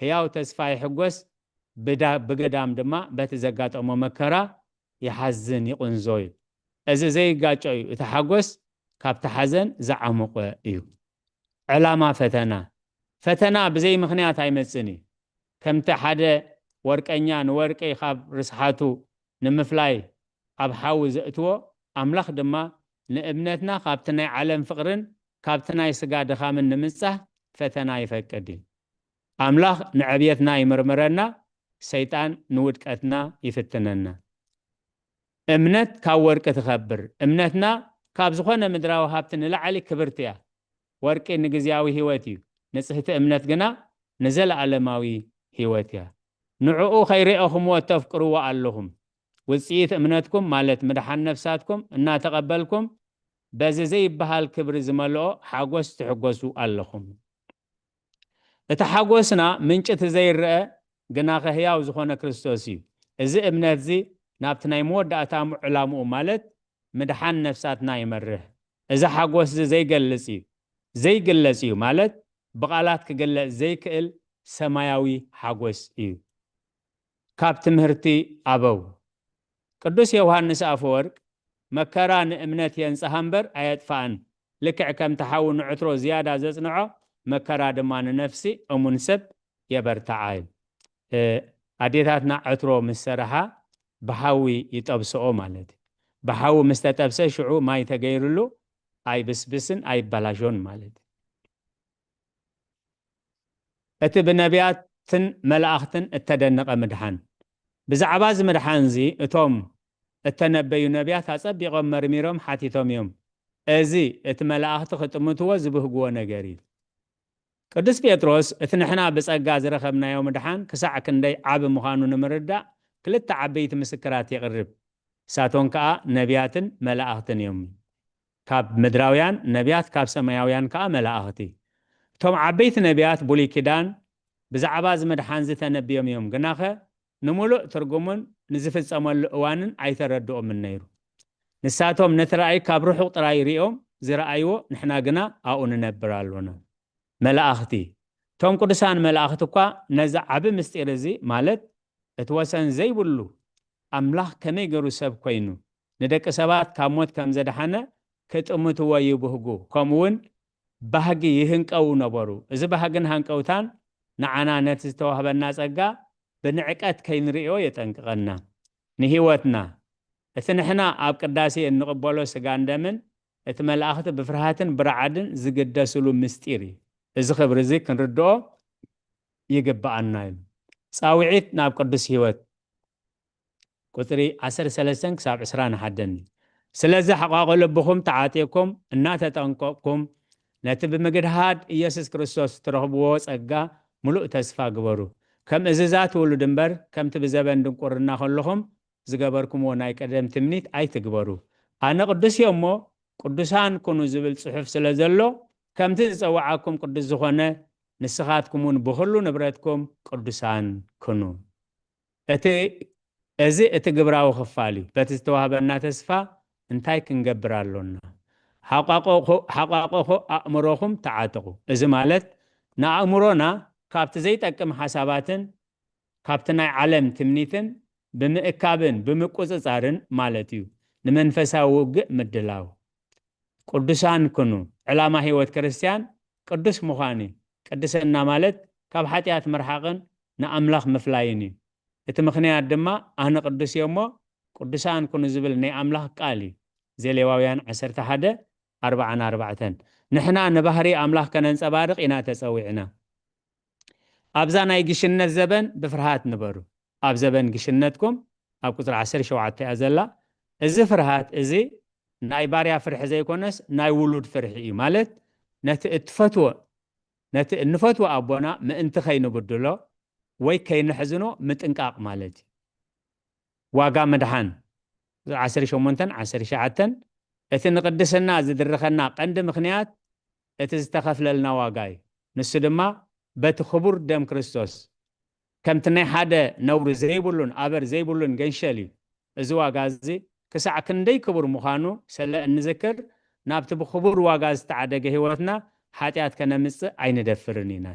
ህያው ተስፋ ይሕጎስ፣ ብዳ-፣ ብገዳም ድማ በቲ ዘጋጠሞ መከራ ይሓዝን ይቕንዞ እዩ። እዚ ዘይጋጮ እዩ። እቲ ሓጎስ ካብቲ ሓዘን ዝዓሙቐ እዩ። ዕላማ ፈተና። ፈተና ብዘይ ምኽንያት ኣይመጽእን እዩ። ከምቲ ሓደ ወርቀኛ ንወርቂ ካብ ርስሓቱ ንምፍላይ ኣብ ሓዊ ዘእትዎ፣ ኣምላኽ ድማ ንእምነትና ካብቲ ናይ ዓለም ፍቕርን ካብቲ ናይ ስጋ ድኻምን ንምንጻህ ፈተና ይፈቅድ እዩ። ኣምላኽ ንዕብየትና ይምርምረና፣ ሰይጣን ንውድቀትና ይፍትነና። እምነት ካብ ወርቂ ትኸብር። እምነትና ካብ ዝኾነ ምድራዊ ሃብቲ ንላዕሊ ክብርቲ እያ። ወርቂ ንግዝያዊ ህይወት እዩ፣ ንጽህቲ እምነት ግና ንዘለኣለማዊ ህይወት እያ። ንዕኡ ከይረኣኹምዎ እተፍቅርዎ ኣለኹም። ውጽኢት እምነትኩም፣ ማለት ምድሓን ነፍሳትኩም እናተቐበልኩም፣ በዚ ዘይበሃል ክብሪ ዝመልኦ ሓጎስ ትሕጎሱ ኣለኹም። እቲ ሓጎስና ምንጪ እቲ ዘይረአ ግናኸ ህያው ዝኾነ ክርስቶስ እዩ። እዚ እምነትዚ ናብቲ ናይ መወዳእታ ዕላምኡ፣ ማለት ምድሓን ነፍሳትና ይመርሕ። እዚ ሓጎስ እዚ ዘይገልጽ እዩ፣ ዘይግለጽ እዩ፣ ማለት ብቓላት ክግለጽ ዘይክእል ሰማያዊ ሓጎስ እዩ። ካብ ትምህርቲ ኣበው። ቅዱስ ዮሃንስ ኣፈወርቅ፣ መከራ ንእምነት የንጽሃ እምበር ኣየጥፍኣን፣ ልክዕ ከምቲ ሓዊ ንዕትሮ ዝያዳ ዘጽንዖ፣ መከራ ድማ ንነፍሲ እሙን ሰብ የበርትዓ እዩ። እ፣ ኣዴታትና ዕትሮ ምስ ሰርሓ ብሓዊ ይጠብስኦ ማለት እዩ። ብሓዊ ምስ ተጠብሰ ሽዑ ማይ ተገይርሉ ኣይብስብስን ኣይበላሾን ማለት እዩ። እቲ ብነቢያትን መላእኽትን እተደነቐ ምድሓን። ብዛዕባ እዚ ምድሓን እዚ እቶም እተነበዩ ነቢያት ኣጸቢቖም መርሚሮም ሓቲቶም እዮም። እዚ እቲ መላእኽቲ ክጥምትዎ ዝብህግዎ ነገር እዩ። ቅዱስ ጴጥሮስ እቲ ንሕና ብጸጋ ዝረኸብናዮ ምድሓን ክሳዕ ክንደይ ዓቢ ምዃኑ ንምርዳእ ክልተ ዓበይቲ ምስክራት የቕርብ። ንሳቶም ከኣ ነቢያትን መላእኽትን እዮም። ካብ ምድራውያን ነቢያት፣ ካብ ሰማያውያን ከኣ መላእኽቲ። እቶም ዓበይቲ ነቢያት ብሉይ ኪዳን ብዛዕባ እዚ ምድሓን ዝተነብዮም እዮም፣ ግናኸ ንምሉእ ትርጉሙን ንዝፍጸመሉ እዋንን ኣይተረድኦምን ነይሩ። ንሳቶም ነቲ ራእይ ካብ ርሑቕ ጥራይ ሪኦም ዝረኣይዎ፣ ንሕና ግና ኣብኡ ንነብር ኣሎና። መላእኽቲ፣ እቶም ቅዱሳን መላእኽቲ እኳ ነዚ ዓቢ ምስጢር እዚ፣ ማለት እቲ ወሰን ዘይብሉ ኣምላኽ ከመይ ገይሩ ሰብ ኮይኑ ንደቂ ሰባት ካብ ሞት ከም ዘድሓነ ክጥምትዎ ይብህጉ፣ ከምኡ እውን ባህጊ ይህንቀው ነበሩ። እዚ ባህግን ሃንቀውታን ንዓና ነቲ ዝተዋህበና ጸጋ ብንዕቀት ከይንርእዮ የጠንቅቐና። ንህይወትና፣ እቲ ንሕና ኣብ ቅዳሴ እንቕበሎ ስጋን ደምን፣ እቲ መላእኽቲ ብፍርሃትን ብርዓድን ዝግደስሉ ምስጢር እዩ። እዚ ክብሪ እዚ ክንርድኦ ይግብኣና እዩ። ጻውዒት ናብ ቅዱስ ህይወት፣ ቁጽሪ ዓሰርተ ሰለስተን ክሳብ ዕስራን ሓደን እዩ። ስለዚ ሓቋቑ ልብኹም ተዓጢቕኩም እናተጠንቀቕኩም፣ ነቲ ብምግድሃድ ኢየሱስ ክርስቶስ ትረኽብዎ ጸጋ ምሉእ ተስፋ ግበሩ። ከም እዝዛት ውሉድ እምበር፣ ከምቲ ብዘበን ድንቁርና ከለኹም ዝገበርኩምዎ ናይ ቀደም ትምኒት ኣይትግበሩ። ኣነ ቅዱስ እየ እሞ ቅዱሳን ኩኑ ዝብል ጽሑፍ ስለ ዘሎ፣ ከምቲ ዝጸውዓኩም ቅዱስ ዝኾነ፣ ንስኻትኩም እውን ብኹሉ ንብረትኩም ቅዱሳን ኩኑ። እቲ፣ እዚ እቲ ግብራዊ ክፋል እዩ። በቲ ዝተዋህበና ተስፋ እንታይ ክንገብር ኣሎና? ሓቋቆኹ-፣ ሓቋቆኹ ኣእምሮኹም ተዓጠቑ። እዚ ማለት ንኣእምሮና ካብቲ ዘይጠቅም ሓሳባትን ካብቲ ናይ ዓለም ትምኒትን ብምእካብን ብምቁጽጻርን ማለት እዩ። ንመንፈሳዊ ውግእ ምድላው። ቅዱሳን ኩኑ። ዕላማ ህይወት ክርስትያን ቅዱስ ምዃን እዩ። ቅድስና ማለት ካብ ሓጢኣት ምርሓቕን ንኣምላኽ ምፍላይን እዩ። እቲ ምኽንያት ድማ ኣነ ቅዱስ እየ እሞ ቅዱሳን ኩኑ ዝብል ናይ ኣምላኽ ቃል እዩ። ዘሌዋውያን ዓሰርተ ሓደ፣ ኣርብዓን ኣርባዕተን። ንሕና ንባህሪ ኣምላኽ ከነንጸባርቕ ኢና ተጸዊዕና። ኣብዛ ናይ ግሽነት ዘበን ብፍርሃት ንበሩ። ኣብ ዘበን ግሽነትኩም፣ ኣብ ቁጽሪ ዓሰርተ ሸውዓተ እያ ዘላ። እዚ ፍርሃት እዚ ናይ ባርያ ፍርሒ ዘይኮነስ ናይ ውሉድ ፍርሒ እዩ። ማለት ነቲ እትፈትዎ፣ ነቲ እንፈትዎ ኣቦና ምእንቲ ከይንብድሎ ወይ ከይንሕዝኖ ምጥንቃቕ ማለት እዩ። ዋጋ ምድሓን፣ ዓሰርተ ሸሞንተን ዓሰርተ ትሽዓተን፣ እቲ ንቅድስና ዝድርኸና ቀንዲ ምኽንያት እቲ ዝተኸፍለልና ዋጋ እዩ። ንሱ ድማ በቲ ክቡር ደም ክርስቶስ፣ ከምቲ ናይ ሓደ ነውሪ ዘይብሉን ኣበር ዘይብሉን ገንሸል እዩ። እዚ ዋጋ እዚ ክሳዕ ክንደይ ክቡር ምዃኑ ስለ እንዝክር፣ ናብቲ ብክቡር ዋጋ ዝተዓደገ ህይወትና ሓጢኣት ከነምጽእ ኣይንደፍርን ኢና።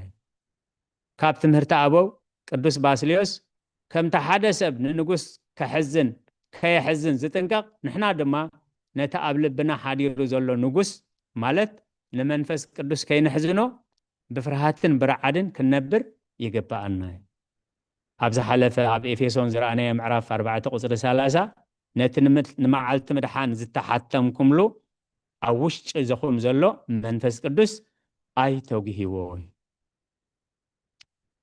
ካብ ትምህርቲ ኣበው ቅዱስ ባስልዮስ፣ ከምቲ ሓደ ሰብ ንንጉስ ከሕዝን ከየሕዝን ዝጥንቀቕ፣ ንሕና ድማ ነቲ ኣብ ልብና ሓዲሩ ዘሎ ንጉስ፣ ማለት ንመንፈስ ቅዱስ ከይንሕዝኖ ብፍርሃትን ብረዓድን ክንነብር ይግብኣና እዩ። ኣብ ዝሓለፈ ኣብ ኤፌሶን ዝረኣናዮ ምዕራፍ ኣርባዕተ ቁጽሪ ሰላሳ፣ ነቲ ንምት-፣ ንመዓልቲ ምድሓን ዝተሓተምኩምሉ ኣብ ውሽጢ ዘኹም ዘሎ መንፈስ ቅዱስ ኣይተጉህይዎ።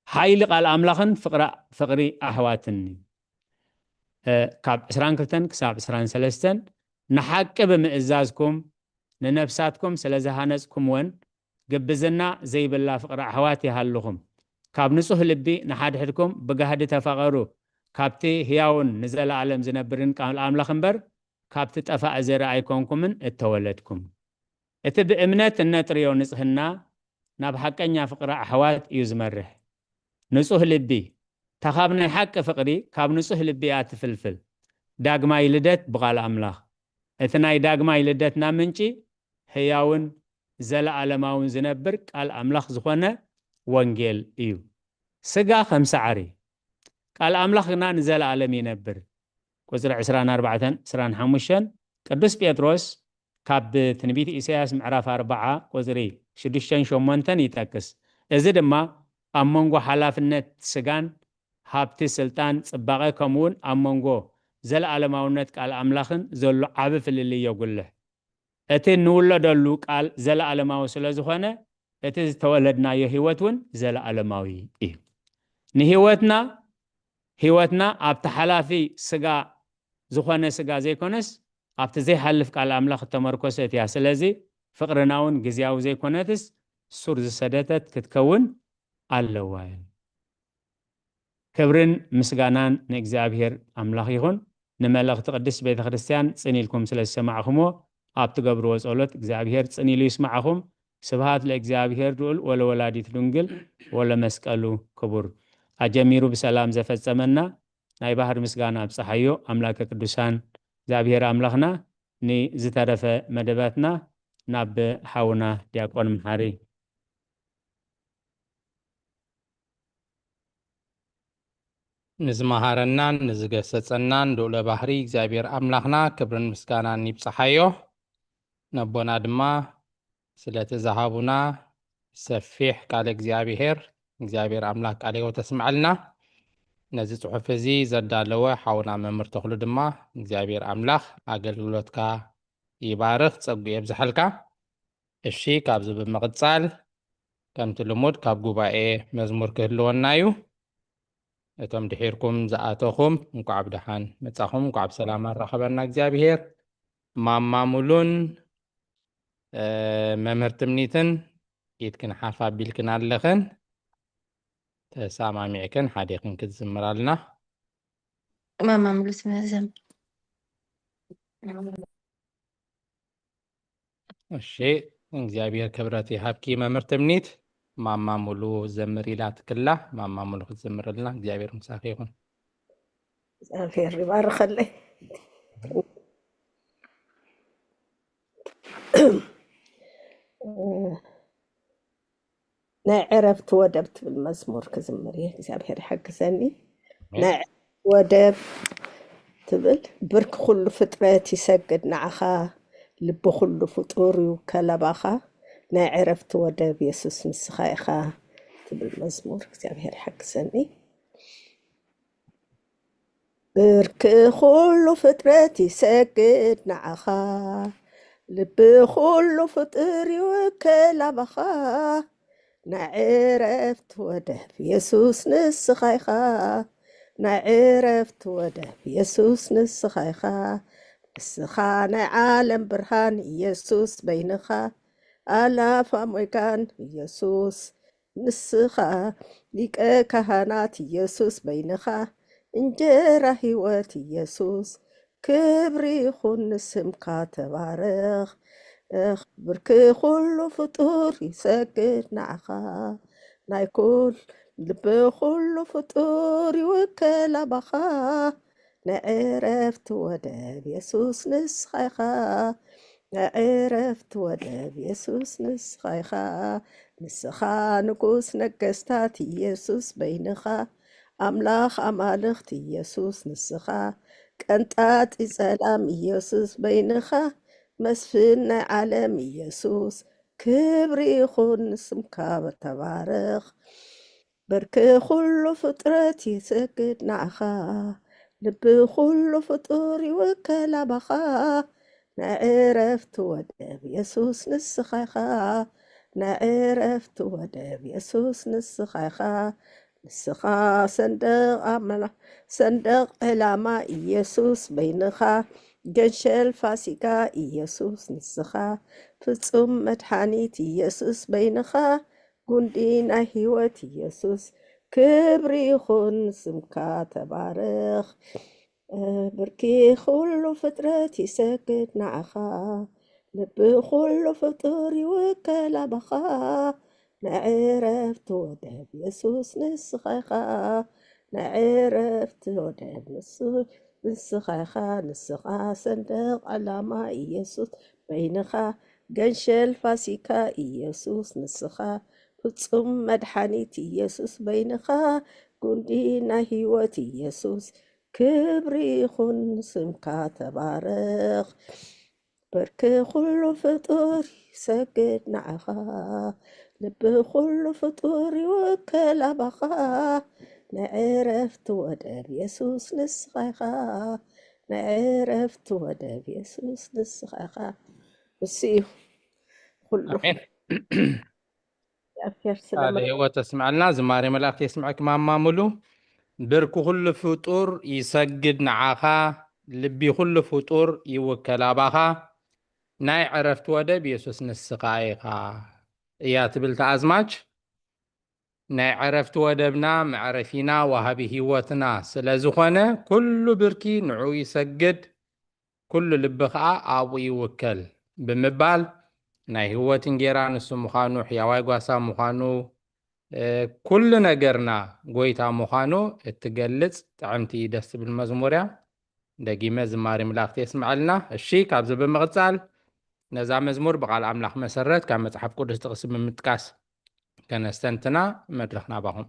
ሓይሊ ቃል ኣምላኽን ፍቕራ-፣ ፍቕሪ ኣሕዋትን እዩ። እ፣ ካብ ዕስራን ክልተን ክሳብ ዕስራን ሰለስተን፣ ንሓቂ ብምእዛዝኩም ንነፍሳትኩም ስለ ዝሃነጽኩምወን፣ ግብዝና ዘይብላ ፍቕሪ ኣሕዋት ይሃልኹም። ካብ ንጹህ ልቢ ንሓድሕድኩም ብጋህዲ ተፋቐሩ፣ ካብቲ ህያውን ንዘለኣለም ዝነብርን ቃል ኣምላኽ እምበር፣ ካብቲ ጠፋኢ ዘርኢ ኣይኮንኩምን እተወለድኩም። እቲ ብእምነት እነጥርዮ ንጽህና ናብ ሓቀኛ ፍቕሪ ኣሕዋት እዩ ዝመርሕ። ንጹህ ልቢ፣ እታ ካብ ናይ ሓቂ ፍቕሪ ካብ ንጹህ ልቢ እያ ትፍልፍል። ዳግማይ ልደት ብቓል ኣምላኽ። እቲ ናይ ዳግማይ ልደትና ምንጪ ህያውን ዘለኣለማውን ዝነብር ቃል ኣምላኽ ዝኾነ ወንጌል እዩ። ስጋ ከም ሳዕሪ፣ ቃል ኣምላኽ ግና ንዘለኣለም ይነብር። ቁጽሪ ዕስራን ኣርባዕተን፣ ዕስራን ሓሙሽተን፣ ቅዱስ ጴጥሮስ ካብ ትንቢት ኢሳያስ ምዕራፍ ኣርባዓ ቁጽሪ ሽዱሽተን ሸሞንተን ይጠቅስ። እዚ ድማ ኣብ መንጎ ሓላፍነት ስጋን ሃብቲ፣ ስልጣን፣ ጽባቐ፣ ከምኡውን ኣብ መንጎ ዘለኣለማውነት ቃል ኣምላኽን ዘሎ ዓቢ ፍልልይ የጉልሕ። እቲ እንውለደሉ ቃል ዘለኣለማዊ ስለ ዝኾነ፣ እቲ ዝተወለድናዮ ህይወት እውን ዘለኣለማዊ እዩ። ንህይወትና፣ ህይወትና ኣብቲ ሓላፊ ስጋ ዝኾነ ስጋ ዘይኮነስ፣ ኣብቲ ዘይሓልፍ ቃል ኣምላኽ እተመርኮሰት እያ። ስለዚ ፍቕርና እውን ግዝያዊ ዘይኮነትስ፣ ሱር ዝሰደተት ክትከውን ኣለዋ እያ። ክብርን ምስጋናን ንእግዚኣብሔር ኣምላኽ ይኹን። ንመልእኽቲ ቅድስት ቤተ ክርስቲያን ጽን ኢልኩም ስለ ዝሰማዕኹምዎ፣ ኣብ ትገብርዎ ጸሎት እግዚኣብሔር ጽን ኢሉ ይስማዕኹም። ስብሃት ለእግዚኣብሔር ልዑል ወለወላዲት ድንግል ወለመስቀሉ ክቡር። ኣጀሚሩ ብሰላም ዘፈጸመና ናይ ባህር ምስጋና ኣብጽሓዮ ኣምላከ ቅዱሳን እግዚኣብሔር ኣምላኽና። ንዝተረፈ መደባትና ናብ ሓውና ዲያቆን መሓሪ። ንዝመሃረናን ንዝገሰጸናን ልዑለ ባህሪ እግዚኣብሔር ኣምላኽና ክብርን ምስጋናን ይብጽሓዮ። ነቦና ድማ ስለቲ ዝሃቡና ሰፊሕ ቃለ እግዚኣብሔር፣ እግዚኣብሔር ኣምላኽ ቃለ ሕይወት ተስምዐልና። ነዚ ጽሑፍ እዚ ዘዳለወ ሓውና መምህር ተኽሉ ድማ እግዚኣብሔር ኣምላኽ ኣገልግሎትካ ይባርኽ፣ ጸጉ የብዝሓልካ። እሺ፣ ካብዚ ብምቕጻል ከምቲ ልሙድ ካብ ጉባኤ መዝሙር ክህልወና እዩ። እቶም ድሒርኩም ዝኣተኹም እንኳዕ ብደሓን መጻኹም፣ እንኳዕ ብሰላም ኣራኸበና እግዚኣብሔር። ማማ ሙሉን፣ እ፣ መምህር ትምኒትን ኢድክን ሓፍ ኣቢልክን ኣለኽን። ተሰማሚዕክን ሓዲኽን ክትዝምራልና። ማማ ሙሉ ትምህር ዘምር። እሺ፣ እግዚኣብሔር ክብረት ይሃብኪ መምህር ትምኒት። ማማ ሙሉ ዘምር ኢላትክላ፣ ማማ ሙሉ ክትዝምርልና እግዚኣብሔር ምሳኺ ይኹን። እግዚኣብሔር ይባርኸለይ። ናይ ዕረፍቲ ወደብ ትብል መዝሙር ክዝምር እየ። እግዚኣብሔር ይሓግዘኒ። ናይ ዕረፍቲ ወደብ ትብል፣ ብርኪ ኩሉ ፍጥረት ይሰግድ ንዓኻ፣ ልቢ ኩሉ ፍጡር ይውከል ኣባኻ፣ ናይ ዕረፍቲ ወደብ የሱስ ንስኻ ኢኻ ትብል መዝሙር። እግዚኣብሔር ይሓግዘኒ። ብርኪ ኩሉ ፍጥረት ይሰግድ ንዓኻ፣ ልቢ ኩሉ ፍጡር ይውከል ኣባኻ፣ ናይ ዕረፍቲ ወደብ የሱስ ንስኻ ኢኻ፣ ናይ ዕረፍቲ ወደብ የሱስ ንስኻ ኢኻ፣ ንስኻ ናይ ዓለም ብርሃን የሱስ በይንኻ፣ ኣላፋ ሞይጋን የሱስ ንስኻ፣ ሊቀ ካህናት የሱስ በይንኻ፣ እንጀራ ህይወት የሱስ፣ ክብሪ ይኹን ንስምካ ተባረኽ። ብርኪ ኩሉ ፍጡር ይሰግድ ንዓኻ፣ ናይ ኩል ልቢ ኩሉ ፍጡር ይውከል ኣባኻ፣ ናይ ዕረፍቲ ወደብ የሱስ ንስኻ ኢኻ፣ ናይ ዕረፍቲ ወደብ የሱስ ንስኻ ኢኻ። ንስኻ ንጉስ ነገስታት የሱስ በይንኻ፣ ኣምላኽ ኣማልኽቲ የሱስ ንስኻ፣ ቀንጣጢ ጸላም የሱስ በይንኻ፣ መስፍን ናይ ዓለም የሱስ፣ ክብሪ ይኹን ንስምካ ተባረኽ። ብርኪ ኩሉ ፍጥረት ይሰግድ ንዓኻ፣ ልቢ ኩሉ ፍጡር ይውከል ኣባኻ፣ ናይ ዕረፍቲ ወደብ የሱስ ንስኻ ኢኻ፣ ናይ ዕረፍቲ ወደብ የሱስ ንስኻ ኢኻ። ንስኻ ሰንደቕ ኣምላ-፣ ሰንደቕ ዕላማ ኢየሱስ በይንኻ፣ ገንሸል ፋሲካ ኢየሱስ ንስኻ፣ ፍጹም መድሓኒት ኢየሱስ በይንኻ፣ ጉንዲ ናይ ህይወት ኢየሱስ፣ ክብሪ ይኹን ስምካ ተባረኽ። ብርኪ ኩሉ ፍጥረት ይሰግድ ንዓኻ፣ ልቢ ኩሉ ፍጡር ይውከል ኣባኻ። ናይ ዕረፍቲ ወደብ የሱስ ንስኻ ኢኻ፣ ናይ ዕረፍቲ ወደብ ንሱ ንስኻ ኢኻ፣ ንስኻ ሰንደቕ ዕላማ ኢየሱስ በይንኻ፣ ገንሸል ፋሲካ ኢየሱስ ንስኻ፣ ፍጹም መድሓኒት ኢየሱስ በይንኻ፣ ጉንዲ ናይ ህይወት ኢየሱስ ክብሪ ይኹን ስምካ ተባረኽ። ብርኪ ኩሉ ፍጡር ይሰግድ ንዓኻ፣ ልቢ ኩሉ ፍጡር ይውከል ኣባኻ። ናይ ዕረፍቲ ወደብ የሱስ ንስኻ ኢኻ፣ ናይ ዕረፍቲ ወደብ የሱስ ንስኻ ኢኻ። እሱ እዩ ኩሉ። ኣሜን። እግዚኣብሔር ስለ ቃለ ምሕረቱ። ህይወት ተስምዐልና፣ ዝማሬ መላእክት የስምዐኪ ማማ ሙሉ። ብርኪ ኩሉ ፍጡር ይሰግድ ንዓኻ፣ ልቢ ኩሉ ፍጡር ይውከል ኣባኻ። ናይ ዕረፍቲ ወደብ የሱስ ንስኻ ኢኻ እያ ትብል ተኣዝማች። ናይ ዕረፍቲ ወደብና፣ መዕረፊና፣ ወሃቢ ህይወትና ስለ ዝኾነ፣ ኩሉ ብርኪ ንዕኡ ይሰግድ፣ ኩሉ ልቢ ኸኣ ኣብኡ ይውከል ብምባል፣ ናይ ህይወት እንጌራ ንሱ ምዃኑ፣ ሕያዋይ ጓሳ ምዃኑ፣ እ፣ ኩሉ ነገርና ጎይታ ምዃኑ እትገልጽ ጥዕምቲ ደስ ትብል መዝሙር እያ። ደጊመ ዝማሬ መላእክት የስምዐልና። እሺ፣ ካብዚ ብምቕጻል ነዛ መዝሙር ብቓል ኣምላኽ መሰረት ካብ መጽሓፍ ቅዱስ ጥቕሲ ብምጥቃስ ከነስተንትና፣ መድረኽ ናባኹም።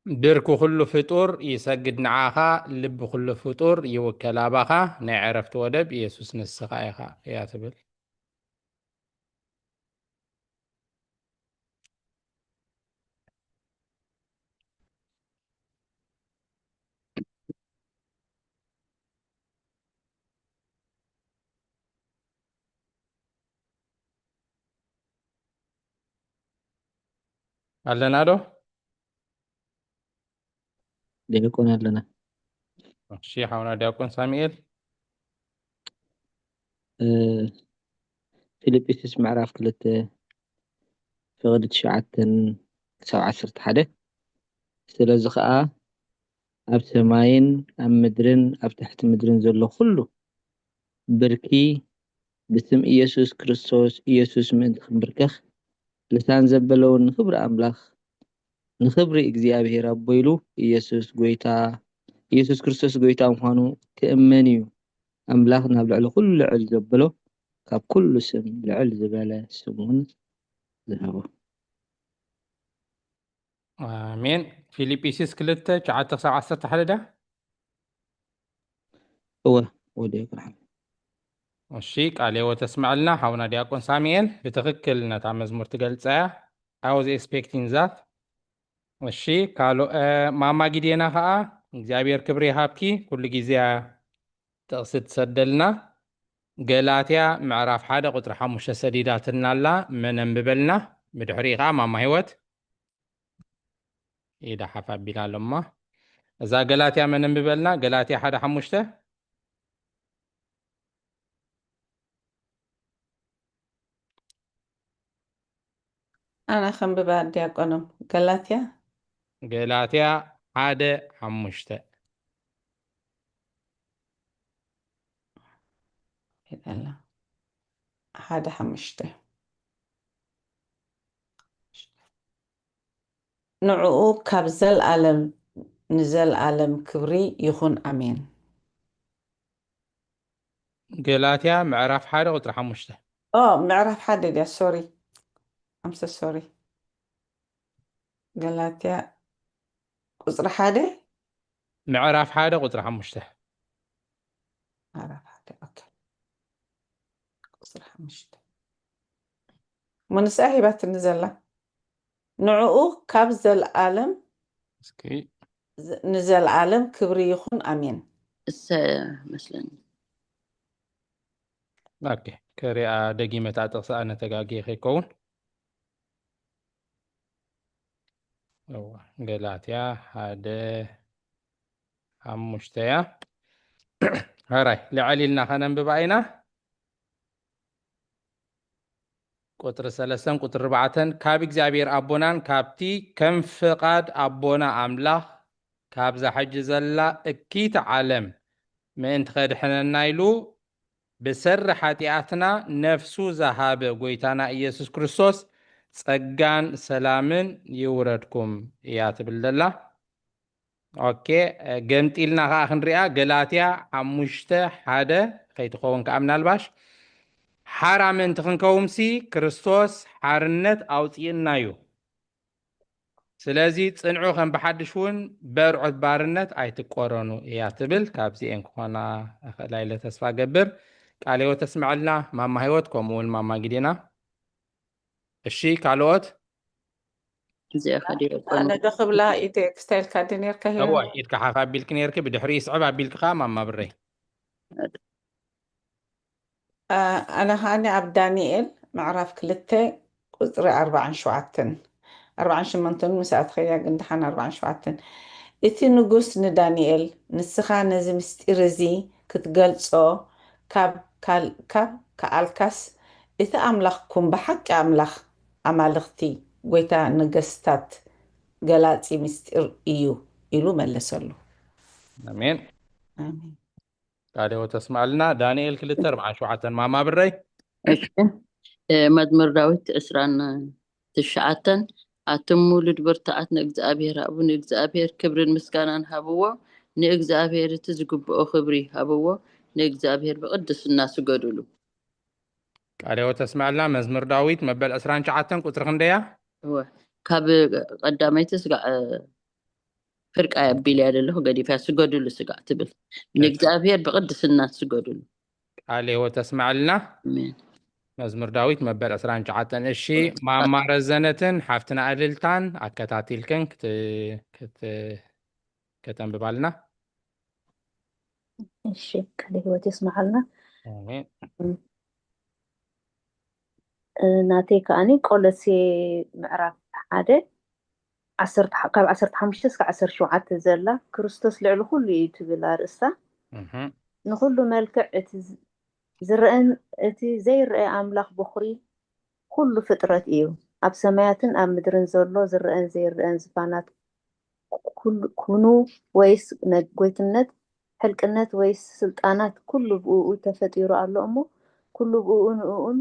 ብርኪ ኩሉ ፍጡር ይሰግድ ንዓኻ፣ ልቢ ኩሉ ፍጡር ይውከል ኣባኻ፣ ናይ ዕረፍቲ ወደብ ኢየሱስ ንስኻ ኢኻ እያ ትብል። ኣለና ዶ? ዲያቆን ኣለና። እሺ፣ ሓውና ዲያቆን ሳሙኤል። እ፣ ፊልጵስዩስ ምዕራፍ ክልተ ፍቕዲ ትሽዓተን ክሳብ ዓሰርተ ሓደ። ስለዚ ኸኣ ኣብ ሰማይን ኣብ ምድርን ኣብ ትሕቲ ምድርን ዘሎ ኩሉ ብርኪ ብስም ኢየሱስ ክርስቶስ፣ ኢየሱስ ምእንቲ ክንብርከኽ፣ ልሳን ዘበለ እውን ንኽብሪ ኣምላኽ፣ ንኽብሪ እግዚኣብሔር ኣቦ ኢሉ ኢየሱስ ጐይታ፣ ኢየሱስ ክርስቶስ ጐይታ ምዃኑ ክእመን እዩ። ኣምላኽ ናብ ልዕሊ ኩሉ ልዕል ዘበሎ፣ ካብ ኩሉ ስም ልዕል ዝበለ ስም እውን ዝሃቦ። ኣሜን። ፊልጵስዩስ ክልተ፣ ትሽዓተ ክሳብ ዓሰርተ ሓደ ዳ? እወ፣ እወ፣ ዲያቆን ሓወይ። እሺ፣ ቃለ ሕይወት ተስምዐልና ሓውና ዲያቆን ሳሙኤል። ብትኽክል ነታ መዝሙር ትገልጻ እያ። I was expecting that። እሺ፣ ካልኦ፣ እ፣ ማማ ጊዴና ኸኣ እግዚኣብሔር ክብሪ ይሃብኪ። ኩሉ ግዜ እያ ጥቕሲ ትሰደልና። ገላትያ ምዕራፍ ሓደ ቁጽሪ ሓሙሽተ ሰዲዳትና ኣላ። መን ኣንብበልና? ብድሕሪኡ ኸኣ ማማ ህይወት። ኢዳ ሓፍ ኣቢላ ኣሎ እሞ። እዛ ገላትያ መን ኣንብበልና? ገላትያ ሓደ ሓሙሽተ። ኣነ ከንብባ ዲያቆኖም። ገላትያ። ገላትያ ሓደ ሓሙሽተ። ይበላ። ሓደ ሓሙሽተ። ንዕኡ ካብ ዘልኣለም ንዘልኣለም ክብሪ ይኹን፣ ኣሜን። ገላትያ ምዕራፍ ሓደ ቁጽሪ ሓሙሽተ። ኦ፣ ምዕራፍ ሓደ ድያ? ሶሪ። I'm so sorry። ገላትያ ቁጽሪ ሓደ? ምዕራፍ ሓደ ቁጽሪ ሓሙሽተ። ምዕራፍ ሓደ፣ ኦኬ። ቁጽሪ ሓሙሽተ። እሞ ንስኣ ሂባትኒ ዘላ። ንዕኡ ካብ ዘልኣለም እስኪ። ዝ-፣ ንዘልኣለም ክብሪ ይኹን፣ ኣሜን። እሰ መስለኒ። ኦኬ፣ ክሪኣ ደጊመ እታ ጥቕሲ ኣነ ተጋግየ ከይከውን። እዋ፣ ገላትያ ሓደ ሓሙሽተ እያ። ሕራይ፣ ልዕል ኢልና ከነንብባ ኢና። ቁጽሪ ሰለስተን ቁጽሪ ኣርባዕተን፣ ካብ እግዚኣብሔር ኣቦናን ካብቲ ከም ፍቓድ ኣቦና ኣምላኽ ካብዛ ሕጂ ዘላ እኪት ዓለም ምእንቲ ኸድሕነና ኢሉ ብሰሪ ሓጢኣትና ነፍሱ ዝሃበ ጐይታና ኢየሱስ ክርስቶስ ጸጋን ሰላምን ይውረድኩም እያ ትብል ዘላ። ኦኬ፣ ገምጢልና ከኣ ክንሪኣ። ገላትያ ሓሙሽተ ሓደ ከይትኸውን ከኣ ምናልባሽ፣ ሓራ ምእንቲ ክንከውንሲ ክርስቶስ ሓርነት ኣውጽእና እዩ። ስለዚ ጽንዑ ከም ብሓድሽ እውን በርዑት ባርነት ኣይትቆረኑ እያ ትብል። ካብዚኤን ክኾና እኽእላ ኢለ ተስፋ ገብር። ቃለ ህይወት ተስምዐልና ማማ ህይወት፣ ከምኡ እውን ማማ ጊዴና። እሺ፣ ካልኦት? እዚኣ ከዲረቆም ኣነ ዶ ክብላ ኢተ ክስታይልካ ዲ ነርካ ሄ እዋ፣ ኢድካ ሓፍ ኣቢልክ ነርክ፣ ብድሕሪ ይስዕብ ኣቢልክ ከኣ ማማ ብረይ። ኣነ ከኣኒ ኣብ ዳንኤል ምዕራፍ ክልተ ቁፅሪ ኣርባዓን ሸውዓተን ኣርባዓን ሸሞንተን ምስ ኣትኸያ ግን ደሓን ኣርባዓን ሸውዓተን እቲ ንጉስ ንዳንኤል ንስኻ ነዚ ምስጢር እዚ ክትገልጾ ካብ ካል- ካብ ከኣልካስ እቲ ኣምላኽኩም ብሓቂ ኣምላኽ ኣማልኽቲ ጐይታ ነገስታት ገላጺ ምስጢር እዩ ኢሉ መለሰሉ። ኣሜን። ኣሜን። ቃለ ሕይወት ተስማልና። ዳንኤል ክልተ ኣርባዓን ሸውዓተን ማማ ብረይ። እሺ። እ፣ መዝሙር ዳዊት ዕስራን ትሽዓተን ኣቱም ውሉድ ብርቱዓት ንእግዚኣብሔር ሃቡ፣ ንእግዚኣብሔር ክብርን ምስጋናን ሃብዎ፣ ንእግዚኣብሔር እቲ ዝግብኦ ክብሪ ሃብዎ፣ ንእግዚኣብሔር ብቕድስና ስገዱሉ። ቃለ ሕይወት ተስማልና። መዝሙር ዳዊት መበል ዕስራን ትሽዓተን ቁጽሪ ክንደያ? እወ፣ ካብ ቀዳመይቲ ስጋዕ፣ እ፣ ፍርቃ ኣቢለያ ዘለኹ ገዲፈያ፣ ስገዱሉ ስጋዕ ትብል። ንእግዚኣብሔር ብቕድስና ስገዱሉ። ቃለ ሕይወት ተስማልና። ኣሜን። መዝሙር ዳዊት መበል ዕስራን ትሽዓተን። እሺ፣ ማማ ረዘነትን ሓፍትና እልልታን ኣከታቲልክን ክት- ክት- ከተንብባልና። እሺ፣ ቃለ ሕይወት የስምዓልና። ኣሜን። እ፣ ናተይ ከኣኒ ቆሎሴ ምዕራፍ ሓደ ዓሰርተ ካብ ዓሰርተ ሓሙሽተ እስከ ዓሰርተ ሸውዓተ ዘላ ክርስቶስ ልዕሊ ኩሉ እዩ ትብል ኣርእስታ። እህ። ንኹሉ መልክዕ እቲ ዝ- ዝረአን እቲ ዘይረአ ኣምላኽ በኹሪ ኩሉ ፍጥረት እዩ። ኣብ ሰማያትን ኣብ ምድርን ዘሎ ዝረአን ዘይረአን ዝፋናት ኩሉ ኩኑ ወይስ ነ- ጎይትነት ሕልቅነት ወይስ ስልጣናት ኩሉ ብእኡ ተፈጢሩ ኣሎ እሞ ኩሉ ብእኡ ንእኡን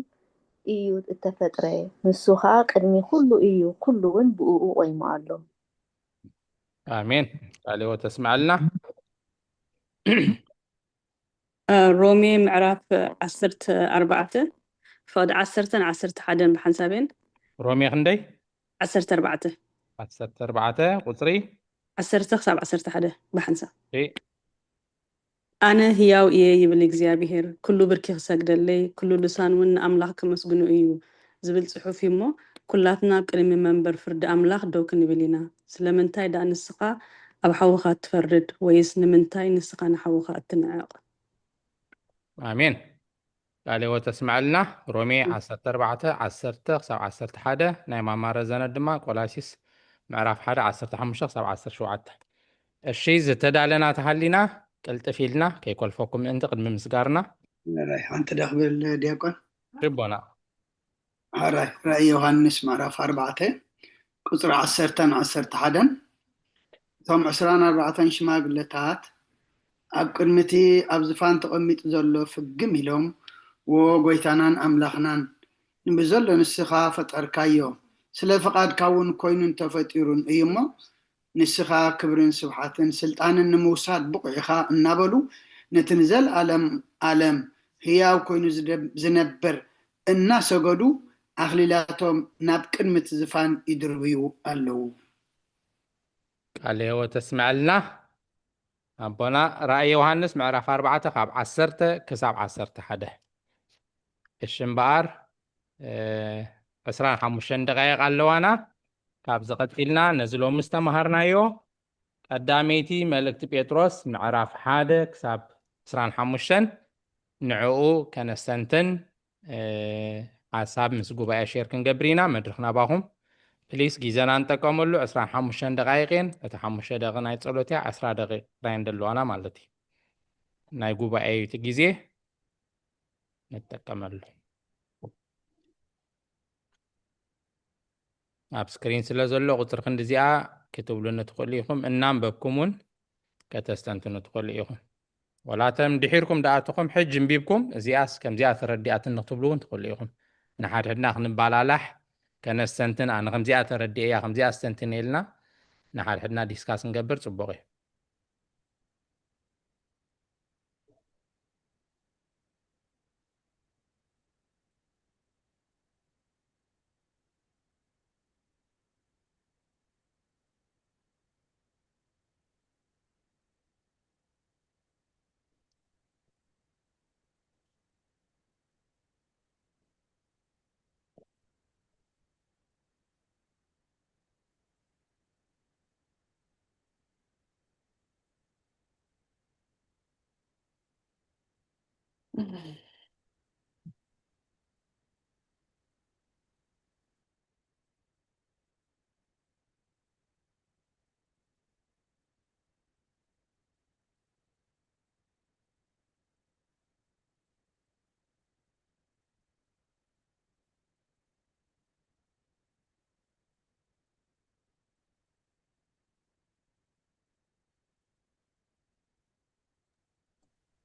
እዩ እተፈጥረ። ንሱ ኸኣ ቅድሚ ኩሉ እዩ፣ ኩሉ እውን ብእኡ ቆይሙ ኣሎ። ኣሜን። ቃለ ሕይወት ተስማልና። ሮሜ ምዕራፍ ዓሰርተ ኣርባዕተ ፍቕዲ ዓሰርተን ዓሰርተ ሓደን ብሓንሳብ እየን። ሮሜ ክንደይ? ዓሰርተ ኣርባዕተ ዓሰርተ ኣርባዕተ ቁጽሪ ዓሰርተ ክሳብ ዓሰርተ ሓደ ብሓንሳብ። እሺ። ኣነ ህያው እየ ይብል እግዚኣብሄር፣ ኩሉ ብርኪ ክሰግደለይ፣ ኩሉ ልሳን እውን ንኣምላኽ ከመስግኖ እዩ ዝብል ጽሑፍ እዩ እሞ፣ ኩላትና ኣብ ቅድሚ መንበር ፍርዲ ኣምላኽ ደው ክንብል ኢና። ስለምንታይ ደኣ ንስኻ ኣብ ሓውኻ ትፈርድ? ወይስ ንምንታይ ንስኻ ንሓውኻ እትንዕቕ? ኣሜን። ቃለ ሕይወት ተስምዐልና። ሮሜ ዓሰርተ ኣርባዕተ ዓሰርተ ክሳብ ዓሰርተ ሓደ፣ ናይ ማማ ረዘነ ድማ ቆላሲስ ምዕራፍ ሓደ ዓሰርተ ሓሙሽተ ክሳብ ዓሰርተ ሸውዓተ። እሺ፣ ዝተዳለና ተሃሊና ቅልጥፍ ኢልና ከይኮልፈኩም ምእንቲ ቅድሚ ምስጋርና። ናይ ሓንቲ ደኽብል ዲያቆን ልቦና። ራእይ ዮሃንስ ምዕራፍ ኣርባዕተ ቁፅሪ ዓሰርተን ዓሰርተ ሓደን እቶም ዕስራን ኣርባዕተን ሽማግለታት ኣብ ቅድሚ እቲ ኣብ ዝፋን ተቐሚጡ ዘሎ ፍግም ኢሎም፣ ወ ጎይታናን ኣምላኽናን፣ ንብዘሎ ንስኻ ፈጠርካዮ፣ ስለ ፍቓድካ እውን ኮይኑ እንተፈጢሩን እዩ እሞ፣ ንስኻ ክብርን ስብሓትን ስልጣንን ንምውሳድ ብቑዕ ኢኻ እናበሉ፣ ነቲ ንዘለኣለም ኣለም ህያው ኮይኑ ዝደ- ዝነብር እናሰገዱ ኣኽሊላቶም ናብ ቅድሚ እቲ ዝፋን ይድርብዩ ኣለዉ። ቃለ ሕይወት ተስምዐልና ኣቦና። ራእይ ዮሃንስ ምዕራፍ ኣርባዕተ ካብ ዓሰርተ ክሳብ ዓሰርተ ሓደ። እሺ እምበኣር፣ እ፣ ዕስራን ሓሙሽተን ደቃይቕ ኣለዋና። ካብዚ ቀጺልና ነዚ ሎሚ ዝተምሃርናዮ ቀዳመይቲ መልእክቲ ጴጥሮስ ምዕራፍ ሓደ ክሳብ ዕስራን ሓሙሽተን፣ ንዕኡ ከነስተንትን ሓሳብ ምስ ጉባኤ ሼር ክንገብር ኢና። መድረኽ ናባኹም። ፕሊስ፣ ግዜና ንጠቀመሉ። ዕስራን ሓሙሽተን ደቃይቅ እየን። እቲ ሓሙሽተ ደቂ ናይ ጸሎት እያ፣ ዕስራ ደቂቅ ጥራይ እንደለዋና ማለት እዩ። ናይ ጉባኤ እዩ እቲ ግዜ፣ ንጠቀመሉ። ኣብ ስክሪን ስለ ዘሎ ቁፅሪ ክንዲ እዚኣ ክትብሉኒ ትኽእሉ ኢኹም። እናንበብኩም እውን ከተስተንትኑ ትኽእሉ ኢኹም። ወላ እቶም ድሒርኩም ደኣተኹም ሕጂ እንቢብኩም እዚኣስ ከምዚኣ ተረዲኣትኒ ክትብሉ እውን ትኽእሉ ኢኹም። ንሓድሕድና ክንባላላሕ ከነስተንትን፣ ኣነ ከምዚኣ ተረዲኤያ ከምዚኣ ኣስተንትን ኢልና ንሓድሕድና ዲስካስ እንገብር ፅቡቕ እዩ።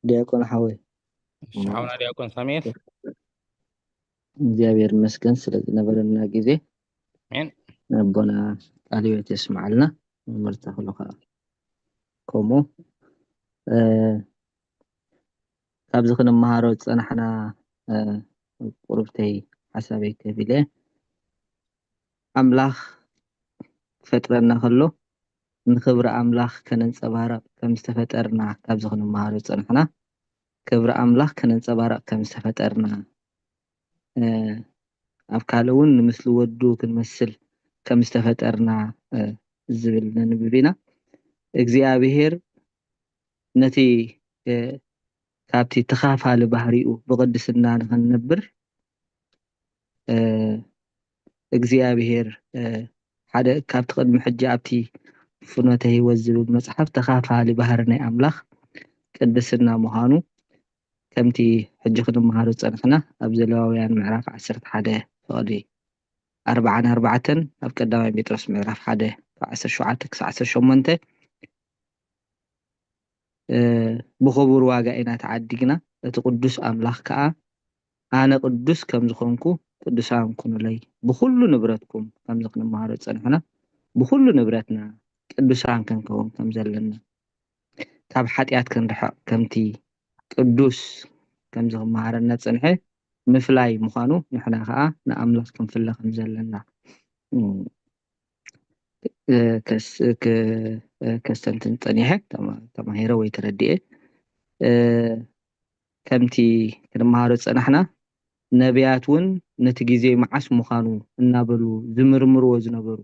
ዲያቆን ሓወይ፣ እሺ፣ ሓውና ዲያቆን ሳሙኤል። እግዚኣብሔር ይመስገን ስለ ዝነበረና ግዜ። ኣሜን። ኣቦና ቃለ ሕይወት የስምዓልና። መምህር ተኽሉ ከዓ ከምኡ። እ፣ ካብዚ ክንመሃሮ ዝጸናሕና፣ እ፣ ቁሩብተይ ሓሳበይ ከቢለ፣ ኣምላኽ ክፈጥረና ከሎ ንኽብሪ ኣምላኽ ከነንጸባርቕ ከም ዝተፈጠርና ካብዚ ክንመሃሮ ዝጸናሕና፣ ክብሪ ኣምላኽ ከነንጸባርቕ ከም ዝተፈጠርና፣ እ፣ ኣብ ካልእ እውን ንምስሊ ወዱ ክንመስል ከም ዝተፈጠርና፣ እ፣ ዝብል ነንብብ ኢና። እግዚኣብሄር ነቲ፣ እ፣ ካብቲ ተኻፋሊ ባህሪኡ ብቕድስና ንኽንነብር፣ እ፣ እግዚኣብሄር፣ እ፣ ሓደ ካብቲ ቅድሚ ሕጂ ኣብቲ ፍኖተ ህይወት ዝብል መጽሓፍ ተኻፋሊ ባህሪ ናይ ኣምላኽ ቅድስና ምዃኑ፣ ከምቲ ሕጂ ክንመሃሮ ዝጸናሕና ኣብ ዘሌዋውያን ምዕራፍ ዓሰርተ ሓደ ፍቕዲ ኣርብዓን ኣርባዕተን፣ ኣብ ቀዳማይ ጴጥሮስ ምዕራፍ ሓደ ካብ ዓሰርተ ሸውዓተ ክሳብ ዓሰርተ ሸሞንተ፣ እ፣ ብኽቡር ዋጋ ኢና ተዓዲግና። እቲ ቅዱስ ኣምላኽ ከኣ፣ "ኣነ ቅዱስ ከም ዝኾንኩ ቅዱሳን ኩኑለይ፣ ብኹሉ ንብረትኩም" ከምዚ ክንመሃሮ ዝጸናሕና፣ ብኹሉ ንብረትና ቅዱሳን ክንከውን ከም ዘለና፣ ካብ ሓጢኣት ክንርሕቕ፣ ከምቲ ቅዱስ ከምዚ ክመሃረና ዝጸንሐ ምፍላይ ምዃኑ፣ ንሕና ከኣ ንኣምላኽ ክንፍለ ከም ዘለና፣ እ፣ ከስ-፣ ክ-፣ ከስተንትን ጸኒሐ፣ ተማ-፣ ተማሂረ ወይ ተረዲኤ። እ፣ ከምቲ ክንመሃሮ ዝጸናሕና፣ ነቢያት እውን ነቲ ግዜ መዓስ ምዃኑ እናበሉ ዝምርምርዎ ዝነበሩ፣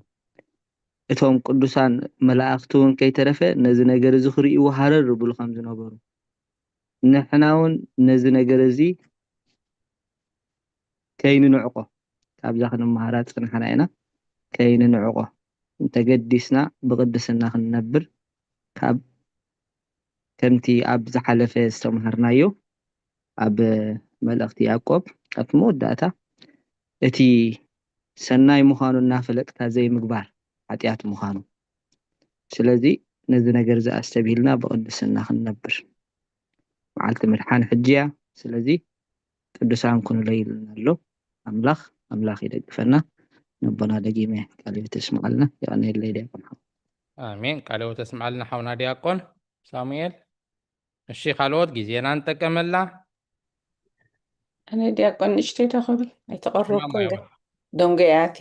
እቶም ቅዱሳን መላእኽቲ እውን ከይተረፈ ነዚ ነገር እዚ ክርእይዎ ሃረር ይብሉ ከም ዝነበሩ፣ ንሕና እውን ነዚ ነገር እዚ ከይንንዕቆ፣ ካብዛ ክንመሃራ ዝጸናሕና ኢና፣ ከይንንዕቆ፣ እንተገዲስና ብቕድስና ክንነብር፣ ካብ ከምቲ ኣብ ዝሓለፈ ዝተማሃርናዮ፣ ኣብ መልእኽቲ ያዕቆብ፣ ኣብቲ መወዳእታ፣ እቲ ሰናይ ምዃኑ እናፈለጥካ ዘይምግባር ሓጢኣት ምዃኑ። ስለዚ ነዚ ነገር እዚ ኣስተብሂልና ብቕድስና ክንነብር። መዓልቲ ምድሓን ሕጂ እያ። ስለዚ ቅዱሳን ኩኑለይ ኢሉና ኣሎ። ኣምላኽ፣ ኣምላኽ ይደግፈና። ነቦና ደጊመ ቃለ ሕይወት የስምዓልና። የቐንየለይ ዲያቆን ሓው። ኣሜን። ቃለ ሕይወት የስምዓልና ሓውና ዲያቆን ሳሙኤል። እሺ፣ ካልኦት ግዜና ንጠቀመላ። ኣነ ዲያቆን ንእሽተይ ዶ ክብል? ኣይተቐረብኩን። ማማ ዶ-፣ ዶንጎ እያ እቴ።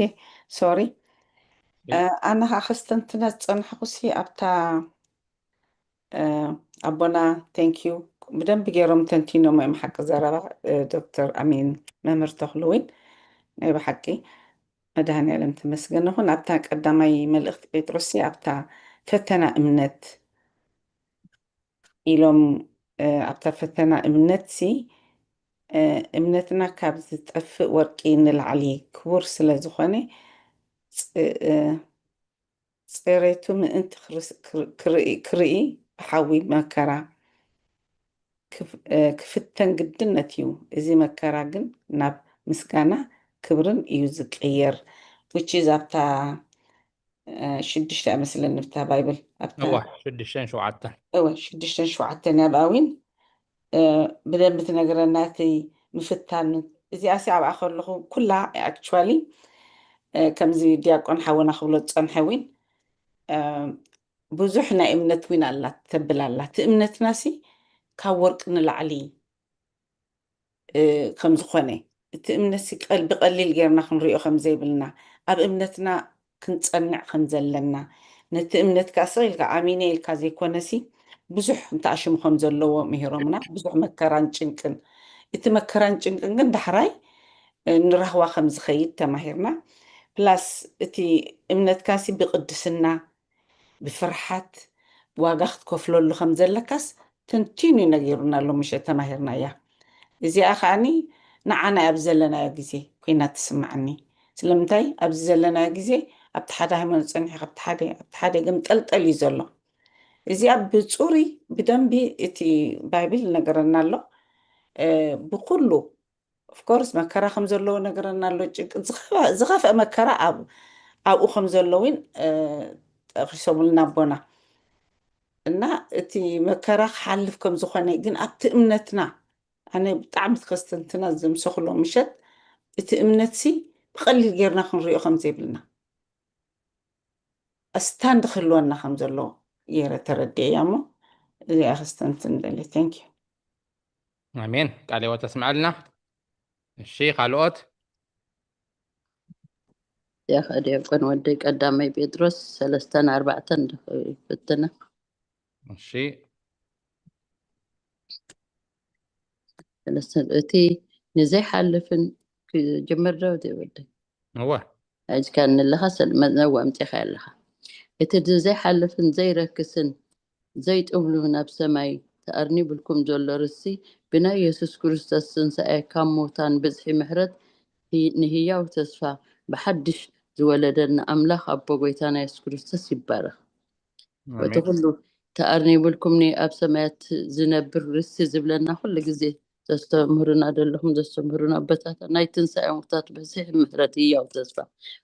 ሶሪ። እ፣ ኣነ ኸዓ ከስተንትና ዝጸናሕኩሲ ኣብታ፣ እ፣ ኣቦና፣ ቴንክ ዩ፣ ብደንቢ ገይሮም ተንቲኖም እዮም። ሓቂ ዘረባ፣ እ፣ ዶክተር ኣሚን፣ መምህር ተኽሉ እውን ናይ ብሓቂ መድሃኔ ዓለም ተመስገን ይኹን። ኣብታ ቀዳማይ መልእኽቲ ጴጥሮስሲ ኣብታ ፈተና እምነት ኢሎም፣ እ፣ ኣብታ ፈተና እምነትሲ እ፣ እምነትና ካብ ዝጠፍእ ወርቂ ንላዕሊ ክቡር ስለ ዝኾነ፣ ጽ-፣ እ፣ ጽሬቱ ምእንቲ ክርስ-፣ ክር-፣ ክርኢ፣ ክርኢ ብሓዊ መከራ ክፍ-፣ እ፣ ክፍተን ግድነት እዩ። እዚ መከራ ግን ናብ ምስጋና ክብርን እዩ ዝቅየር። Which is ኣብታ፣ እ፣ ሽዱሽተ እያ መስለኒ ብታ ባይብል፣ ኣብታ እዋ ሽዱሽተን ሸውዓተን። እወ ሽዱሽተን ሸውዓተን እያ ብኣዊን፣ እ፣ ብደንብ ትነግረና እቲ ምፍታን። እዚኣ ሲ ኣብኣ ከለኹ ኩላ actually፣ እ፣ ከምዚ ዲያቆን ሓወና ክብሎ ዝጸንሐ ዊን፣ እ፣ ብዙሕ ናይ እምነት ዊን ኣላ ተብል ኣላ። እቲ እምነትና ሲ ካብ ወርቂ ንላዕሊ እ፣ ከም ዝኾነ፣ እቲ እምነት ሲ ቀል-፣ ብቐሊል ጌርና ክንሪኦ ከም ዘይብልና፣ ኣብ እምነትና ክንጸንዕ ከም ዘለና፣ ነቲ እምነት ከኣ ስቕ ኢልካ ኣሚነ ኢልካ ዘይኮነሲ፣ ብዙሕ እንተኣሽሙ ከም ዘለዎ ምሂሮምና፣ ብዙሕ መከራን ጭንቅን። እቲ መከራን ጭንቅን ግን ዳሕራይ፣ እ፣ ንራህዋ ከም ዝኸይድ ተማሂርና። ፕላስ እቲ እምነትካ ሲ ብቅድስና፣ ብፍርሓት ዋጋ ክትከፍለሉ ከም ዘለካስ ተንቲኑ ነጊሩና ኣሎ፣ ምሸት ተማሂርናያ። እዚኣ ከዓኒ ንዓና ኣብ ዘለናዮ ግዜ ኮይና ትስምዓኒ። ስለምንታይ ኣብዚ ዘለናዮ ግዜ ኣብቲ ሓደ ሃይማኖት ጸኒሕካ ኣብቲ ሓደ፣ ኣብቲ ሓደ ገምጠልጠል እዩ ዘሎ። እዚኣ ብጽሩይ ብደንቢ እቲ ባይብል ይነገረና ኣሎ። እ፣ ብኩሉ ኦፍኮርስ መከራ ከም ዘለዎ ነገረና ኣሎ። ጭንቅ-፣ ዝኸፈ-፣ ዝኸፍአ መከራ ኣብ-፣ ኣብኡ ከም ዘሎ እውን፣ እ፣ ጠቂሶምልና ኣቦና። እና እቲ መከራ ክሓልፍ ከም ዝኾነ ግን ኣብቲ እምነትና፣ ኣነ ብጣዕሚ ከስተንትና ዘምሰኽሎ ምሸት፣ እቲ እምነትሲ ብቐሊል ጌርና ክንሪኦ ከም ዘይብልና፣ ስታንድ ክህልወና ከም ዘሎ ገይረ ተረዲኤያ እሞ፣ እዚኣ ከስተንትን ደልየ። Thank you። ኣሜን። ቃለ ሕይወት ኣስምዓልና። እሺ፣ ካልኦት? ያኸ ዲያቆን ወደይ ቀዳማይ ጴጥሮስ ሰለስተን ኣርባዕተን ዶ ይፍትና? እሺ። ሰለስተን፣ እቲ ንዘይሓልፍን ክጅምር ዶ እቲ ወደይ? እወ። ሕጅካ ንለኻ ሰል-፣ መ-፣ ነዋ ኣምጺኻ ኣለኻ። እቲ ንዘይሓልፍን ዘይረክስን ዘይጥብሉ ናብ ሰማይ ተኣርኒብልኩም ዘሎ ርስቲ ብናይ የሱስ ክርስቶስ ትንሳኤ ካብ ሙታን ብዝሒ ምሕረት ህ-፣ ንህያው ተስፋ ብሓድሽ ዝወለደና ኣምላኽ ኣቦ ጐይታና የሱስ ክርስቶስ ይባረኽ። በቲ ኣሜን። ኩሉ ተኣርኒብልኩም ኒ ኣብ ሰማያት ዝነብር ርስቲ ዝብለና ኩሉ ግዜ ዘስተምህሩና ዘለኹም ዘስተምህሩና ኣቦታትና ናይ ትንሳኤ ሙታት ብዝሒ ምሕረት ህያው ተስፋ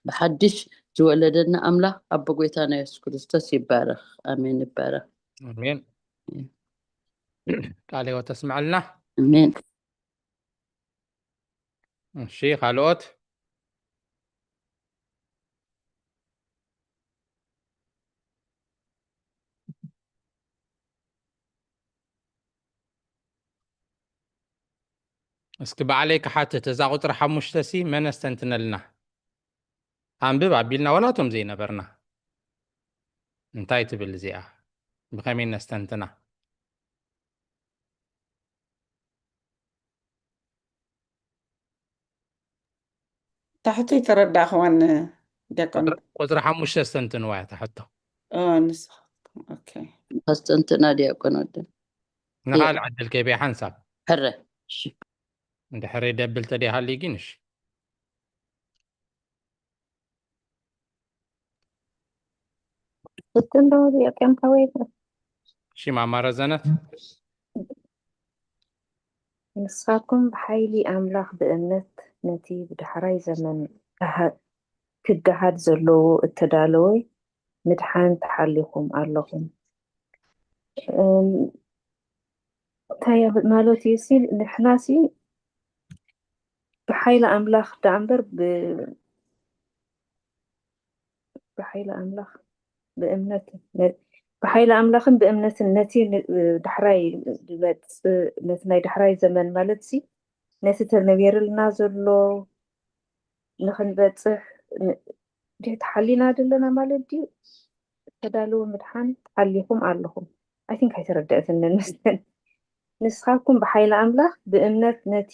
ብሓድሽ ዝወለደና ኣምላኽ ኣቦ ጐይታና የሱስ ክርስቶስ ይባረኽ። ኣሜን ይባረኽ። ኣሜን። ቃለ ሕይወት ተስምዐልና። ኣሜን። እሺ፣ ካልኦት? እስኪ ባዕለይ ክሓትት፣ እዛ ቁፅሪ ሓሙሽተ ሲ መን ኣስተንትነልና? ኣንብብ ኣቢልና ዋላ እቶም ዘይነበርና። እንታይ ትብል እዚኣ? ብኸመይ ነስተንትና? ታሕቱ ይተረዳእኽዋን ዲያቆን። ቁፅሪ፣ ቁፅሪ ሓሙሽተ ኣስተንትንዋ እያ ታሕቶ። ኦ፣ ንስኻትኩም። ኦኬ። ኣስተንትና ዲያቆን ወደ። ንኻልእ ዕድል ከይበይ ሓንሳብ። ሕረ። እሺ። እንድሕር ደብል ተደይሃልይ ግን እሺ። ስትንዶ ዲያቆን ሓወይ። እሺ፣ ማማ ረዘነት። ንስኻትኩም ብሓይሊ ኣምላኽ ብእምነት ነቲ ብዳሕራይ ዘመን ክሃ-፣ ክገሃድ ዘለዎ እተዳለወ ምድሓን ተሓሊኹም ኣለኹም። እም፣ እንታይ ማለት እዩ ሲ፣ ንሕና ሲ ብሓይሊ ኣምላኽ ደኣ እምበር ብ-፣ ብሓይሊ ኣምላኽ ብእምነት ነ-፣ ብሓይሊ ኣምላኽን ብእምነትን ነቲ ን-፣ ዳሕራይ ዝመጽእ፣ ነቲ ናይ ዳሕራይ ዘመን ማለት ሲ፣ ነቲ ተነቢርልና ዘሎ ንኽንበጽሕ ን-፣ ድሕቲ ሓሊና ዘለና ማለት ድዩ? እተዳለወ ምድሓን ሓሊኹም ኣለኹም። I think ኣይተረድአትንን መስለን። ንስኻትኩም ብሓይሊ ኣምላኽ ብእምነት ነቲ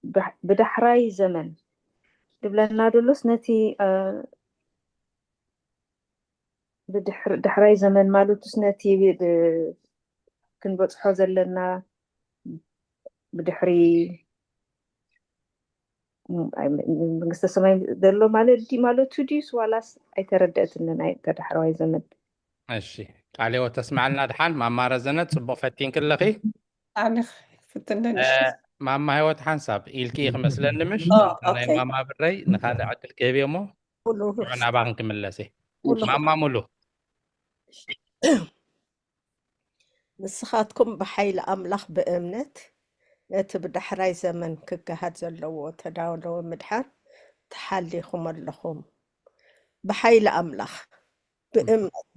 ብሕ-፣ ብዳሕራይ ዘመን ድብለና ደሎስ ነቲ፣ እ፣ ብድሕር-፣ ዳሕራይ ዘመን ማለቱስ ነቲ ብ-፣ ክንበጽሖ ዘለና ብድሕሪ መንግስተ ሰማይ ዘሎ ማለት ድዩ ማለቱ ድዩስ ዋላስ ኣይተረደእትንን? ኣይ ተዳሕረዋይ ዘመን እሺ፣ ቃለ ሕይወት ተስማዕልና ድሓን። ማማ ረዘነት፣ ጽቡቕ ፈቲንኪ ኣለኺ። ኣነ ፍትንን ማማ ህይወት ሓንሳብ ኢልኪ ክመስለኒ፣ ምሽ ናይ ማማ ብረይ ንኻልእ ዕድል ክህብ እሞ ናባኽን ክምለስ። ማማ ሙሉ። ንስኻትኩም ብሓይሊ ኣምላኽ ብእምነት ነቲ ብዳሕራይ ዘመን ክገሃድ ዘለዎ ተዳለወ ምድሓን ተሓሊኹም ኣለኹም። ብሓይሊ ኣምላኽ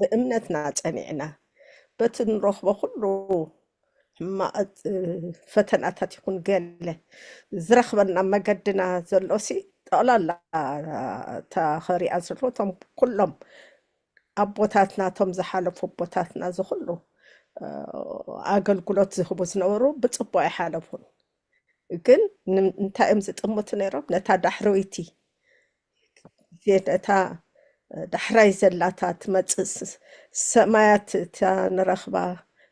ብእምነትና ጸኒዕና በቲ ንረኽቦ ኩሉ ሕማቕ ፈተናታት ይኹን ገለ ዝረኽበና መገድና ዘሎ ሲ ጠቕላላ እታ ከሪኣ ዘለኹ እቶም ኩሎም ኣቦታትና እቶም ዝሓለፉ ኣቦታትና ዝኩሉ ኣገልግሎት ዝህቡ ዝነበሩ ብፅቡቅ ኣይሓለፉን። ግን እንታይ እዮም ዝጥምቱ ነይሮም? ነታ ዳሕረወይቲ ነታ ዳሕራይ ዘላታ ትመፅእ ሰማያት እታ ንረኽባ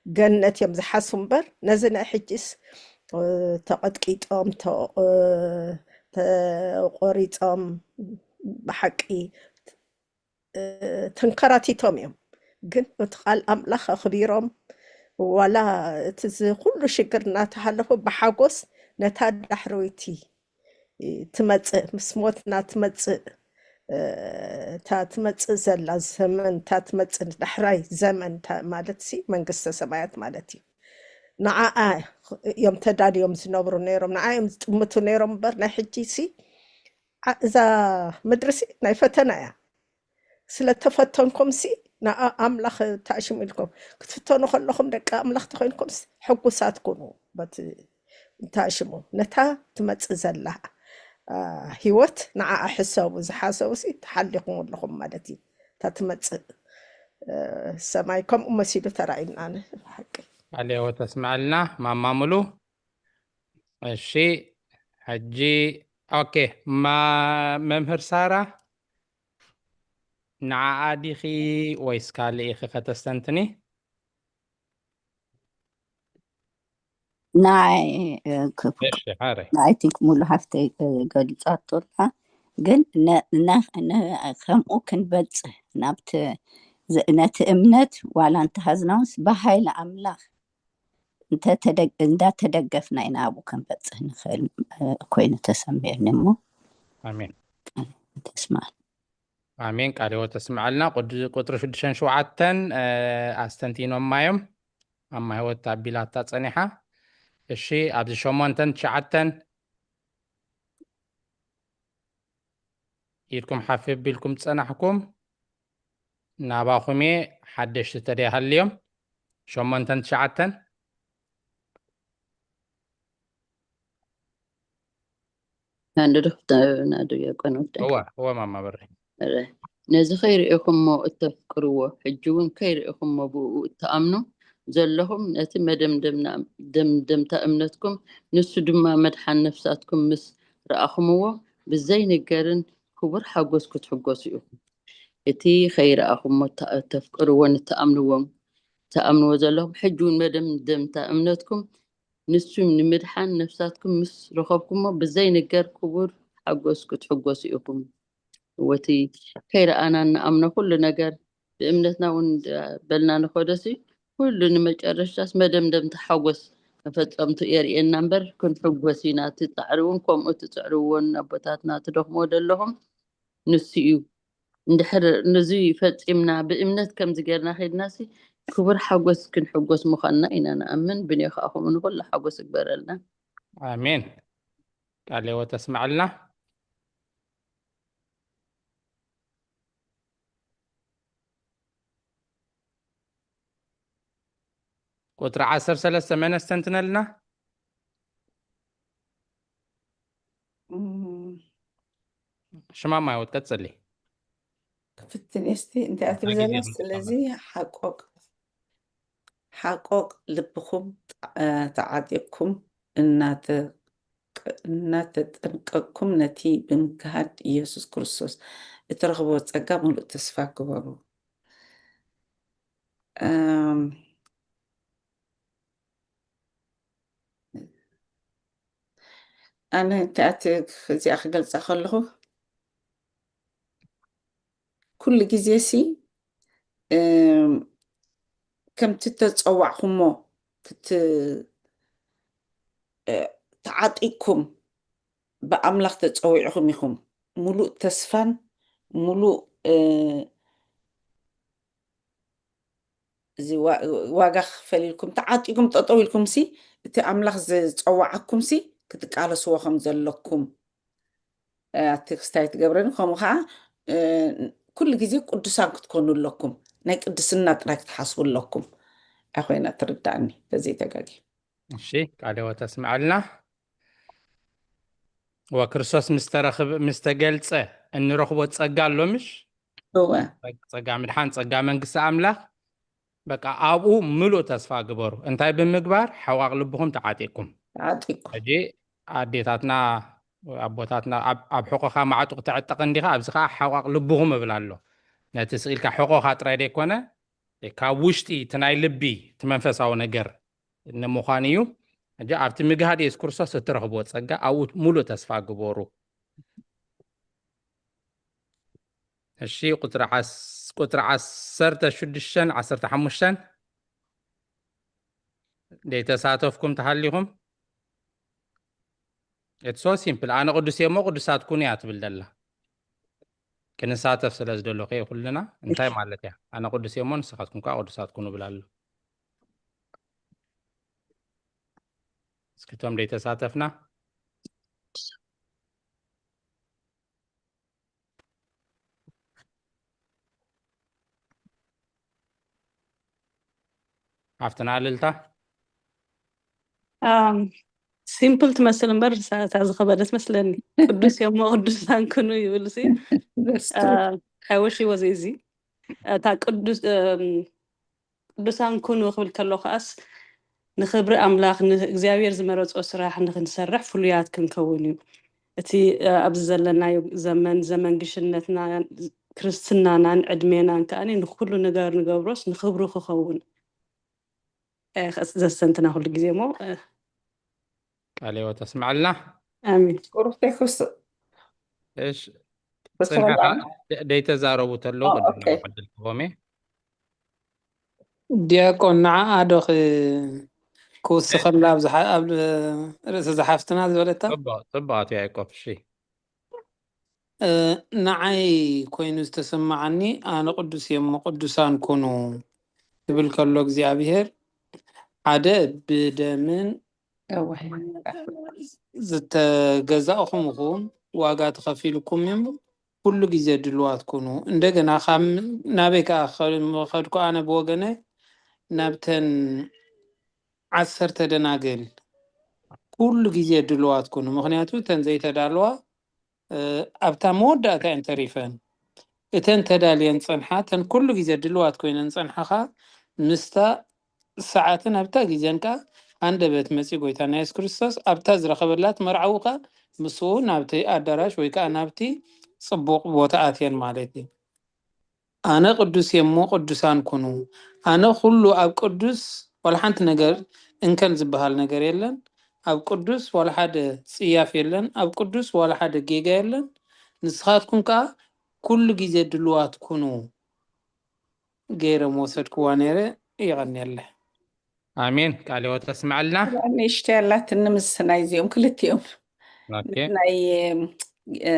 ገነት እዮም ዝሓስቡ እምበር ነዚ ናይ ሕጂስ ተቐጥቂጦም ተቆሪፆም ብሓቂ ተንከራቲቶም እዮም። ግን እቲ ቃል ኣምላኽ ኣኽቢሮም ዋላ እቲ ኩሉ ሽግር እናተሓለፉ ብሓጎስ ነታ ዳሕረወይቲ ትመፅእ ምስ ሞትና ትመፅእ እታ ትመፅእ ዘላ ዘመን እታ ትመፅእ ዳሕራይ ዘመን ማለት ሲ መንግስተ ሰማያት ማለት እዩ። ንዓኣ እዮም ተዳልዮም ዝነብሩ ነይሮም፣ ንዓ እዮም ዝጥምቱ ነይሮም እምበር ናይ ሕጂ ሲ እዛ ምድሪ ሲ ናይ ፈተና እያ። ስለተፈተንኩም ሲ ንኣምላኽ ተኣሽሙ ኢልኩም ክትፍተኑ ከለኹም ደቂ ኣምላኽ ተኮይንኩም ሕጉሳት ኩኑ። በቲ እንተኣሽሙ ነታ ትመፅእ ዘላ ህይወት ንዓኣ ሕሰቡ። ዝሓሰቡ ሲ ተሓሊኹም ኣለኹም ማለት እዩ። እታ ትመፅእ ሰማይ ከምኡ መሲሉ ተራእዩና። ብሓቂ ቃለ ሕይወት ተስምዐልና ማማ ሙሉ። እሺ ሕጂ ኦኬ፣ መምህር ሳራ ንዓኣ ዲኺ ወይስ ካልእ ኢኺ ከተስተንትኒ? ናይ እሺ ሓረ I think ሙሉ ሃፍተይ ገሊፃቶ ኣላ። ግን ከምኡ ክንበፅሕ ናብቲ ነቲ እምነት ዋላ እንተሃዝናውስ ብሃይሊ ኣምላኽ እንዳተደገፍና ኢና ኣብኡ ክንበፅሕ ንኽእል ኮይኑ ተሰሚዑኒ እሞ ኣሜን ተስማዕ ኣሜን። ቃለ ሕይወት ተስምዓልና። ቁጥሪ ሽዱሽተን ሸውዓተን ኣስተንቲኖማ እዮም። ኣማ ህይወት ኣቢላታ ፀኒሓ። እሺ ኣብዚ ሸሞንተን ትሽዓተን ኢድኩም ሓፍ ኣቢልኩም ዝፀናሕኩም ናባኹም እየ። ሓደሽቲ ተደይ ሃልዮም ሸሞንተን ትሽዓተን ናንዶ ዶክተር ናዶ ያቆን ወደ እወ እወ ማማ በሪ ነዚ ከይርእኹሞ እተፍቅርዎ ሕጂ እውን ከይርእኹሞ ብኡ እተኣምኑ ዘለኹም ነቲ መደምደምታ እምነትኩም ንሱ ድማ መድሓን ነፍሳትኩም ምስ ረኣኹምዎ ብዘይንገርን ክቡር ሓጎስ ክትሕጎሱ ኢኹም። እቲ ከይረኣኹሞ እተፍቅርዎን እተኣምንዎም እተኣምንዎ ዘለኹም ሕጂ እውን መደምደምታ እምነትኩም ንሱ ንምድሓን ነፍሳትኩም ምስ ረኸብኩሞ ብዘይንገር ክቡር ሓጎስ ክትሕጎሱ ኢኹም። እወቲ ከይረኣና እንኣምኖ ኩሉ ነገር ብእምነትና እውን በልና ንኸደሲ ኩሉ ንመጨረሻስ መደምደምቲ ሓጎስ መፈጸምቱ የርእየና እምበር ክንሕጎስ ኢና። እቲ ጻዕሪ እውን ከምኡ ትጽዕርዎ ኣቦታትና ትደኽሞ ዘለኹም ንሱ እዩ። እንድሕር ንዙይ ፈጺምና ብእምነት ከምዚ ጌርና ኸድናሲ ክቡር ሓጎስ ክንሕጎስ ምዃንና ኢና ንኣምን። ብኔ ከዓ ከምኡ ንኹሉ ሓጎስ እግበረልና። ኣሜን። ቃለ ሕይወት ተስምዐልና። ቁፅሪ ዓሰርተ ሰለስተ መን ኣስተንትነልና? ሽማማ ህይወት ቀፅሊ። ክፍትን እስቲ እንታይ ትብል ዘላ? ስለዚ ሓቆቅ ሓቆቅ ልብኹም ተዓጢቕኩም እናተጠንቀቅኩም ነቲ ብምክሃድ ኢየሱስ ክርስቶስ እትረኽብዎ ጸጋ ምሉእ ተስፋ ግበሩ። ኣነ እንታይ እዚኣ ክገልጻ ከለኹ፣ ኩሉ ግዜ ሲ፣ እም፣ ከምቲ ተጸዋዕኹሞ፣ ትት-፣ እ፣ ተዓጢቅኩም ብኣምላኽ ተጸዊዕኹም ኢኹም። ሙሉእ ተስፋን ሙሉእ፣ እ፣ እዚ ዋ-፣ ዋጋ ክፈል ኢልኩም ተዓጢኩም ጠጠው ኢልኩም ሲ፣ እቲ ኣምላኽ ዝጸዋዓኩም ሲ ክትቃለስዎ ከም ዘለኩም፣ እ፣ ኣቲ ክስታይ ትገብረኒ። ከምኡ ከዓ፣ እ፣ ኩሉ ግዜ ቅዱሳን ክትኮኑ ኣለኩም። ናይ ቅድስና ጥራይ ክትሓስቡ ኣለኩም። እያ ኮይና ትርዳእኒ፣ ተዘይተጋጊ። እሺ፣ ቃለ ሕይወት ኣስምዐልና። ወክርስቶስ ምስ ተረኽብ-፣ ምስ ተገልጸ እንረኽቦ ጸጋ ኣሎ ምሽ? እወ። ጸጋ ምድሓን፣ ጸጋ መንግስቲ ኣምላኽ። በቃ ኣብኡ ምሉእ ተስፋ ግበሩ። እንታይ ብምግባር? ሓዋቕ ልብኹም ተዓጢቅኩም። ተዓጢቅኩም። ሕጂ ኣዴታትና፣ ኣቦታትና ኣብ፣ ኣብ ሕቆኻ ማዕጡቕ ተዕጠቕ እንዲኻ፣ ኣብዚ ኸዓ ሓዋቕ ልብኹም እብል ኣሎ። ነቲ ስኢልካ ሕቆኻ ጥራይ ደይኮነ፣ ካብ ውሽጢ እቲ ናይ ልቢ፣ እቲ መንፈሳዊ ነገር ንምዃን እዩ። ሕጂ ኣብቲ ምግሃድ የሱስ ክርስቶስ እትረኽብዎ ጸጋ ኣብኡ ሙሉእ ተስፋ ግበሩ። እሺ፣ ቁጽሪ ዓስ-፣ ቁጽሪ ዓሰርተ ሽዱሽተን ዓሰርተ ሓሙሽተን ደይተሳተፍኩም ተሃሊኹም? It's so simple። ኣነ ቅዱስ እየ እሞ ቅዱሳት ኩኑ እያ ትብል ዘላ። ክንሳተፍ ስለ ዝደለኹ እየ ኩልና። እንታይ ማለት እያ? ኣነ ቅዱስ እየ እሞ ንስኻትኩም ከኣ ቅዱሳት ኩኑ እብል ኣሎ። እስኪ እቶም ደይተሳተፍና። ሓፍትና እልልታ። ኣም፣ ሲምፕል ትመስል እምበር እሳ፣ እታ ዝኸበደት መስለኒ። ቅዱስ እየ እሞ ቅዱሳን ኩኑ ይብል ሲ። That's አ፣ true። I wish it was easy። እታ ቅዱስ፣ እም፣ ቅዱሳን ኩኑ ክብል ከሎ ከኣስ ንኽብሪ ኣምላኽ፣ ንእግዚኣብሔር ዝመረጾ ስራሕ ንኽንሰርሕ ፍሉያት ክንከውን እዩ። እቲ፣ እ፣ ኣብዚ ዘለናዮ ዘመን፣ ዘመን ግሽነትና፣ ክርስትናናን ዕድሜናን ከኣ ንኹሉ ነገር ንገብሮስ ንኽብሩ ክኸውን፣ እ፣ ዘስተንትና ኩሉ ግዜ እሞ፣ እ፣ ቃለ ሕይወት ኣስምዓልና። ኣሜን። ቁሩብተይ ክስ-፣ እሺ፣ ብስራት ጽንሕኻ ኣምላኽ። ደ-፣ ደይተዛረቡ ተለዉ ኦ፣ ቅድም ኦኬ። ዕድል ክህቦም እየ። ዲያቆን፣ ንዓኣ ዶ ክ-፣ ክውስኸላ ኣብ ዝሓ-፣ ኣብ ርእሲ ዝሓፍትና ዝበለታ? ጽቡቕ፣ ጽቡቕ ኣቶ ያዕቆብ፣ እሺ። እ፣ ንዓይ ኮይኑ ዝተሰማዓኒ፣ ኣነ ቅዱስ እየ እሞ ቅዱሳን ኩኑ ክብል ከሎ እግዚኣብሔር፣ ሓደ ብደምን እወ። ዝተገዛእኹም ኢኹም፣ ዋጋ ተኸፊልኩም እዮም፣ ኩሉ ግዜ ድልዋት ኩኑ። እንደገና ካብ ናበይ ከኣ ከ-፣ ከድኩ ኣነ ብወገነ ናብተን ዓሰርተ ደናግል ኩሉ ግዜ ድልዋት ኩኑ። ምኽንያቱ እተን ዘይተዳልዋ፣ እ፣ ኣብታ መወዳእታ እየን ተሪፈን። እተን ተዳልየን ጸንሓ፣ እተን ኩሉ ግዜ ድልዋት ኮይነን ጸንሓ ኸኣ ምስታ ሰዓትን ኣብታ ግዜን ከኣ ሃንደበት መጺኡ ጎይታና የሱስ ክርስቶስ ኣብታ ዝረኸበላ መርዓዊ ከኣ ምስኡ ናብቲ ኣዳራሽ ወይ ከኣ ናብቲ ጽቡቕ ቦታ ኣትየን ማለት እዩ። ኣነ ቅዱስ እየ እሞ ቅዱሳን ኩኑ። ኣነ ኩሉ ኣብ ቅዱስ ዋላ ሓንቲ ነገር እንከን ዝበሃል ነገር የለን። ኣብ ቅዱስ ዋላ ሓደ ጽያፍ የለን። ኣብ ቅዱስ ዋላ ሓደ ጌጋ የለን። ንስኻትኩም ከኣ ኩሉ ግዜ ድልዋት ኩኑ። ገይረ ምወሰድክዋ ነይረ። የቐንየለይ። ኣሜን። ቃለ ሕይወት ኣስምዓልና። ንእሽተይ ኣላትኒ ምስ ናይዚኦም ክልቲኦም። ኦኬ። ናይ፣ እ፣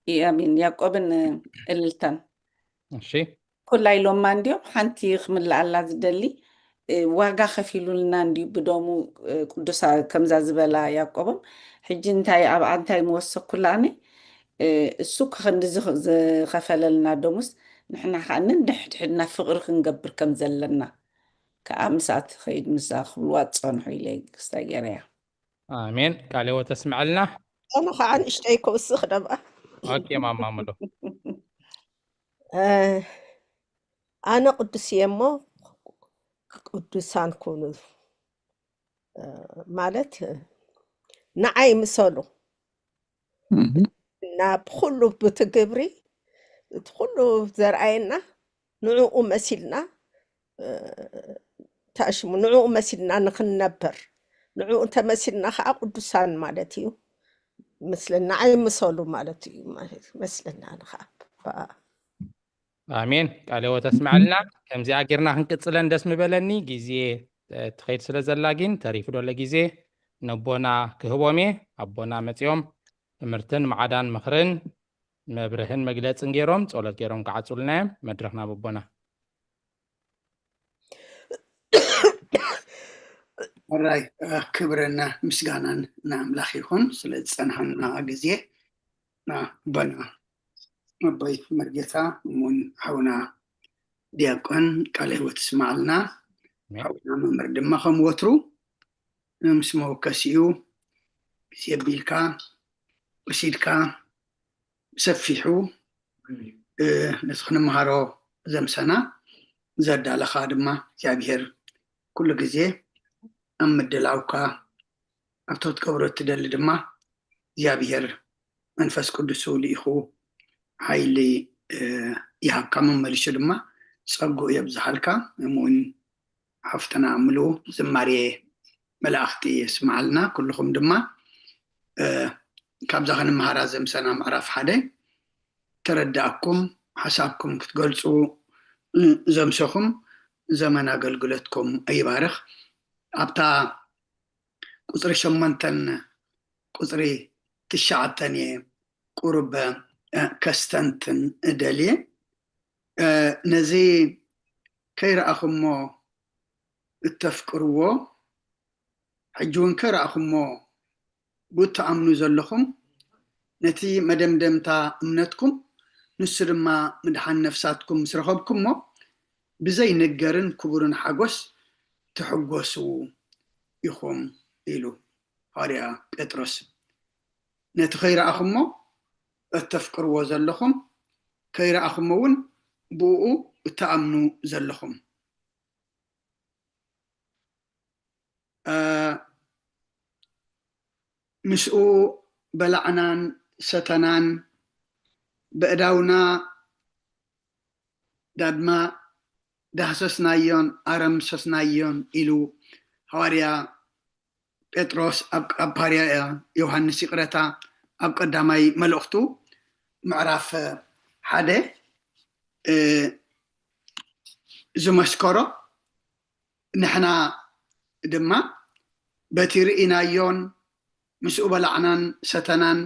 እ፣ ኣሜን። ያዕቆብን እልልታን። እሺ። ኩላ ኢሎማ እንድዮም፣ ሓንቲ ክምልኣላ ዝደሊ፣ እ፣ ዋጋ ከፊሉልና እንድዩ ብደሙ፣ እ፣ ቅዱሳ ከምዛ ዝበላ ያዕቆብም። ሕጂ እንታይ ኣብኣ እንታይ ምወሰኩላ ኣነ? እ፣ እሱ ከ ክንድዚ ዝኸፈለልና ደሙስ ንሕና ከኣ ነንሕድሕድና ፍቕሪ ክንገብር ከም ዘለና ከኣ ምስኣ ትኸይድ ምስኣ ክብልዋ ዝጸንሑ ኢለ ክስታይ ገይረያ። ኣሜን። ቃለ ሕይወት ኣስምዐልና። ኣነ ከዓ ንእሽተይ ክውስኽ ደኣ። ኦኬ፣ ማማ ምሉ። እ፣ ኣነ ቅዱስ እየ እሞ ቅዱሳን ኩኑ፣ እ፣ ማለት ንዓይ ምሰሉ። እህ። እና ብኹሉ ብቲ ግብሪ፣ እቲ ኩሉ ዘርኣየና ንዕኡ መሲልና፣ እ፣ ታሽሙ ንዕኡ መሲልና ንኽንነብር፣ ንዕኡ እንተመሲልና ከዓ ቅዱሳን ማለት እዩ። ምስልና ኣይምሰሉ ማለት እዩ ማለት እዩ። መስልና ንኸዓ። ኣሜን። ቃለ ሕይወት ኣስምዓልና። ከምዚኣ ጌርና ክንቅጽለን ደስ ምበለኒ። ግዜ ትኸይድ ስለ ዘላ ግን ተሪፉ ደሎ ግዜ ነቦና ክህቦም እየ። ኣቦና መጺኦም ትምህርትን ማዕዳን ምኽርን መብርህን መግለጽን ገይሮም ጸሎት ገይሮም ክዓጹልና እዮም። መድረኽ ናብ ኣቦና። ሕራይ ክብርን ምስጋናን ንኣምላኽ ይኹን ስለ ዝጸንሓና ግዜ። ኣቦና ኣቦይ መርጌታ እሙን ሓውና ዲያቆን ቃለ ሕይወት ይስማዓልና። ሓውና መምህር ድማ ከም ወትሩ ምስ መወከሲኡ ግዜ ኣቢልካ ወሲድካ ብሰፊሑ ነቲ ክንምሃሮ ዘምሰና ዘዳለኻ ድማ እግዚኣብሔር ኩሉ ግዜ ኣብ ምድላውካ ኣብቲ ክትገብሮ እትደሊ ድማ እግዚኣብሔር መንፈስ ቅዱሱ ልኢኹ ሓይሊ ይሃብካ፣ መመሊሱ ድማ ጸግኡ የብዝሓልካ። እሙን ሓፍትና ምሉ ዝማሬ መላእኽቲ የስምዓልና። ኩልኹም ድማ ካብዛ ክንምሃራ ዘምሰና ምዕራፍ ሓደ ተረዳእኩም ሓሳብኩም ክትገልጹ ዘምሰኹም ዘመን ኣገልግሎትኩም ይባርኽ። ኣብታ ቁፅሪ ሸሞንተን ቁፅሪ ትሽዓተን እየ ቁሩብ ከስተንትን እደልየ። ነዚ ከይረኣኹሞ እተፍቅርዎ ሕጂ እውን ከረኣኹሞ ብኡ ትኣምኑ ዘለኹም ነቲ መደምደምታ እምነትኩም ንሱ ድማ ምድሓን ነፍሳትኩም ምስ ረኸብኩሞ ብዘይንገርን ክቡርን ሓጎስ ትሕጎሱ ኢኹም ኢሉ ሃዋርያ ጴጥሮስ። ነቲ ከይረኣኹሞ እተፍቅርዎ ዘለኹም ከይረኣኹሞ እውን ብኡ እትኣምኑ ዘለኹም ምስኡ በላዕናን ሰተናን በእዳውና ዳድማ ዳህሰስናዮን ኣረምሰስናዮን ኢሉ ሃዋርያ ጴጥሮስ ኣብ ሃዋርያ ዮሃንስ ይቕረታ ኣብ ቀዳማይ መልእኽቱ ምዕራፍ ሓደ ዝመስከሮ ንሕና ድማ በቲ ርኢናዮን ምስኡ በላዕናን ሰተናን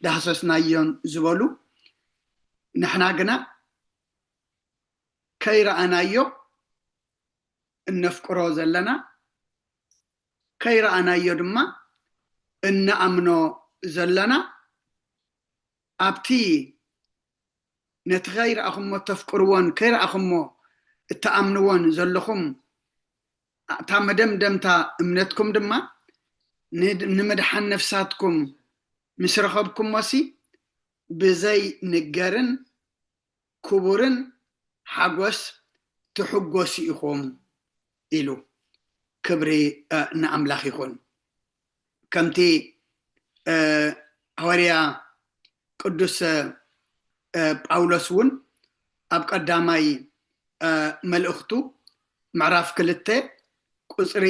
ዳህሰስናዮን ዝበሉ ንሕና ግና ከይረኣናዮ እነፍቅሮ ዘለና ከይረኣናዮ ድማ እንኣምኖ ዘለና ኣብቲ ነቲ ከይረኣኹሞ ተፍቅርዎን ከይረኣኹሞ እተኣምንዎን ዘለኹም እታ መደምደምታ እምነትኩም ድማ ንምድሓን ነፍሳትኩም ምስ ረኸብኩሞሲ ብዘይ ንገርን ክቡርን ሓጎስ ትሕጎሱ ኢኹም ኢሉ። ክብሪ ንኣምላኽ ይኹን። ከምቲ ሃዋርያ ቅዱስ ጳውሎስ እውን ኣብ ቀዳማይ መልእኽቱ ምዕራፍ ክልተ ቁፅሪ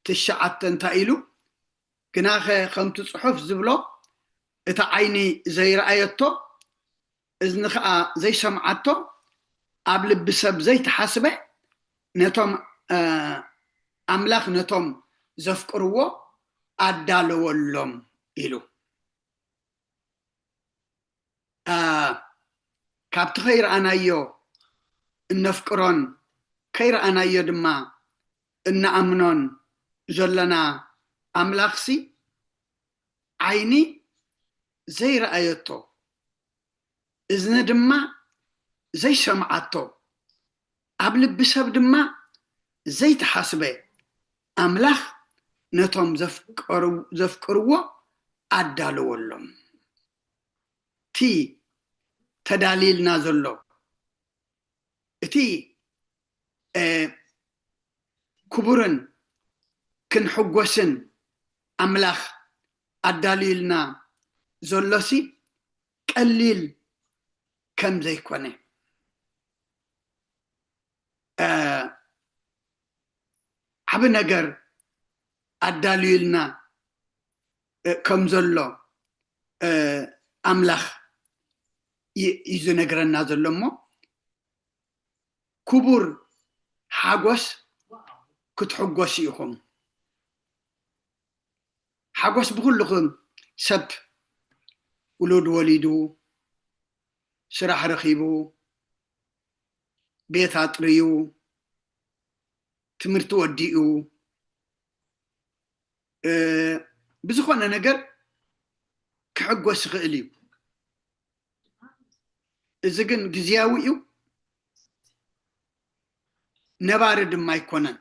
ትሽዓተ እንታይ ኢሉ? ግናኸ ከምቲ ፅሑፍ ዝብሎ እቲ ዓይኒ ዘይረኣየቶ እዝኒ ከዓ ዘይሰምዓቶ ኣብ ልቢ ሰብ ዘይተሓስበ ነቶም ኣምላኽ ነቶም ዘፍቅርዎ ኣዳለወሎም ኢሉ። ካብቲ ከይረኣናዮ እነፍቅሮን ከይረኣናዮ ድማ እንኣምኖን ዘለና ኣምላኽሲ ዓይኒ ዘይረኣየቶ እዝኒ ድማ ዘይሰምዓቶ ኣብ ልቢ ሰብ ድማ ዘይተሓስበ ኣምላኽ ነቶም ዘፍቅርዎ ኣዳለወሎም። እቲ ተዳልይልና ዘሎ እቲ ክቡርን ክንሕጎስን ኣምላኽ ኣዳልዩልና ዘሎሲ ቀሊል ከም ዘይኮነ ዓቢ ነገር ኣዳልዩልና ከም ዘሎ ኣምላኽ እዩ ዝነግረና ዘሎ። እሞ ክቡር ሓጎስ ክትሕጎሱ ኢኹም። ሓጎስ ብኩልኹም ሰብ፣ ውሉድ ወሊዱ፣ ስራሕ ረኺቡ፣ ቤት ኣጥርዩ፣ ትምህርቲ ወዲኡ፣ ብዝኾነ ነገር ክሕጎስ ይኽእል እዩ። እዚ ግን ግዝያዊ እዩ፣ ነባሪ ድማ ኣይኮነን።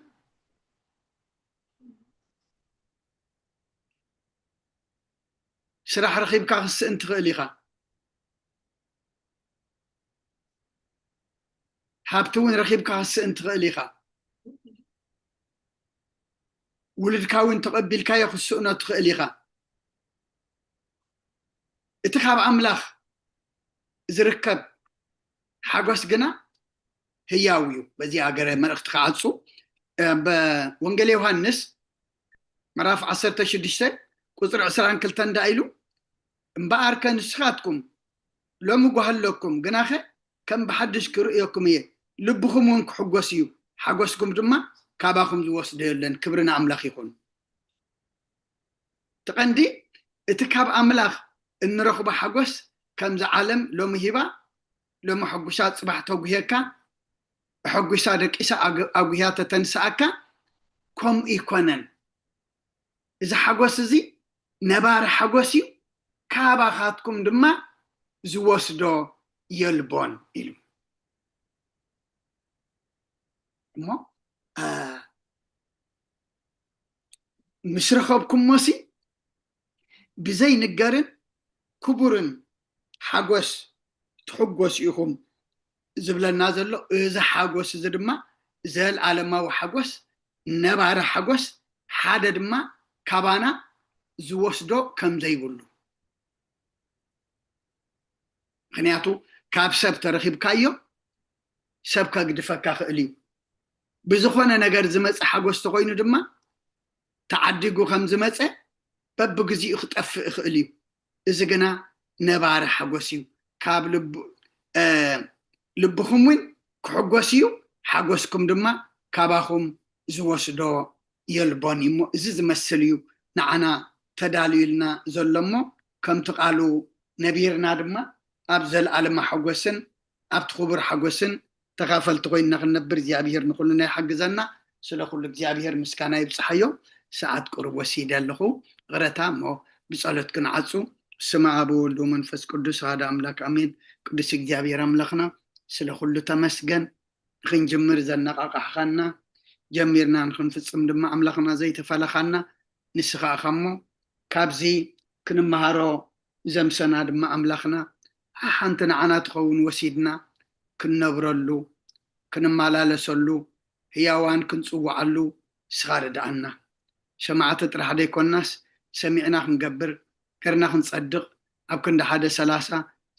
ስራሕ ረኺብካ ክስእን ትኽእል ኢኻ። ሃብቲ እውን ረኺብካ ክስእን ትኽእል ኢኻ። ውሉድካ እውን ተቐቢልካዮ ክስእኖ ትኽእል ኢኻ። እቲ ካብ ኣምላኽ ዝርከብ ሓጎስ ግና ህያው እዩ። በዚ ኣገረ መልእኽቲ ክዓጹ፣ ኣብ ወንጌል ዮሃንስ ምዕራፍ ዓሰርተ ሽዱሽተ ቁጽሪ ዕስራን ክልተን እንዳ ኢሉ፣ እምበኣርከ ንስኻትኩም ሎሚ ጓህ ኣለኩም፣ ግናኸ ከም ብሓድሽ ክርእየኩም እየ፣ ልብኹም እውን ክሕጎስ እዩ፣ ሓጎስኩም ድማ ካባኹም ዝወስዶ የለን። ክብሪ ንኣምላኽ ይኹን። እቲ ቀንዲ እቲ ካብ ኣምላኽ እንረኽቦ ሓጎስ፣ ከምዚ ዓለም ሎሚ ሂባ ሎሚ ሕጉሳ ጽባሕ ተጉህየካ፣ ሕጉሳ ደቂሳ ኣጉህያ ተተንስኣካ፣ ከምኡ ይኮነን። እዚ ሓጎስ እዚ ነባሪ ሓጎስ እዩ፣ ካባኻትኩም ድማ ዝወስዶ የልቦን ኢሉ። እሞ ምስ ረኸብኩሞሲ ብዘይንገርን ክቡርን ሓጎስ ትሕጎሱ ኢኹም ዝብለና ዘሎ። እዚ ሓጎስ እዚ ድማ ዘልኣለማዊ ሓጎስ፣ ነባሪ ሓጎስ፣ ሓደ ድማ ካባና ዝወስዶ ከም ዘይብሉ። ምክንያቱ ካብ ሰብ ተረኺብካዮ ሰብ ከግድፈካ ክእል እዩ። ብዝኾነ ነገር ዝመፀ ሓጎስ ተኮይኑ ድማ ተዓዲጉ ከም ዝመፀ በብግዚኡ ክጠፍእ ይኽእል እዩ። እዚ ግና ነባሪ ሓጎስ እዩ። ካብ ልብኹም እውን ክሕጎስ እዩ፣ ሓጎስኩም ድማ ካባኹም ዝወስዶ የልቦን እዩ። እሞ እዚ ዝመስል እዩ ንዓና ተዳልዩልና ዘሎ። እሞ ከምቲ ቃሉ ነቢርና ድማ ኣብ ዘለኣለማ ሓጎስን ኣብቲ ክቡር ሓጎስን ተኻፈልቲ ኮይንና ክንነብር እግዚኣብሄር ንኩልና ይሓግዘና። ስለ ኩሉ እግዚኣብሄር ምስጋና ይብጽሓዮ። ሰዓት ቁሩብ ወሲደ ኣለኹ፣ ይቕረታ። እሞ ብጸሎት ክንዓጹ። ስመ ኣብ ወወልድ ወመንፈስ ቅዱስ ኣሐደ ኣምላክ ኣሜን። ቅዱስ እግዚኣብሄር ኣምላኽና ስለ ኩሉ ተመስገን። ንኽንጅምር ዘነቓቓሕኻና፣ ጀሚርና ንኽንፍጽም ድማ ኣምላኽና ዘይተፈለኻና ንስኻ ኢኻ። እሞ ካብዚ ክንመሃሮ ዘምሰና ድማ ኣምላኽና ሓንቲ ንዓና ትኸውን ወሲድና ክንነብረሉ፣ ክንመላለሰሉ፣ ህያዋን ክንጽውዓሉ ንስኻ ርድኣና። ሰማዕቲ ጥራሕ ዘይኮናስ ሰሚዕና ክንገብር፣ ገርና ክንጸድቕ፣ ኣብ ክንዲ ሓደ ሰላሳ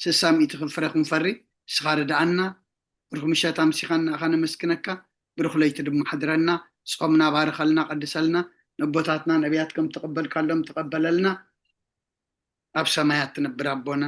ስሳ ሚእቲ ፍረ ክንፈሪ ንስኻ ርድኣና። ብሩኽ ምሸት ኣምሲኻና ኢኻ ነመስግነካ። ብሩኽ ለይቲ ድማ ሓድረና። ጾምና ባርኸልና፣ ቀድሰልና። ነቦታትና ነቢያት ከም ተቐበልካሎም ተቐበለልና። ኣብ ሰማያት ትነብር ኣቦና፣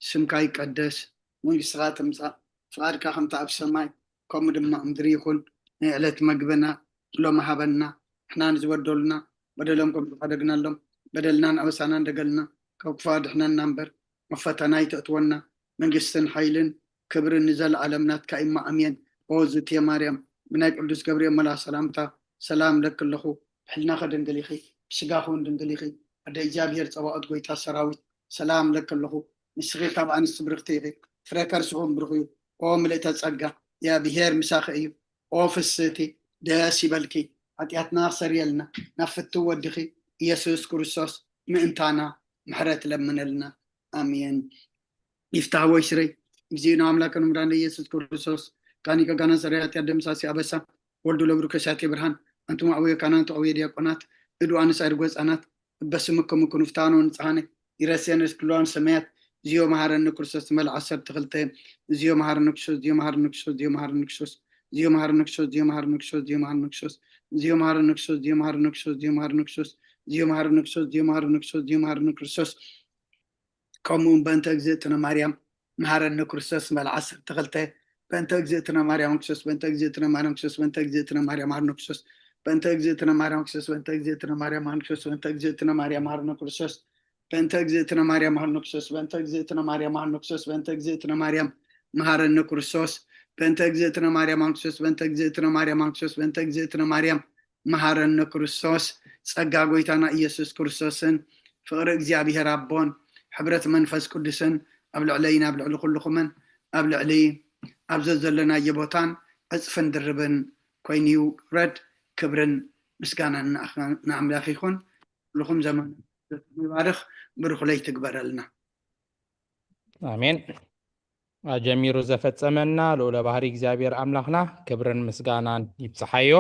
ስምካ ይቀደስ፣ መንግስትኻ ትምጻእ፣ ፍቓድካ ከምቲ ኣብ ሰማይ ከምኡ ድማ ኣብ ምድሪ ይኹን። ናይ ዕለት መግብና ሎሚ ሃበና፣ ንሕና ንዝበደሉና በደሎም ከም ዝሓደግናሎም፣ በደልናን ኣበሳናን ደገልና ካብ ክፉእ ኣድሕነና እምበር፣ ኣብ ፈተና ኣይተእትወና፣ መንግስትን ሓይልን ክብርን ንዘለኣለም ናትካ እማ ኣሜን። ኦ ዝትየ ማርያም፣ ብናይ ቅዱስ ገብርኤል መልኣኽ ሰላምታ ሰላም እለኪ ኣለኹ። ብሕልናኺ ድንግል ኢኺ፣ ብስጋኺ እውን ድንግል ኢኺ። ኣደ እግዚኣብሔር ጸባኦት፣ ጎይታ ሰራዊት፣ ሰላም እለኪ ኣለኹ። ንስኺ ካብ ኣንስቲ ብርኽቲ ኢኺ፣ ፍረ ከርስኺ እውን ብሩኽ እዩ። ኦ ምልእተ ጸጋ፣ እግዚኣብሔር ምሳኺ እዩ። ኦ ፍስህቲ፣ ደስ ይበልኪ። ሓጢኣትና ኣሰርየልና፣ ናብ ፍትው ወድኺ ኢየሱስ ክርስቶስ ምእንታና ምሕረት ለምነልና። ኣሜን። ይፍታህ ወይ ስረይ። እግዚእነ ኣምላክነ መድኃኒነ ኢየሱስ ክርስቶስ፣ ካኒ ከጋና ሰሪያት ያደምሳሲ ኣበሳ፣ ወልዱ ለብሩ ከሳቴ ብርሃን፣ ኣንቱም ኣውየ ካህናት፣ ኣውየ ዲያቆናት፣ እዱ ኣንሳይ ርጎ ህፃናት፣ እበስምክሙ ክንፍታኖ ንጽሃነ፣ ይረሴነ ስክሎን ሰማያት፣ ዝዮ መሃረኒ ክርስቶስ ትመል ዓሰርተ ክልተ፣ ዝዮ መሃረኒ ክርስቶስ፣ ዝዮ መሃረኒ ክርስቶስ፣ ዝዮ መሃረኒ ክርስቶስ፣ ዝዮ መሃረኒ ክርስቶስ፣ ዝዮ መሃረኒ ክርስቶስ፣ ዝዮ መሃረኒ ክርስቶስ፣ እዚኦ መሃረኒ ክርስቶስ፣ እዚኦ መሃረኒ ክርስቶስ፣ እዚኦ መሃረኒ ክርስቶስ፣ እዚኦ መሃረኒ ክርስቶስ፣ እዚኦ መሃረኒ ክርስቶስ፣ እዚኦ መሃረኒ ክርስቶስ። ከምኡ እውን በእንተ እግዝእትነ ማርያም መሃረኒ ክርስቶስ በል። ዓሰርተ ክልተ በእንተ እግዝእትነ ማርያም ክርስቶስ፣ በእንተ እግዝእትነ ማርያም ክርስቶስ፣ በእንተ እግዝእትነ ማርያም መሃረኒ ክርስቶስ፣ በእንተ እግዝእትነ ማርያም ክርስቶስ፣ በእንተ እግዝእትነ ማርያም መሃረኒ ክርስቶስ፣ በእንተ እግዝእትነ ማርያም መሃረኒ ክርስቶስ፣ በእንተ እግዝእትነ ማርያም መሃረኒ ክርስቶስ፣ በእንተ እግዝእትነ ማርያም መሃረኒ ክርስቶስ፣ በእንተ እግዝእትነ ማርያም መሃረኒ ክርስቶስ፣ በእንተ እግዝእትነ ማርያም መሃረኒ ክርስቶስ፣ በእንተ እግዝእትነ ማርያም መሃረኒ ክርስቶስ፣ በእንተ እግዝእትነ ማርያም መሃረኒ ክርስቶስ። ጸጋ ጎይታና ኢየሱስ ክርስቶስን ፍቕሪ እግዚኣብሔር ኣቦን ሕብረት መንፈስ ቅዱስን ኣብ ልዕለይን ኣብ ልዕሊ ኩልኹምን ኣብ ልዕሊ ኣብ ዘዘለናዮ ቦታን ዕጽፍን ድርብን ኮይኑ ይውረድ። ክብርን ምስጋናን ንኣምላኽ ይኹን። ኩልኹም ዘመን ይባርኽ። ብሩኽ ለይቲ ግበረልና። ኣሜን። ኣጀሚሩ ዘፈጸመና ልኡለ ባህሪ እግዚኣብሔር ኣምላኽና ክብርን ምስጋናን ይብጽሓዮ።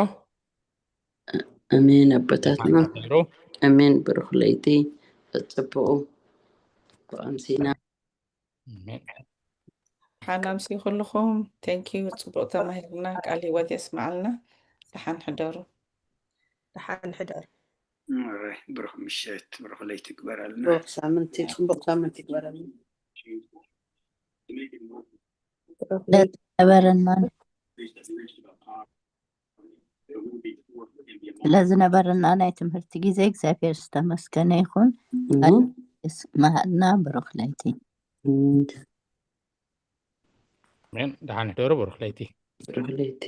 ኣሜን ኣቦታትና። ኣሜን። ብሩኽ ለይቲ። ጽቡቑ ኣምሲና። ሓናምሲ ኩልኹም። ቴንኪዩ። ጽቡቕ ተማሂርና። ቃል ህይወት የስማዓልና። ደሓን ሕደሩ። ደሓን ሕደሩ። ብሩኽ ምሸት፣ ብሩኽ ለይቲ ግበረልና። ብሩኽ ሳምንቲ፣ ጽቡቕ ሳምንቲ ይግበረልና። ነበረናን ስለዝነበረና ናይ ትምህርቲ ግዜ እግዚኣብሔር ዝተመስገነ ይኹን። መሃና ብሩኽ ለይቲ። ደሓን ሕደሩ። ብሩኽ ለይቲ። ብሩኽ ለይቲ።